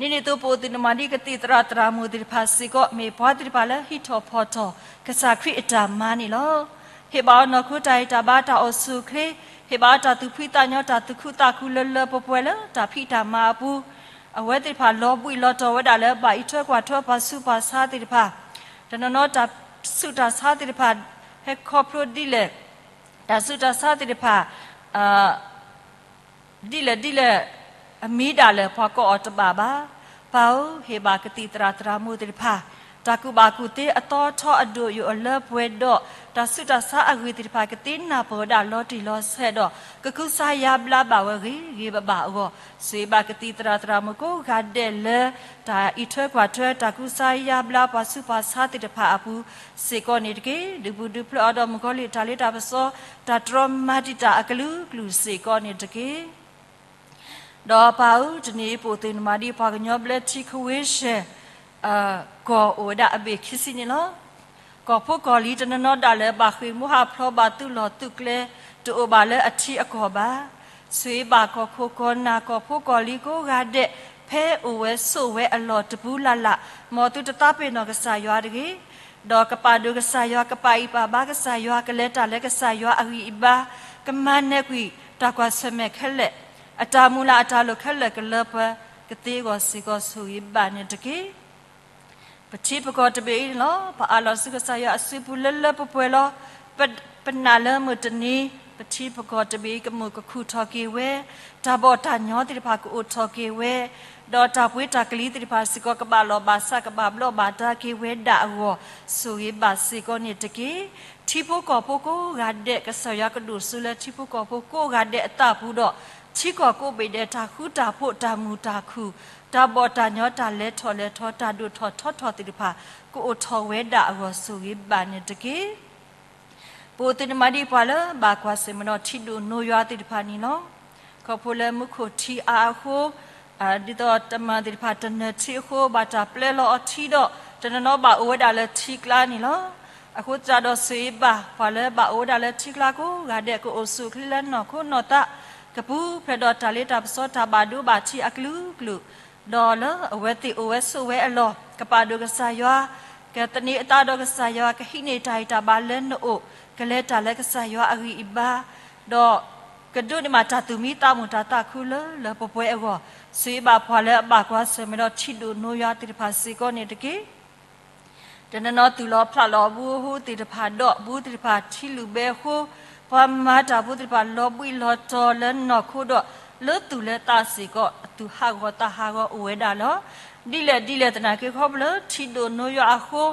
ဒ်န့ၣ်အသိးပအိၣ်သုးနမၤဒံးကသံၣ်သရၣ်သရၣ်မုၣ်သ့ၣ်တဖၣ်စ့ၢ်ကီး မ့ၢ်ပှၤသ့ၣ်တဖၣ်လၢဟံးထီၣ်ဖီၣ်ထီၣ် ကစၢ်ခရံာ်အတၢ်မၤန့ၣ်လီၤ. ဟ့ၣ်ဘၣ်အီၤနီၢ်ခိတၢ်ဟ့ၣ်တၢ်ဘါတၢ်အိၣ်ဆူၣ်အိၣ်ချ့, ဟ့ၣ်ဘၣ်အီၤတၢ်သူၣ်ဖှံသးညီတၢ်သူၣ်ခုသးခုလၢလၢပှဲၤပှဲၤလၢတၢ်ဖံးတၢ်မၤအပူၤ, အဝဲသ့ၣ်တဖၣ်လီၤဘှံးလီၤတီၤဝဲဒၣ်လၢဘၣ်အံးထွဲကွၢ်ထွဲပှၤဆူးပှၤဆါသ့ၣ်တဖၣ်, တနီၤနီၤတၢ်ဆူးတၢ်ဆါသ့ၣ်တဖၣ် ဟဲခီဖျိဒ်လဲၣ်, တၢ်ဆူးတၢ်ဆါသ့ၣ်တဖၣ် ဒ်လဲၣ်ဒ်လဲၣ် အမံၤဒၣ်လဲာ် ပှၤကိးအီၤတဘၣ်ဘၣ်. ပၢ်ဧၢ, ဟ့ၣ်ဘၣ်ကသံၣ်သရၣ်သရၣ်မုၣ်သ့ၣ်တဖၣ် တၢ်ကူၣ်ဘၣ်ကူၣ်သ့အသီထီအဒိၣ်ယိာ်အလၢပှဲၤဒီး တၢ်ဆူးတၢ်ဆါအဂ့ၢ်သ့ၣ်တဖၣ် ကသ့နၢ်ပၢၢ်ဝဲဒၣ်လီၤတံၢ်လီၤဆဲးဒီး ကကူစါယါဘျါဘၣ်ဝဲဂ့ၤဂ့ၤဘၣ်ဘၣ်အဂီၢ်, စံးဘၣ်ကသံၣ်သရၣ်သရၣ်မုၣ်ကိးဂၤဒဲးလၢ တၢ်အံးထွဲကွၢ်ထွဲ တၢ်ကူစါယါဘျါပှၤဆူးပှၤဆါသ့ၣ်တဖၣ်အပူၤ စ့ၢ်ကီးန့ၣ်တက့ၢ်. ဒုးပူၤဒုးဖျဲးအီၤဒီးမုၣ်ကီၤလံၢ်တၢ်လ့တၢ်ပစီ တၢ်တြီမၤတံာ်တာ်အကလုာ်ကလုာ်စ့ၢ်ကီးန့ၣ်တက့ၢ်. ဒီးပၢ်ဧၢ, တနံၤအံၤပအိၣ်သုးနမၤဒံး ပှၤကညီဘျၢထံခဝ့ၡၢၣ် ကီၢ်အိၣ်ဝဲဒၣ်အဘ့ၣ်ခံဆံန့ၣ်လီၤ. ကီၢ်ဖိကီၢ်လံၤတနီၤနီၤဒၣ်လဲာ် ဘၣ်ဃ့ၢ်မှံဟးဖျိး ဘၣ်သုးလီၢ်သုးကျဲ တအိၣ်ဘၣ်လၢအထံအကီၢ်ဘၣ်. ဆိၣ်ဂ့ၤဘၣ်ကီၢ်ခိၣ်ကီၢ်နၢ် ကီၢ်ဖိကီၢ်လံၤကိးဂၤဒဲး ဖဲအိၣ်ဝဲဆိးဝဲအလီၢ်တပူၤလၢ်လၢ်, မ်သုတသးပ့ၤနီၣ်ကစၢ်ယွၤတဂ့ၤ ဒီးကပာ်ဒိၣ်ကစၢ်ယွၤ, ကပာ်အံၣ်ပာ်ဘါကစၢ်ယွၤ, ကလဲၤတၢ်လၢကစၢ်ယွၤအဂံၢ်အဘါ, ကမၤနၢၤကွံာ်တၢ်ကွၢ်ဆၢၣ်မဲာ်ခဲလၢာ်, အတၢ်မုၢ်လၢ်အတၢ်လိၣ်ခဲလၢာ်ကလၢပှဲၤ, ကသ့အဂီၢ်စ့ၢ်ကီး ဆိၣ်ဂ့ၤဘၣ်န့ၣ်တက့ၢ်. ပထံပကီၢ်တဘ့ၣ်အံၤန့ၣ်လီၤ. ပအးလီၤဆူကစၢ်ယွၤအစုပူၤလၢလၢပှဲၤပှဲၤလီၤ. ပ, ပနာ်လၢမုၢ်တနံၤ ပထံပကီၢ်တဘ့ၣ်အံၤ ကမုာ်ကခူၣ်ထီၣ်က့ၤဝဲ, တၢ်ဘီၣ်တၢ်ညီသ့ၣ်တဖၣ်ကအိၣ်ထီၣ်က့ၤဝဲ, ဒီးတၢ်ပှ့ၤတၢ်ကလံၤသ့ၣ်တဖၣ်စ့ၢ်ကီး ကဘၣ်လီၢ်ဘၣ်စး ကဘၣ်ဘျီးဘၣ်ဒါက့ၤဝဲဒၣ်အဂီၢ်, ဆိၣ်ဂ့ၤဘၣ်စ့ၢ်ကီးန့ၣ်တက့ၢ်. ထံဖိကီၢ်ဖိကိးဂၤဒဲး ကစၢ်ယွၤကဒိၣ်စိလၢထံဖိကီၢ်ဖိကိးဂၤဒဲးအသးပူၤဒီး ထံကီၢ်ကိးဘ့ၣ်ဒဲး တၢ်ဃူတၢ်ဖိး တၢ်မုာ်တၢ်ခုၣ် တၢ်ဘီၣ်တၢ်ညီတၢ်လဲၤထီၣ်လဲၤထီ တၢ်ဒိၣ်ထီၣ်ထီထီၣ်သ့ၣ်တဖၣ် ကအိၣ်ထီၣ်ဝဲဒၣ်အဂီၢ် ဆိၣ်ဂ့ၤဘၣ်န့ၣ်တက့ၢ်. ပအိၣ်သုးနမၤဒံးပှၤလၢဘၣ်ကွၢ်ဆၢၣ်မဲာ်ဒီးထံဒိၣ်နိယွၤသ့ၣ်တဖၣ်န့ၣ်လီၤ. ခီဖျိလၢမူခိၣ်ထံအါအဃိ ဒ်သိးတမၤသ့ၣ်တဖၣ်တနၢၤထံအဃိ ဘၣ်တၢ်ပျဲလီၤအီၤထံဒီး တနီၤနီၤဘၣ်အိၣ်ဝဲဒၣ်လၢထံကျါန့ၣ်လီၤ. အဃိသတးဒီးဆိၣ်ဂ့ၤဘၣ် ပှၤလၢဘၣ်အိၣ်ဝဲဒၣ်လၢထံကျါကိးဂၤဒဲး ကအိၣ်ဆူၣ်အိၣ်ချ့လၢနီၢ်ခိနီၢ်သး ကပူၤဖျဲးဒီးတၢ်လ့တၢ်ပစီတၢ်ဘၣ်ဒိဘၣ်ထံးအကလုာ်ကလုာ် ဒီးလၢအဝဲသ့ၣ်အိၣ်ဝဲဆိးဝဲအလီၢ် ကပာ်ဒိၣ်ကစၢ်ယွၤ, ကသန့ၤအသးဒီးကစၢ်ယွၤ, ကဟံးန့ၢ်တၢ်ဟ့ၣ်တၢ်ဘါလၢနအိၣ်, ကလဲၤတၢ်လၢကစၢ်ယွၤအဂံၢ်အဘါ, ဒီးကဒိးန့ၢ်ဘၣ်တၢ်သူၣ်မံသးမုာ်တၢ်သးခုလၢလၢပှဲၤပှဲၤအဂီၢ်, ဆိၣ်ဂ့ၤဘၣ်ပှၤလၢအဘၣ်ကွၢ်ဆၢၣ်မဲာ်ဒီးထံဒိၣ်နိယွၤသ့ၣ်တဖၣ်စ့ၢ်ကီးန့ၣ်တက့ၢ်. တနီၤနီၤသူၣ်လီၤဖျးလီၤအဘူအဟူသ့ၣ်တဖၣ်ဒီး အဘူသ့ၣ်တဖၣ်ထံလုာ်ဘဲအဃိ, ပှၤမၤတၢ်ဖိသ့ၣ်တဖၣ်လီၤဘှံးလီၤတီၤလၢနီၢ်ခိဒီး လၢသူၣ်လၢသးစ့ၢ်ကီး အသူၣ်ဟးဂီၤသးဟးဂီၤအိၣ်ဝဲဒၣ်လီၤ. ဒ်လဲၣ်ဒ်လဲၣ်သနာ်က့ ခီဖျိလၢထံဒိၣ်နိယွၤအဃိ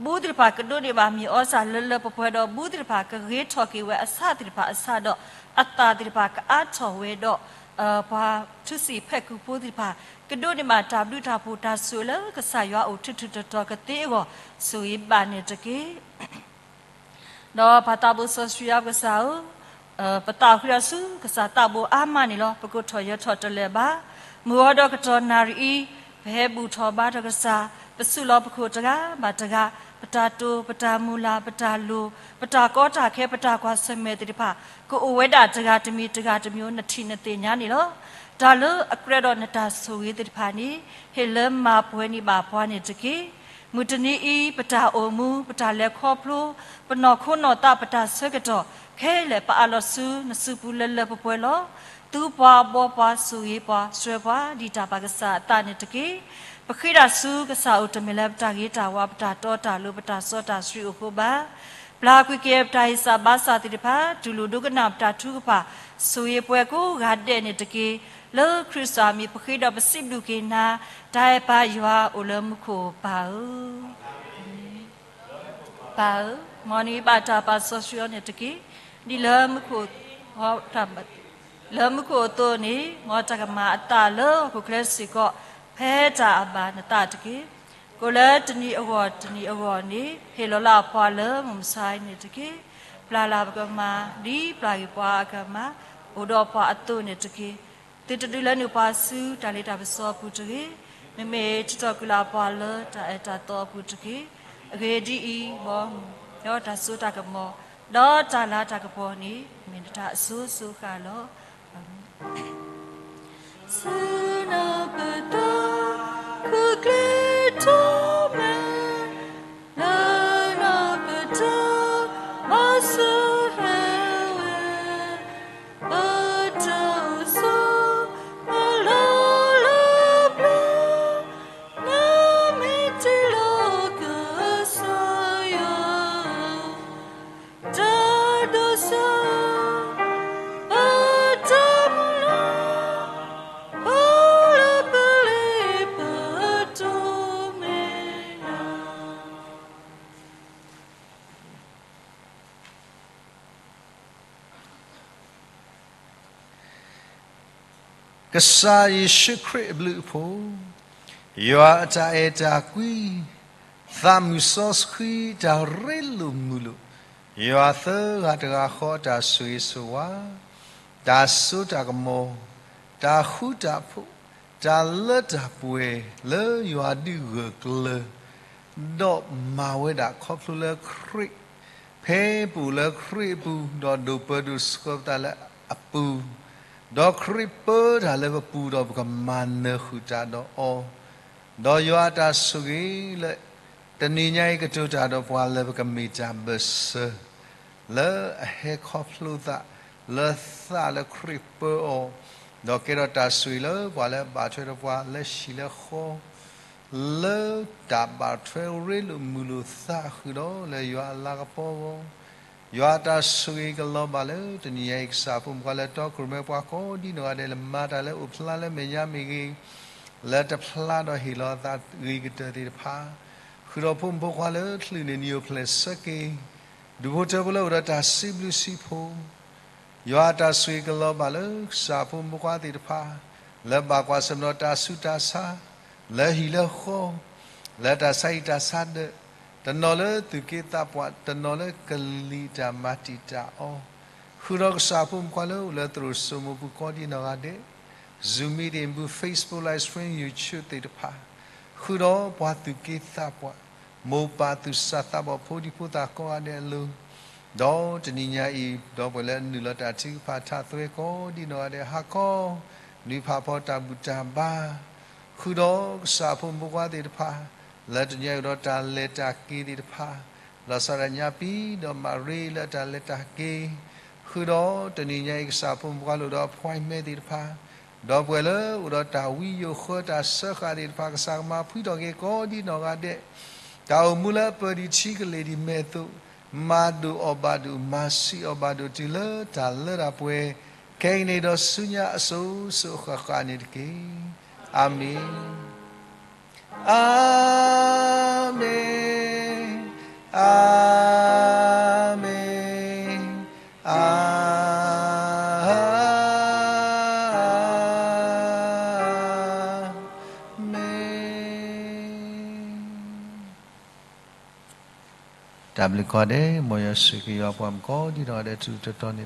ဘူးသ့ၣ်တဖၣ်ကဒိးန့ၢ်ဘၣ်မ့ၢ်အီစၢ်လၢလၢပှဲၤပှဲၤဒီး ဘူးသ့ၣ်တဖၣ်ကဂ့ၤထီၣ်က့ၤဝဲအဆၣ်သ့ၣ်တဖၣ်အဆၣ်ဒီး အသၣ်သ့ၣ်တဖၣ်ကအါထီၣ်ဝဲဒီး ပှၤထူစံာ်ဖဲၣ်ကူၣ်ဖိသ့ၣ်တဖၣ် ကဒိးန့ၢ်ဘၣ်တၢ်ဘျုးတၢ်ဖှိၣ်တၢ်ဆိၣ်ဂ့ၤလၢကစၢ်ယွၤအိၣ်ထူးထူးတီၤတီၤကသ့အဂီၢ် ဆိၣ်ဂ့ၤဘၣ်န့ၣ်တက့ၢ်. ဒီးပၢ်သးဘိစီဆှံယွၤပကစၢ်ဧၢ, ပသးအိၣ်ဃုာ်ဒီးဆူကစၢ်သးဘိအါမးန့ၣ်လီၤ. ပကိးထီၣ်ယၢၤထီၣ်တလၢာ်ဘၣ်. မုၢ်ဂီၤဒီးကတီၢ်နၣ်ရံၣ်အံၤ, ပဟဲဘူၣ်ထီၣ်ဘါထီၣ်ကစၢ်, ပဆူၣ်လီၤပခိၣ်တဂၤဘၣ်တဂၤ, ပတၢ်တိာ်, ပတၢ်မုၢ်လၢ်, ပတၢ်လိၣ်, ပတၢ်ကီတၢ်ခဲ, ပတၢ်ကွၢ်ဆၢၣ်မဲာ်သ့ၣ်တဖၣ် ကအိၣ်ဝဲဒၣ်တဂၤတမံၤတဂၤတမံၤ နထံၣ်နသ့ၣ်ညါန့ၣ်လီၤ. တၢ်လၢအကြၢးဒီးနတၢ်ဆိၣ်ဂ့ၤသ့ၣ်တဖၣ်န့ၣ် ဟ့ၣ်လၢမၤပှဲၤန့ၢ်ဘၣ်ပှၤန့ၣ်တက့ၢ်. မုၢ်တနံၤအံၤ ပတၢ်အိၣ်မူ, ပတၢ်လဲၤခီဖျိ, ပနီၢ်ခိနီၢ်သး ပတၢ်ဆၢကတီၢ် ခဲလၢာ်ပအးလီၤဆူနစုပူၤလၢလၢပှဲၤပှဲၤလီၤ. သူပှၤဘှီပှၤ ဆိၣ်ဂ့ၤပှၤ ဆှၢပှၤ ဒ်တၢ်ဘၣ်ကစၢ်အသးန့ၣ်တက့ၢ်. ပဃ့တၢ်ဆူကစၢ်အအိၣ် တမ့ၢ်လၢပတၢ်ဂ့ၤတၢ်ဝါ ပတၢ်တီတၢ်လိၤ ပတၢ်စီတၢ်ဆှံအဃိဘၣ်. ပျၢ်ကွံာ်က့ၤပတၢ်ဟ့ၣ်စၢ်ဘါစၢ်သ့ၣ်တဖၣ် တူၢ်လိာ်ဒိကနၣ်ပတၢ်ထုကဖၣ် ဆိၣ်ဂ့ၤပှၤကိးဂၤဒဲးန့ၣ်တက့ၢ်. လၢခရံာ်ကစၢ်အမံၤ ပဃ့ဒီးပစံးဘျုးက့ၤနၤ, တၢ်အဲၣ်ပၢ်ယွၤအိၣ်လၢမူခိၣ်ပၢ်ဧၢ, ပၢ်ဧၢ, မ်နဘၣ်တၢ်ပာ်စီဆှံအီၤန့ၣ်တက့ၢ်. ဒ်လၢမူခိၣ်, လၢမူခိၣ်အသိးန့ၣ် မ်တၢ်ကမၤအသးလၢဟီၣ်ခိၣ်ချၢစ့ၢ်ကီး ဖဲတၢ်အဘၣ်နသးတက့ၢ်. ကိးလၢတနံၤအဂီၢ်တနံၤအဂီၢ်န့ၣ် ဟ့ၣ်လီၤလၢပှၤလၢမုၢ်မဆါအံၤန့ၣ်တက့ၢ်. ပျၢ်လၢ်ပကမၤ ဒ်ပျၢ်ကွံာ်ပှၤအကမၤ အိၣ်ဒီးပှၤအသိးန့ၣ်တက့ၢ်. သုတဒုးလၢနုာ်ပှၤဆူတၢ်လ့တၢ်ပစီအပူၤတဂ့ၤ. မ့မ့ၢ်ထုးထီၣ်ကွံာ်လၢပှၤလၢတၢ်အဲၣ်တၢ်သီအပူၤတက့ၢ်. အဂ့ၢ်ဒ်အံၤ, မ်ဒီးတၢ်စိတၢ်ကမီၤ ဒီးတၢ်လၤတၢ်ကပီၤန့ၣ် မ့ၢ်နတၢ်အစိၤစိၤအဃၣ်လီၤ. အၤမ့ၣ်. စူၢ်နၢ်ပတၢ် ခူၣ်ချ့ထီၣ်မဲာ် လၢနၢ်ပတၢ် မၤစၢၤဟဲဝဲ ပတၢ်အိၣ်ဆိး မၤလီၤလၢပျၢၤ နမ့ၢ်တ့လီၤကစၢ်ယွၤ တၢ်ဒိးစၢၤ ပတၢ်မုၢ်လၢ် ပလၢပလ့ပတိၢ်မဲာ်ညါ. ကစၢ်ယ့ၣ်ၡူးခရံာ်အဘျုးအဖှိၣ်, ယွၤအတၢ်အဲၣ်တၢ်ကွံ, သးမုၢ်စီဆှံတၢ်ရ့လိာ်မုာ်လိာ်, ယွၤသၢဂၤတဂၤဃီအတၢ်ဆိၣ်ဂ့ၤဆိၣ်ဝါ, တၢ်စိတၢ်ကမီၤ, တၢ်ဃူတၢ်ဖိး, တၢ်လၢတၢ်ပှဲၤလၢယွၤဒုးဂၢၢ်ကျၢၤ, ဒီးမၤဝဲဒၣ်ခီဖျိလၢခရံာ် ဖဲပအိၣ်လၢခရံာ်အပူၤ ဒီးဒိၣ်ပၢဒိၣ်ဆှၢပသးလၢအပူၤ, ဒီးခရံာ်ပၢတၢ်လၢပပူၤဒီးပကမၤနၢၤဃုာ်တၢ်ဒီးအီၤ, ဒီးယွၤအတၢ်ဆိၣ်ဂ့ၤလၢ တနံၤညါအံၤကတိၤတၢ်ဒီးပှၤလၢပကမ့ၢ်တၢ်ဘၢၣ်စၢၤ လၢအဟဲခီဖျိသး လၢသးလၢခရံာ်ပၢအီၤ, ဒီးကဲထီၣ်တၢ်ဆိၣ်ဂ့ၤလၢပှၤလၢအဘၣ်ထွဲဒီးပှၤလၢဟံၣ်လၢဃီ လၢတၢ်ဘၣ်ထွဲရ့လိာ်မုာ်လိာ်သးဃုာ်ဒီးလၢယွၤအလၤကပီၤအဂီၢ်, ယွၤအတၢ်ဆိၣ်ဂ့ၤကလီၤဘၣ်လၢတနံၤညါအံၤ ကစၢ်ဖိမုၣ်ဖိခွါလၢတီခိၣ်ရိၣ်မဲပှၤကိးဒ်နီၢ်ဂၤဒဲး လၢမၤတၢ်လၢအိၣ်ဖျါလၢမဲာ်ညါမ့ၢ်ဂ့ၤ, လၢတဖျါဒီးဟ့ၣ်လီၤအသးဂ့ၤကတၢၢ်သ့ၣ်တဖၣ်, ဃုာ်ဒီးဖိမုၣ်ဖိခွါလၢချုးန့ၢ်နံၣ်အိၣ်ဖျဲၣ်ဆၢက့ၤ, ဒူၣ်ဖိထၢဖိလၢအိၣ်ဒီးတၢ်စံးဘျုးစံးဖှိၣ် ယွၤအတၢ်ဆိၣ်ဂ့ၤကလီၤဘၣ်လၢကစၢ်ဖိမုၣ်ဖိခွါသ့ၣ်တဖၣ်, လၢဘၣ်ကွၢ်ဆၢၣ်မဲာ်ဒီးတၢ်ဆူးတၢ်ဆါ, လၢဟံၣ်လၢဃီ, လၢတၢ်ဆါဟံၣ်တၢ်ဆါဒၢး, တနီၤလၢသူၣ်က့သးပှၢ်, တနီၤလၢကလံၤတၢ်မၤတံာ်တာ်အီၤ, ဃုာ်ဒီးကစၢ်ဖိမုၣ်ဖိခွါလၢအိၣ်လၢသရိာ်စိမိၤပူၤကိးဒ်နီၢ်ဂၤဒဲး, Zoom meeting ပူၤ Facebook live stream YouTube သ့ၣ်တဖၣ်, ဃုာ်ဒီးပှၤသူၣ်က့သးပှၢ်, မိၢ်ပၢ်သူၣ်စၢ်သးဘီၣ်ဖိဒံဖိသၣ်ကိးဂၤဒဲးအလိၤ, ဒီးတနံၤညါအံၤ ဒီပုၢ်ဝဲၢ်လၢအနုာ်လီၤတၢ်ထုကဖၣ်ထးသွဲကိးဒ်နီၢ်ဂၤဒဲး ဟါခီ, နွံဖးဖီတၢ်ဘူၣ်တၢ်ဘါ, ဃုာ်ဒီးကစၢ်ဖိမုၣ်ဖိခွါသ့ၣ်တဖၣ်, လၢတနံၤညါအံၤအိၣ်ဒီးတၢ်လဲၤတၢ်က့ၤသ့ၣ်တဖၣ်, လီၤဆီဒၣ်ညါပံၤဒီးမၤရ့လၢတၢ်လဲၤတၢ်က့ၤ, ဃုာ်ဒီးတနံၤညါအံၤကစၢ်ဖိမုၣ်ဖိခွါလၢအိၣ်ဒီး appointment သ့ၣ်တဖၣ်, ဒီပုၢ်ဝဲၢ်လၢအိၣ်ဒီးတၢ်ဝံယိာ်ဃၢတၢ်စၢဃာ်သ့ၣ်တဖၣ် ကစၢ်ကမၤဖှံထီၣ်က့ၤကိးဒ်နီၢ်ဂၤဒဲး, တၢ်အိၣ်မူလၢအပၢၢ်ဒံးထံကလ့ၢ်ဒံးမဲာ်သိး, မၤဒိၣ်အီၣ်ဘၣ်ဒိၣ် မၤဆံးအီၣ်ဘၣ်ဒိၣ်တုၤလၢတၢ်လၢတၢ်ပှဲၤ, ခဲကနံၣ်ဒီးဆူညါအစိၤစိၤအဃၣ်ဃၣ်န့ၣ်တက့ၢ်. အၤမ့ၣ်, အၤမ့ၣ်. တၢ်ဘျုးကိးဂၤဒဲး မ်ယွၤဆိၣ်ဂ့ၤက့ၤယွၤပှၤမုၣ်ကိးဒံနီၢ်ဂၤဒဲး ထူထူတီတီန့ၣ်